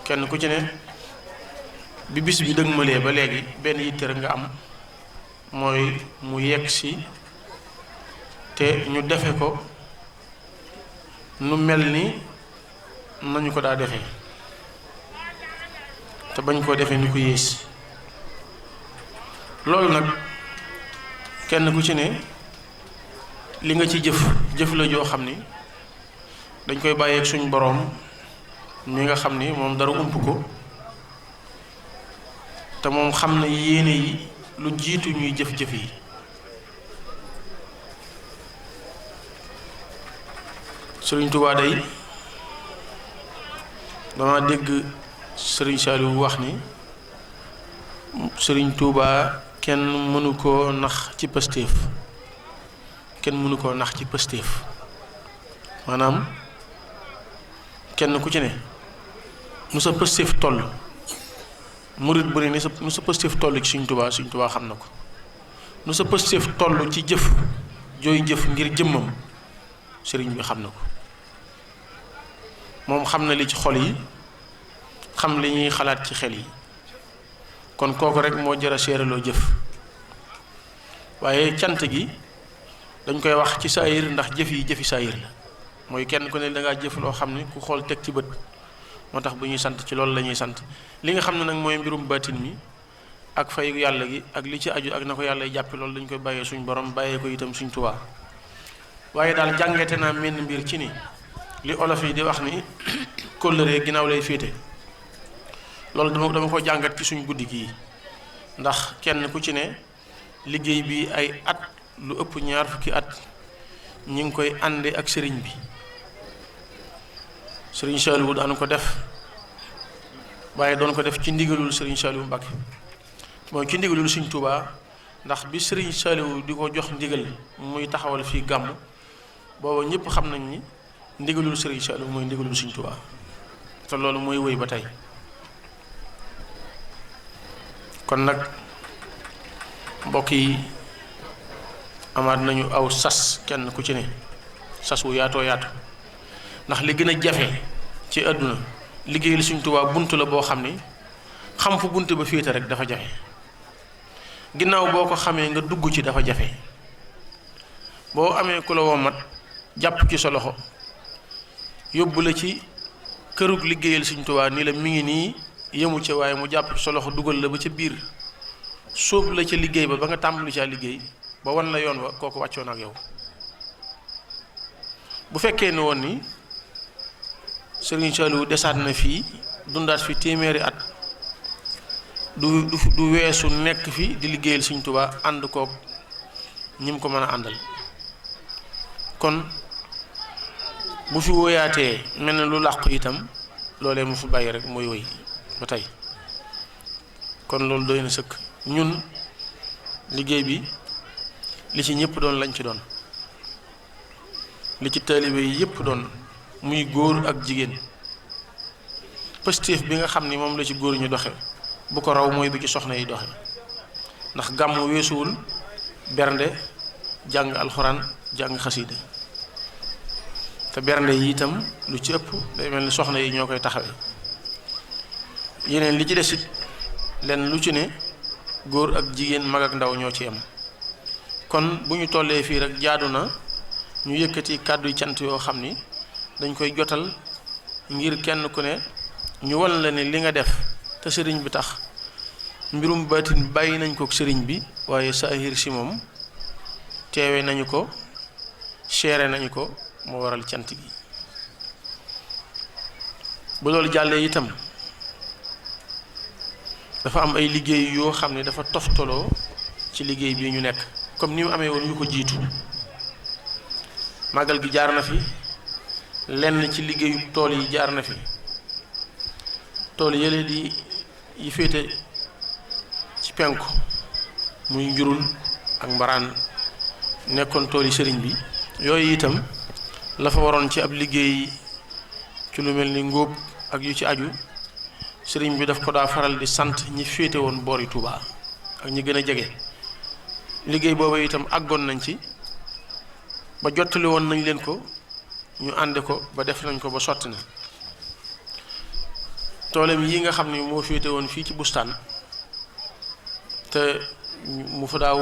kenn ku ci ne bi bis bi dëgmalee ba léegi benn yitte rek nga am mooy mu yegg si te ñu defe ko nu mel ni nañu ko daa defee te bañ koo defee ni ko yées loolu nag kenn ku ci ne li nga ci jëf la joo xam ni dañ koy bàyyeeg suñ boroom mi nga xam ni moom dara ump ko te moom xam na yéene yi lu jiitu ñuy jëf-jëf yi Sëriñ Tuubaa day dama dégg Sëriñ Saliou wax ni Sëriñ Tuubaa kenn mënu koo nax ci pëstéef maanaam kenn ku ci ne nu sa pëstéef toll murit bu ne nu sa pëstéef toll ci Sëriñ Tuubaa xam na ko nu sa pëstéef toll ci jëf jooy jëf ngir jëmmam sëriñ bi xam na ko moom xam na li ci xol yi xam li ñuy xalaat ci xel yi kon kooku rek moo jara seeraloo jëf waaye cant gi dañ koy wax ci saayir ndax jëf yi jëfi saayir la mooy kenn ku ne dangaa jëf loo xam ne ku xool teg ci bët moo tax bu ñuy sant ci loolu la ñuy sant li nga xam ne nag mooy mbirum baatin mi ak fayu yàlla gi ak li ci aju ak na ko yàlla jàppe loolu dañ koy bàyyee suñ borom bàyyee ko itam Sëriñ Tuubaa waaye daal jàngate naa menn mbir ci ni li olof yi di wax ni kóllëre ginnaaw lay féete loolu dama ko jàngat ci suñ guddi gii ndax kenn ku ci ne liggéey bi ay at lu ëpp 20 fukki at ñi ngi koy ànde ak sëriñ bi sëriñ Saliou daanu ko def waaye doon ko def ci ndigalul sëriñ Saliou Mbacké mooy ci ndigalul Sëriñ Tuubaa ndax bi sëriñ Saliou di ko jox ndigal muy taxawal fii gàmm booba ñëpp xam nañ ni ndigalul sëriñ Saliou mooy ndigalul Sëriñ Tuubaa te loolu mooy wéy ba tey kon nag mbokk yi amaat nañu aw sas kenn ku ci ne sas wu yaatoo yaatu ndax li gën a jafe ci àdduna liggéeyal Sëriñ Tuubaa bunt la boo xam ni xam fu bunt ba féete rek dafa jafe ginnaaw boo ko xamee nga dugg ci dafa jafe boo amee ku la womat jàpp ci sa loxo yóbbu la ci kërug liggéeyal Sëriñ Tuubaa ni la mi ngi nii yemu ca waaye mu jàpp ci sa loxo dugal la ba ca biir sóob la ca liggéey ba nga tàmbali caa liggéey ba wan la yoon wa kooku wàccoon ak yow bu fekkee ne woon ni Sëriñ Saliou desaat na fii dundaat fi téeméeri at du weesu nekk fi di liggéeyal Sëriñ Tuubaa ànd koog ñi mu ko mën a àndal kon bu fi woyaatee mel na lu làqu itam loolee mu fi bàyyi rek mooy woy ba tey kon loolu doy na sëkk ñun liggéey bi li ci ñëpp doon lañ ci doon li ci taalibe yi yëpp doon muy góor ak jigéen positif bi nga xam ni moom la ci góor ñu doxe bu ko raw mooy bi ci soxna yi doxe ndax gàmm weesuwul bernde jàng alxuraan jàng xasiida te bernde yi itam lu ci ëpp day mel ni soxna yi ñoo koy taxawee yeneen li ci des it lenn lu ci ne góor ak jigéen mag ak ndaw ñoo ci am kon bu ñu tollee fii rek jaadu na ñu yëkkati kàddu cant yoo xam ni dañ koy jotal ngir kenn ku ne ñu wan la ne li nga def te sëriñ bi tax mbirum baatin bàyyi nañ ko sëriñ bi waaye saahir si moom teewe nañu ko seere nañu ko moo waral cant gi bu loolu jàllee itam dafa am ay liggéey yoo xam ne dafa toftaloo ci liggéey bii ñu nekk comme ni mu amee woon yu ko jiitu màggal gi jaar na fi lenn ci liggéeyu tool yi jaar na fi tool yële di yi féete ci penku muy njurul ak mbaraan nekkoon tool yi sëriñ bi yooyu itam la fa waroon ci ab liggéey ci lu mel ni ngóob ak yu ci aju sëriñ bi daf ko daa faral di sant ñi féete woon boori Touba ak ñi gën a jege liggéey boobu itam àggoon nañ ci ba jottali woon nañ leen ko ñu ànde ko ba def nañ ko ba sotti na toolem yi nga xam ni moo féete woon fii ci bustaan te mu fa daaw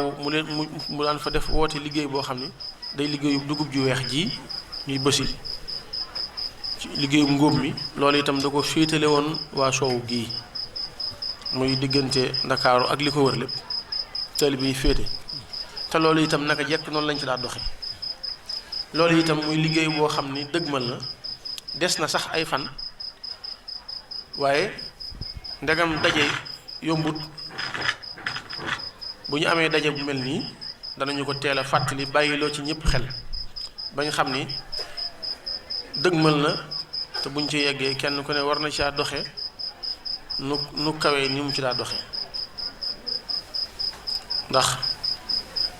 mu daan fa def woote liggéey boo xam ni day liggéeyu dugub ju weex ji ñuy bësil ci liggéeyu ngóob mi loolu itam da ko féetale woon waa soowu gii muy diggante Ndakaaru ak li ko wër lépp teel bi féete te loolu itam naka jekk noonu lañ ci daa doxe loolu itam muy liggéey boo xam ni dëgmal na des na sax ay fan waaye ndegam daje yombut bu ñu amee daje bu mel nii danañu ko teel a fàttali bàyyiloo ci ñëpp xel bañ xam ni dëgmal na te buñ ci yeggee kenn ku ne war na caa doxe nu kawee ni mu ci daa doxe ndax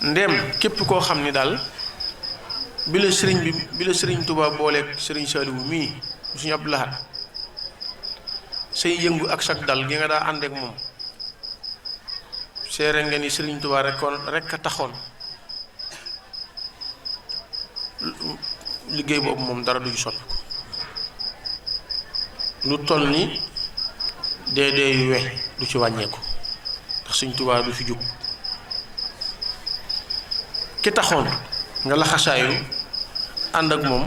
ndéem képp koo xam ni daal bi la sëriñ Touba booleeg sëriñ Saliou mii suñu Abdou Lahad say yëngu ak sag dal gi nga daa ànd ak moom seere nga ni sëriñ Touba rek a taxoon liggéey boobu moom dara du ci soppi ko lu toll ni dee yu we du ci wàññeeku ndax sëriñ Touba du fi jóg ki taxoon nga laxasaayu ànd ak moom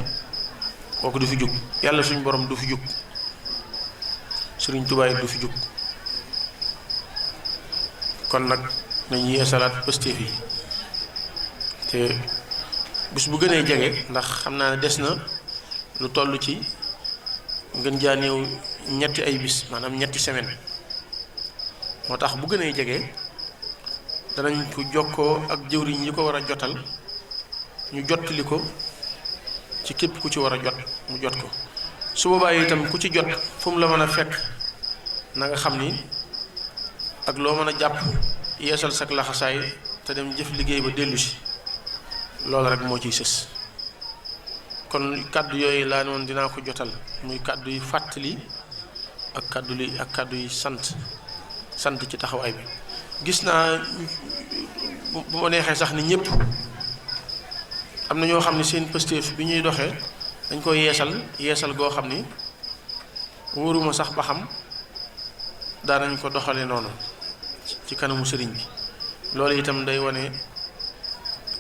kooku du fi jóg yàlla suñu borom du fi jóg sëriñ Touba du fi jóg kon nag nañu yeesalaat pëstéef yi te bis bu gënee jege ndax xam naa ne des na lu toll ci ngën jaa néew ñetti ay bis maanaam ñetti semaine moo tax bu gënee jege danañ ko jokkoo ak jëwriñ yi ko war a jotal ñu jottali ko ci képp ku ci war a jot mu jot ko su boobaa itam ku ci jot fu mu la mën a fekk na nga xam ni ak loo mën a jàpp yeesal sak laxasaay te dem jëf liggéey ba dellu si loolu rek moo ciy sës kon kàddu yooyu laa noonu dinaa ko jotal muy kàddu yi fàttali ak kàddu yi sant ci taxawaay bi gis naa bu ma neexee sax ni ñëpp am na ñoo xam ne seen pëstéef bi ñuy doxee dañ koy yeesal goo xam ni wóoruma sax ba xam daanañ ko doxale noonu ci kanamu sëriñ bi. loolu itam day wane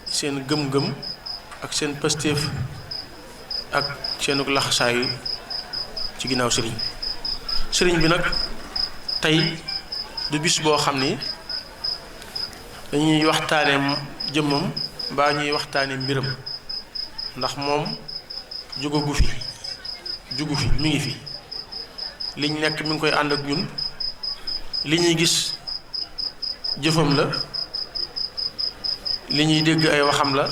seen gëm-gëm ak seen pëstéef ak seenug laxasaayu ci ginnaaw sëriñ bi nag tey du bis boo xam ni dañuy waxtaane jëmmam mbaa ñuy waxtaane mbiram, ndax moom jugu fi mi ngi fi liñ nekk mi ngi koy ànd ak ñun, li ñuy gis jëfam la, li ñuy dégg ay waxam la,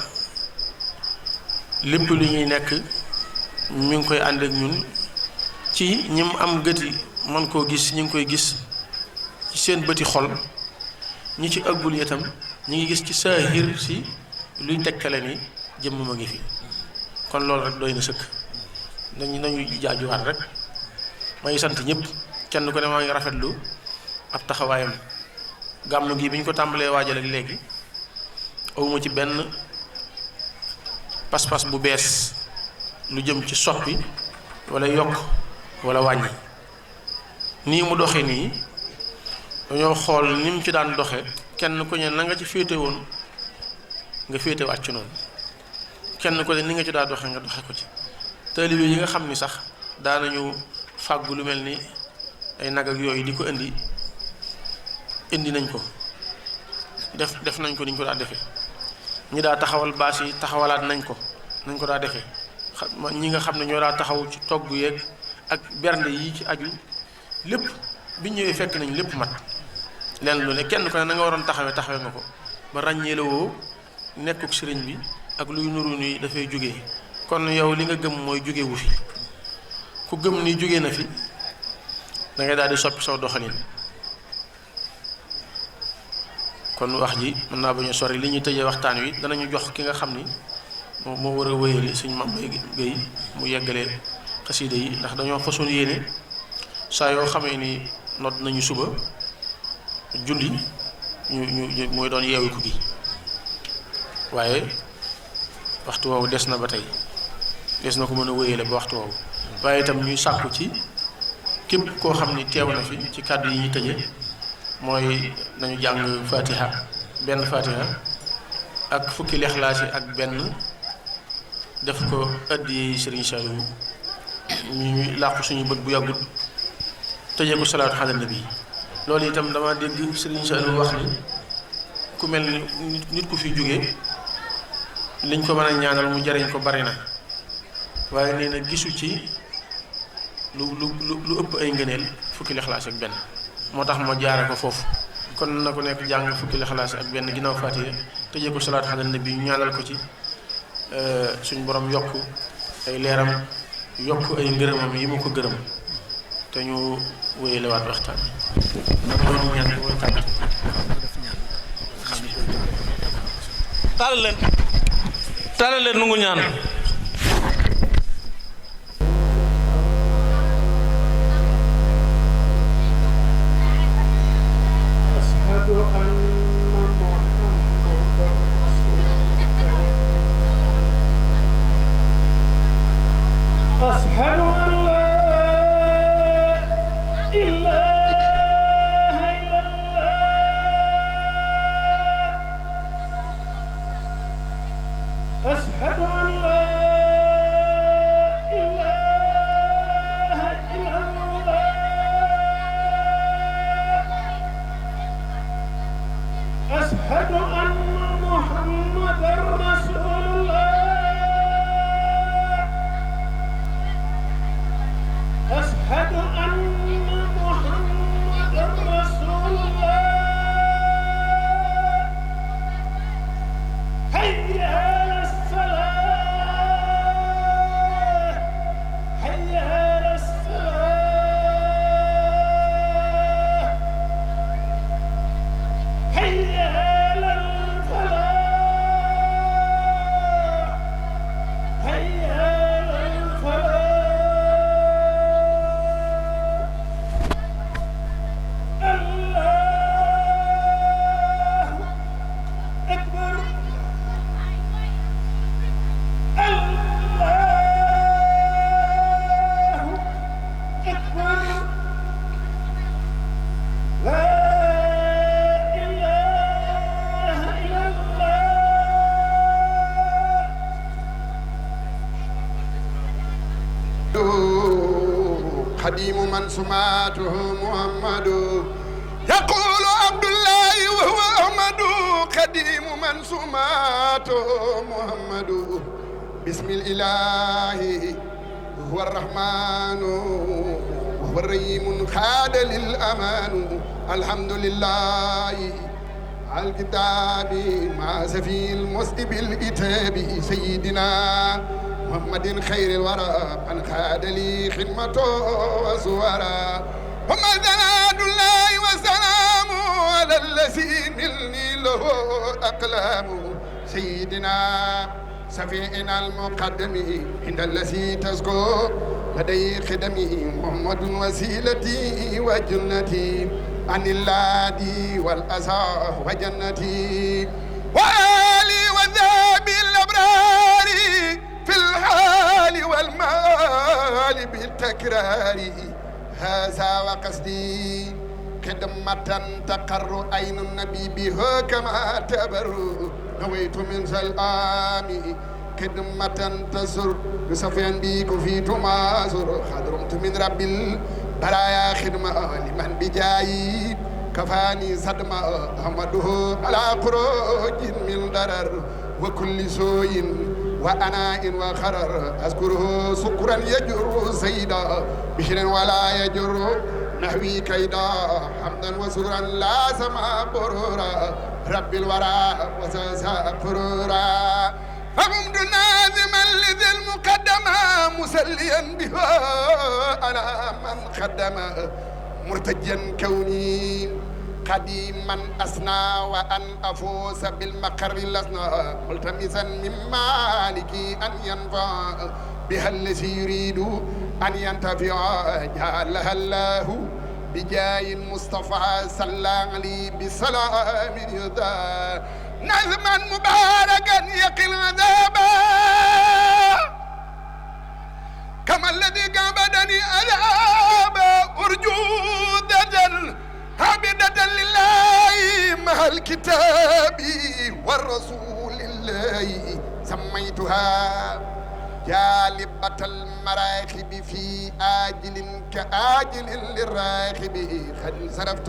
lépp lu ñuy nekk mi ngi koy ànd ak ñun ci ñim am gëti man koo gis ñi ngi koy gis ci seen bëti xol, ñi ci ëggul itam ñi ngi gis ci saahir si luy tegtale ni jëmm ma ngi fi. kon loolu rek doy na sëkk, nañu jaajuwaat rek. ma ngi sant ñëpp, kenn ku ne maa ngi rafetlu ab taxawaayam. gàmmu gi bi ñu ko tàmbalee waajal ak léegi awuma ci benn pas-pas bu bees lu jëm ci soppi wala yokk wala wàññi. nii mu doxe nii dañoo xool ni mu ci daan doxe, kenn ku ne na nga ci féete woon nga féete waat ci noonu, kenn ku ne ni nga ci daa doxe nga doxe ko ci. taalibe yi nga xam ni sax daanañu fàggu lu mel ni ay nag ak yooyu di ko indi nañ ko, def nañ ko ni ñu ko daa defee. ñi daa taxawal baas yi taxawalaat nañ ko daa defee. ñi nga xam ne ñoo daa taxaw ci togg yeeg ak bernde yi ci aju lépp biñ ñëwee fekk nañ lépp mat. leen lu ne kenn ku ne na nga waroon taxawee nga ko ba ràññee la woo nekkuk sëriñ bi ak luy nuru ni dafay jógee. kon yow li nga gëm mooy jóge wu fi. ku gëm ni jóge na fi da ngay daal di soppi saw doxalin. kon wax ji mën naa bañ a sori, li ñuy tëjee waxtaan wi danañu jox ki nga xam ni moo war a wéyale Sëñ Mame Mbaye Guèye mu yeggalee xasiida yi, ndax dañoo façon yéene saa yoo xamee ni nodd nañu suba julli ñu mooy doon yeewiku gi, waaye waxtu woowu des na ba tey, des na ko mën a wéyale ba waxtu woowu. waaye itam ñuy sàkku ci képp koo xam ni teew na fi ci kàddu yi ñuy tëje mooy nañu jàng fatiha, benn fatiha ak fukki lexlaas yi ak benn, def ko addi Sëriñ Saliou ñu làqu suñu bët bu yàggut, tëjee ko salaatu ala nabi. loolu itam dama dégg Sëriñ Saliou wax ni ku mel ni nit ku fi jógee liñ ko mën a ñaanal mu jariñ ko bari na, waaye nee na gisu ci lu ëpp ay ngëneel fukki lexlaas ak benn, moo tax ma jaare ko foofu. kon na ko nekk jàng fukki lexlaas ak benn ginnaaw Faatiha, tëjee ko salaatu ala nabi, ñu ñaanal ko ci suñ borom yokk ay leeram, yokk ay ngërëmam yi mu ko gërëm, te ñu wéyalewaat waxtaan bi. ñaan mooy tàgg. taalal leen nu ngu ñaan. أشهد أن لا إله إلا الله أشهد أن لا إله إلا الله أشهد أن محمدا رسول الله أشهد أن محمدا رسول الله حي على الصلاة حي على الصلاة حي على الفلاح حي على الفلاح خديم من سماته محمد يقول عبد الله وهو أحمد خديم من سماته محمد بسم الإله هو الرحمن وهو الرحيم خاد للأمان الحمد لله على الكتاب مع سفي المسلم الكتاب سيدنا محمد خير الورى من خاد لي خدمته وسورا وما زاد الله وسلام على الذي نلني له أقلام سيدنا سفينا المقدم عند الذي تزكو لدي خدمي محمد وسيلتي وجنتي عن اللادي والأسى وجنتي وآلي وذهبي الأبرار في الحال والمال بالتكرار هذا وقصدي خدمة تقر عين النبي بها كما تبر نويت من سلامي خدمة تسر بصفين بيك في تمازر خدرمت من رب البرايا خدمة لمن بجاي كفاني صدمة أحمده على خروج من ضرر وكل سوء وأناء وخرر أذكره سكرا يجر سيدا بشر ولا يجر نحوي كيدا حمدا وسرا لا سما برورا رب الورى وساسا فرورا فقمت نازما لذي المقدمة مسليا بها على من خدم مرتجا كوني قديما أسنى وأن أفوز بالمقر لسنا ملتمسا من مالكي أن ينفع بها الذي يريد أن ينتفع جعلها الله بجاي المصطفى صلى عليه بسلام يدا نظما مباركا يقي العذاب كما الذي قابدني عذاب أرجودة عابدة لله مع الكتاب والرسول الله سميتها جالبة المراكب في آجل كآجل للراكب قد صرفت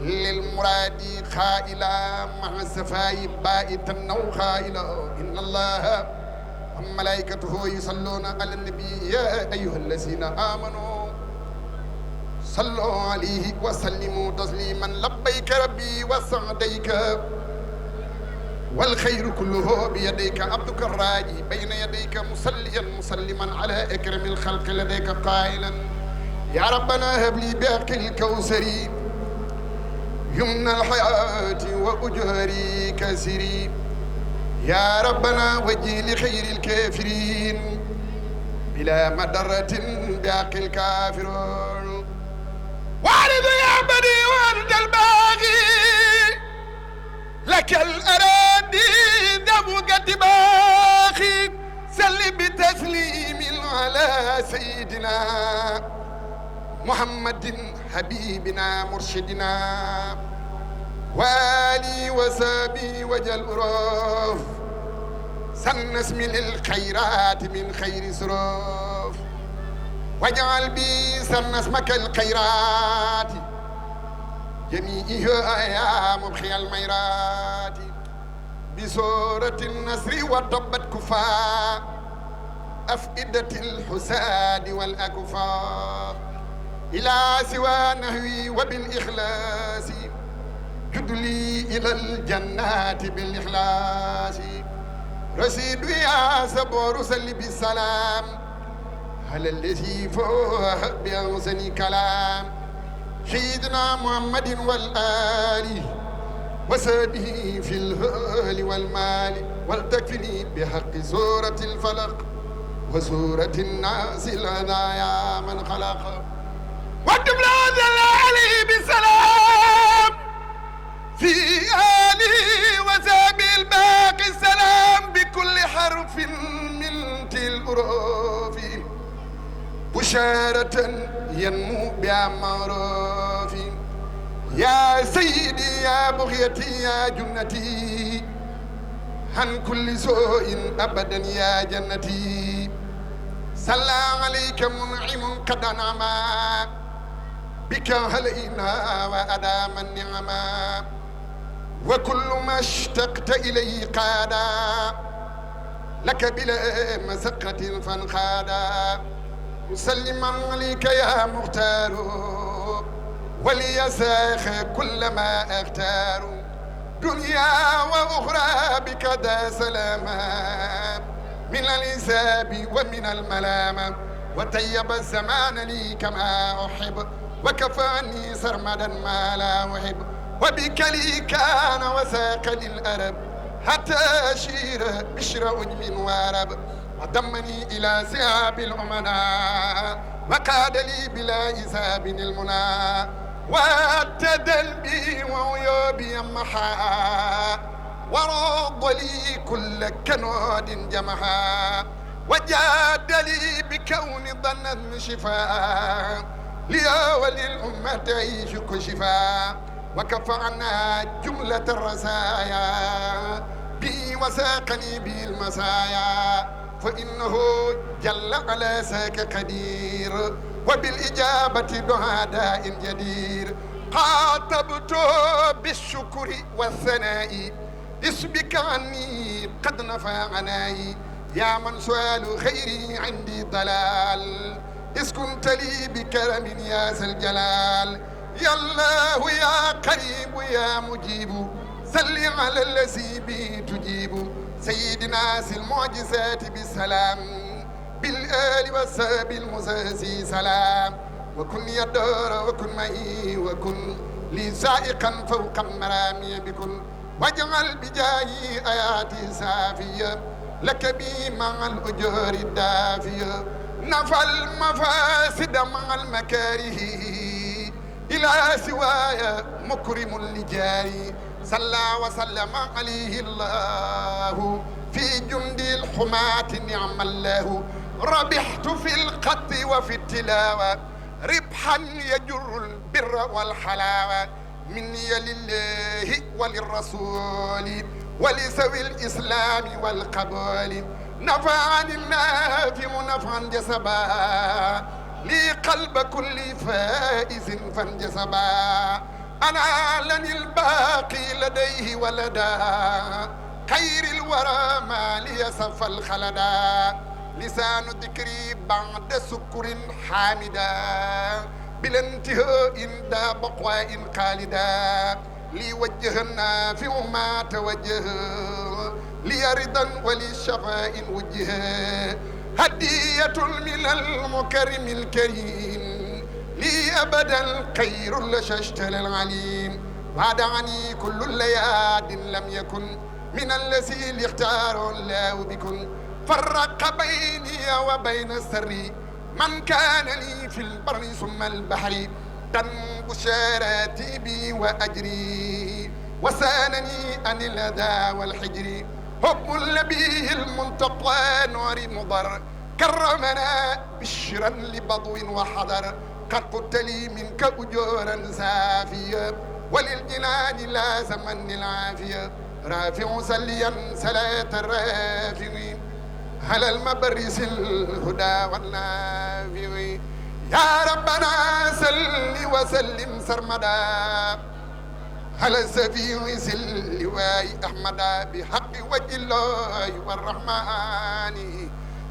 للمراد خائلا مع السفاي بائتا أو خائلا إن الله وملائكته يصلون على النبي يا أيها الذين آمنوا صلوا عليه وسلموا تسليما لبيك ربي وسعديك والخير كله بيديك عبدك الراجي بين يديك مصليا مسلما على اكرم الخلق لديك قائلا يا ربنا هب لي باقي الكوثري يمن الحياه واجري كسري يا ربنا وجه لخير الكافرين بلا مدرة باقي الكافرون وارد يا بدي وارد الباغي لك الأراضي ذبقة باخي سل بتسليم على سيدنا محمد حبيبنا مرشدنا والي وسابي وجل أراف سن اسم للخيرات من خير سراف واجعل بي سن اسمك الخيرات جميعها يا مبخي الميرات بسورة النصر وطبت كفاء أفئدة الحساد والأكفاء إلى سوى نهوي وبالإخلاص جدلي إلى الجنات بالإخلاص رشيد يا صبور سل بالسلام على الذي فوه بأحسن كلام سيدنا محمد والآل وسبه في الهال والمال ولتكفني بحق سورة الفلق وسورة الناس الهدايا من خلق واكتب له عليه بالسلام في آله وسبه الباقي السلام بكل حرف من تلك الحروف بشارة ينمو بأمراف يا سيدي يا بغيتي يا جنتي عن كل سوء أبدا يا جنتي صلى عليك منعم قد نعما بك علينا وأدام النعما وكل ما اشتقت إليه قادا لك بلا مسقة فانقادا مسلما عليك يا مختار وليساخ كل ما اختار دنيا وأخرى بك دا سلاما من الحساب ومن الملامة وطيب الزمان لي كما أحب وكفاني سرمدا ما لا أحب وبك لي كان وساقني الأرب حتى أشير بشر أجم وارب وضمني إلى سحاب الأمناء وقاد لي بلا حساب المنى واعتدل بي وعيوبي محا ورد لي كل كنود جمحا وجاد لي بكون ظن شفاء لي وللأمة يعيشك شفاء وكف عنا جملة الرزايا بي وساقني بي المسايا فإنه جل على ساك قدير وبالإجابة دعاء داء جدير خاطبت بالشكر والثناء اسبك عني قد نفى عناي يا من سؤال خيري عندي ضلال إذ كنت لي بكرم يا ذا الجلال يا الله يا قريب يا مجيب صل على الذي به تجيب سيدنا ذي المعجزات بالسلام بالآل والصحب المزازي سلام وكن يا دار وكن معي وكن لي سائقا فوق مرامي بكن واجعل بجاهي آياتي سافية لك بي مع الأجور الدافية نفى المفاسد مع المكاره إلى سواي مكرم لجاري صلى وسلم عليه الله في جند الحماة نعم الله ربحت في القط وفي التلاوة ربحا يجر البر والحلاوة مني لله وللرسول ولسوي الإسلام والقبول نفعني النافع نفعا جسبا لي قلب كل فائز فانجسبا أنا لن الباقي لديه ولدا خير الورى ما لي سف الخلدا لسان ذكري بعد سكر حامدا بلا انتهاء دا بقواء خالدا لي وجهنا في ما توجه لي رضا وللشفاء وجه هدية من المكرم الكريم لي أبدا خير لششتل العليم وعدعني كل اللياد لم يكن من الذي اختار الله بكن فرق بيني وبين السر من كان لي في البر ثم البحر تنب شاراتي بي وأجري وسانني عن الأذى والحجر حب النبي المنتقى نور مضر كرمنا بشرا لبضو وحضر قد قلت لي منك أجورا سافيا وللجنان لازمني العافية رافع سليا صلاة الرافعين على المبرس الهدى والنافع يا ربنا سل وسلم سرمدا على السفيع سلواي أحمدا بحق وجه الله والرحمن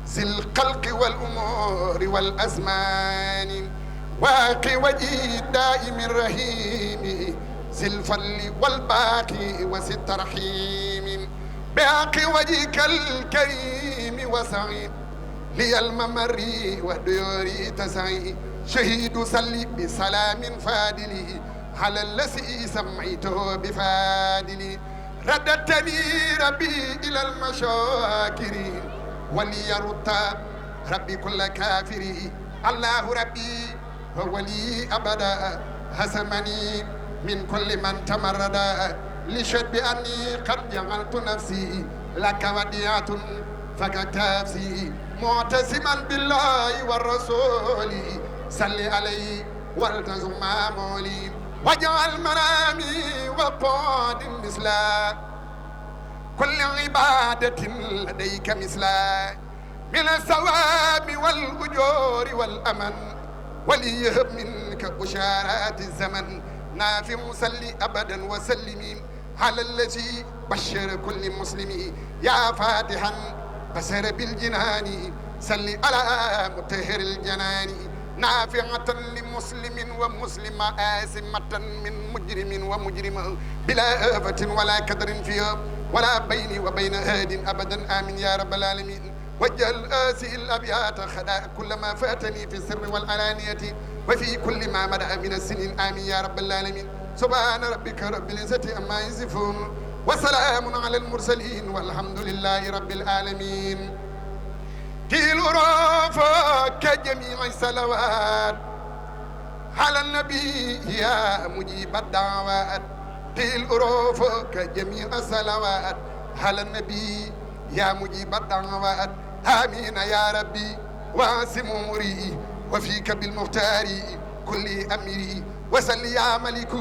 ذي الخلق والأمور والأزمان واقي وجه الدائم الرحيم ذي الفضل والباقي وذي الترحيم باقي وجهك الكريم وسعيد لي الممر وديوري تسعي شهيد صلي بسلام فادلي على الذي سميته بفادلي ردتني ربي إلى المشاكر وليرد ربي كل كافر الله ربي هو لي أبدا هزمني من كل من تمرد لشد بأني قد جعلت نفسي لك وديعة فكتافسي معتصما بالله والرسول صل عليه والتزم مولي واجعل منامي وقاد مثلا كل عبادة لديك مثلا من الثواب والأجور والأمن وليهب منك بشارات الزمن نافع صلي أبدا وسلم على الذي بشر كل مسلم يا فاتحا بشر بالجنان صلي على مطهر الجنان نافعة لمسلم ومسلم آسمة من مجرم ومجرم بلا آفة ولا كدر فيها ولا بيني وبين هاد أبدا آمين يا رب العالمين وجل آسي الأبيات خدا كل ما فاتني في السر والعلانية وفي كل ما بدأ من السنين آمين يا رب العالمين سبحان ربك رب العزة عما يصفون وسلام على المرسلين والحمد لله رب العالمين كيل رافك جميع الصلوات على النبي يا مجيب الدعوات كيل رافك جميع الصلوات على النبي يا مجيب الدعوات آمين يا ربي واسم أمري وفيك بالمختار كل أمري وسل يا ملك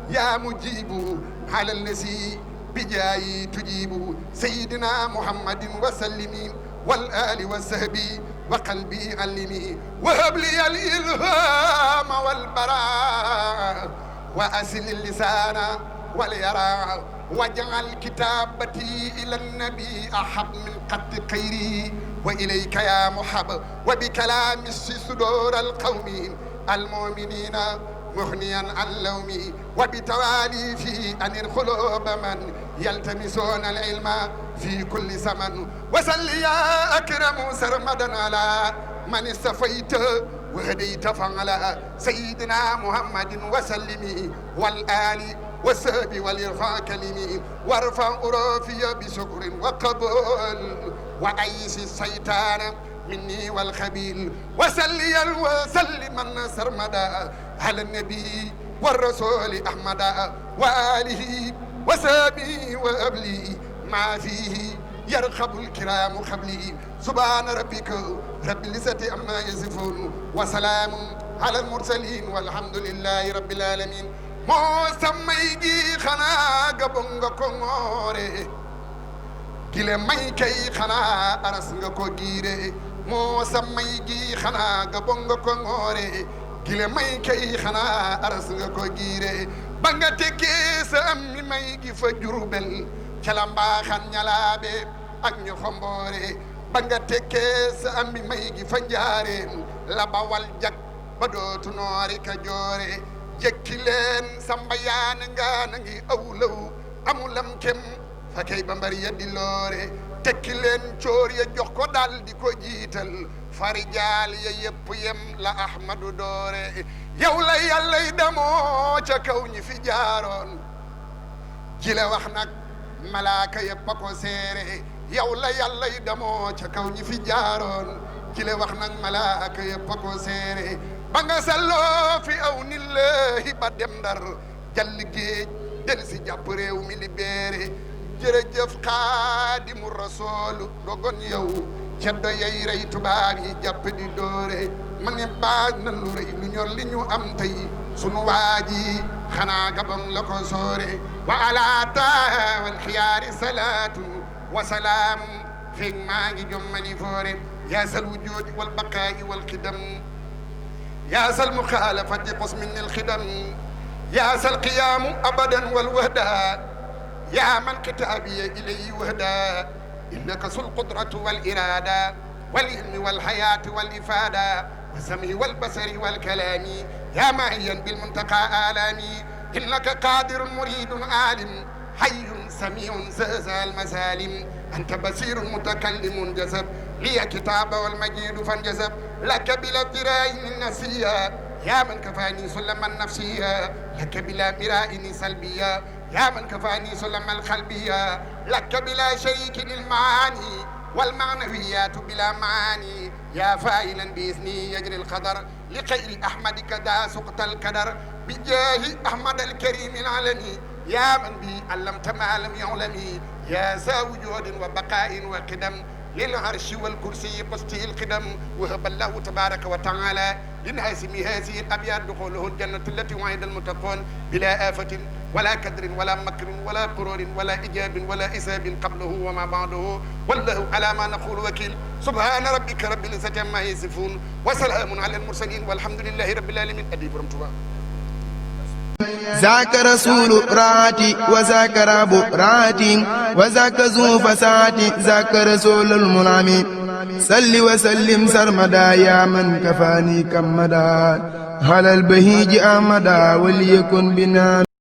يا مجيب على الذي بجاي تجيب سيدنا محمد وسلم والآل والسهبي وقلبي علمي وهب لي الإلهام والبراء وأسل اللسان واليرى واجعل كتابتي إلى النبي أحب من قد خيري وإليك يا محب وبكلام صدور القوم المؤمنين مغنيا عن لومي وبتوالي في أن القلوب من يلتمسون العلم في كل زمن وسل يا أكرم سرمدا على من استفيت وهديت فعلى سيدنا محمد وسلمي والآل والسهب والإرفاع كلمي وارفع أرافي بشكر وقبول وأيس الشيطان مني والخبيل وسليا وسلما سرمدا على النبي والرسول أحمد وآله وسابي وأبلي ما فيه يرخب الكرام قبلي سبحان ربك رب العزة عما يصفون وسلام على المرسلين والحمد لله رب العالمين moo samay gi xanaa gabon nga ko ngoore gile may kay xanaa aras nga ko giire moo samay gi xanaa gabon nga ko ngoore gile may kay xanaa aras nga ko giire ba nga tekkee sa am mi may gi fa Jurbel ca la mbaaxan ñalaabe ak ñu xomboore ba nga tekkee sa am mi may gi fa Njaareem la Bawal jak ba dootu noori ka joore jekki leen samba yaane ngaana ngi awlaw amulam kem fa kay ba mbari yaddi loore tekki leen coor ya jox ko dal di ko jiital fari jaal ya yëpp yem la ahmadu doore yow la yàllay damoo ca kaw ñi fi jaaroon jile wax nag malaaka yëpp a ko seere yow la yàllay damoo ca kaw ñi fi jaaroon jile wax nag malaaka yëpp a ko seere ba nga salloo fi aw nillahi ba dem Ndar jàll géej del si jàpp réew mi libéré jërëjëf Xaadimu Rasuul dogon yow ceddo yey rey tubaab yi jàpp di doore ma ne baaj na lu rëy lu ñor li ñu am tey sunu waaji xanaa gabam la ko soore wa ala taawal xiyaari salaatu wa salaam feeg maa ngi jommani foore yaa sal wujuudi wal baqaa'i wal xidam يا سل مخالفة قسم من الخدم يا سل قيام أبدا والوهدى يا من كتابي إليه وهدى إنك سل القدرة والإرادة والعلم والحياة والإفادة والسمع والبصر والكلام يا معيا بالمنتقى آلامي إنك قادر مريد عالم حي سميع زازا المسالم أنت بصير متكلم جذب لي كتاب والمجيد فانجذب لك بلا ابتراء النسيا يا من كفاني سلم النفسية لك بلا مراء سلبية يا من كفاني سلم القلبية لك بلا شريك للمعاني والمعنويات بلا معاني يا فاعلا بإذني يجري القدر لخير أحمد كدا سقط القدر بجاه أحمد الكريم العلني يا من بي علمت ما لم يعلمي يا ذا وجود وبقاء وقدم للعرش والكرسي قسته القدم وهب الله تبارك وتعالى لنهاسم هذه الأبيات دخوله الجنة التي وعد المتقون بلا آفة ولا كدر ولا مكر ولا قرور ولا إجاب ولا إساب قبله وما بعده والله على ما نقول وكيل سبحان ربك رب العزة عما يصفون وسلام على المرسلين والحمد لله رب العالمين أديب رمتوا ذاك رسول راتي وذاك رب راتي وذاك ذو فساتي ذاك رسول المنعم صل وسلم سرمدا يا من كفاني كمدا على البهيج أمدا وليكن بنا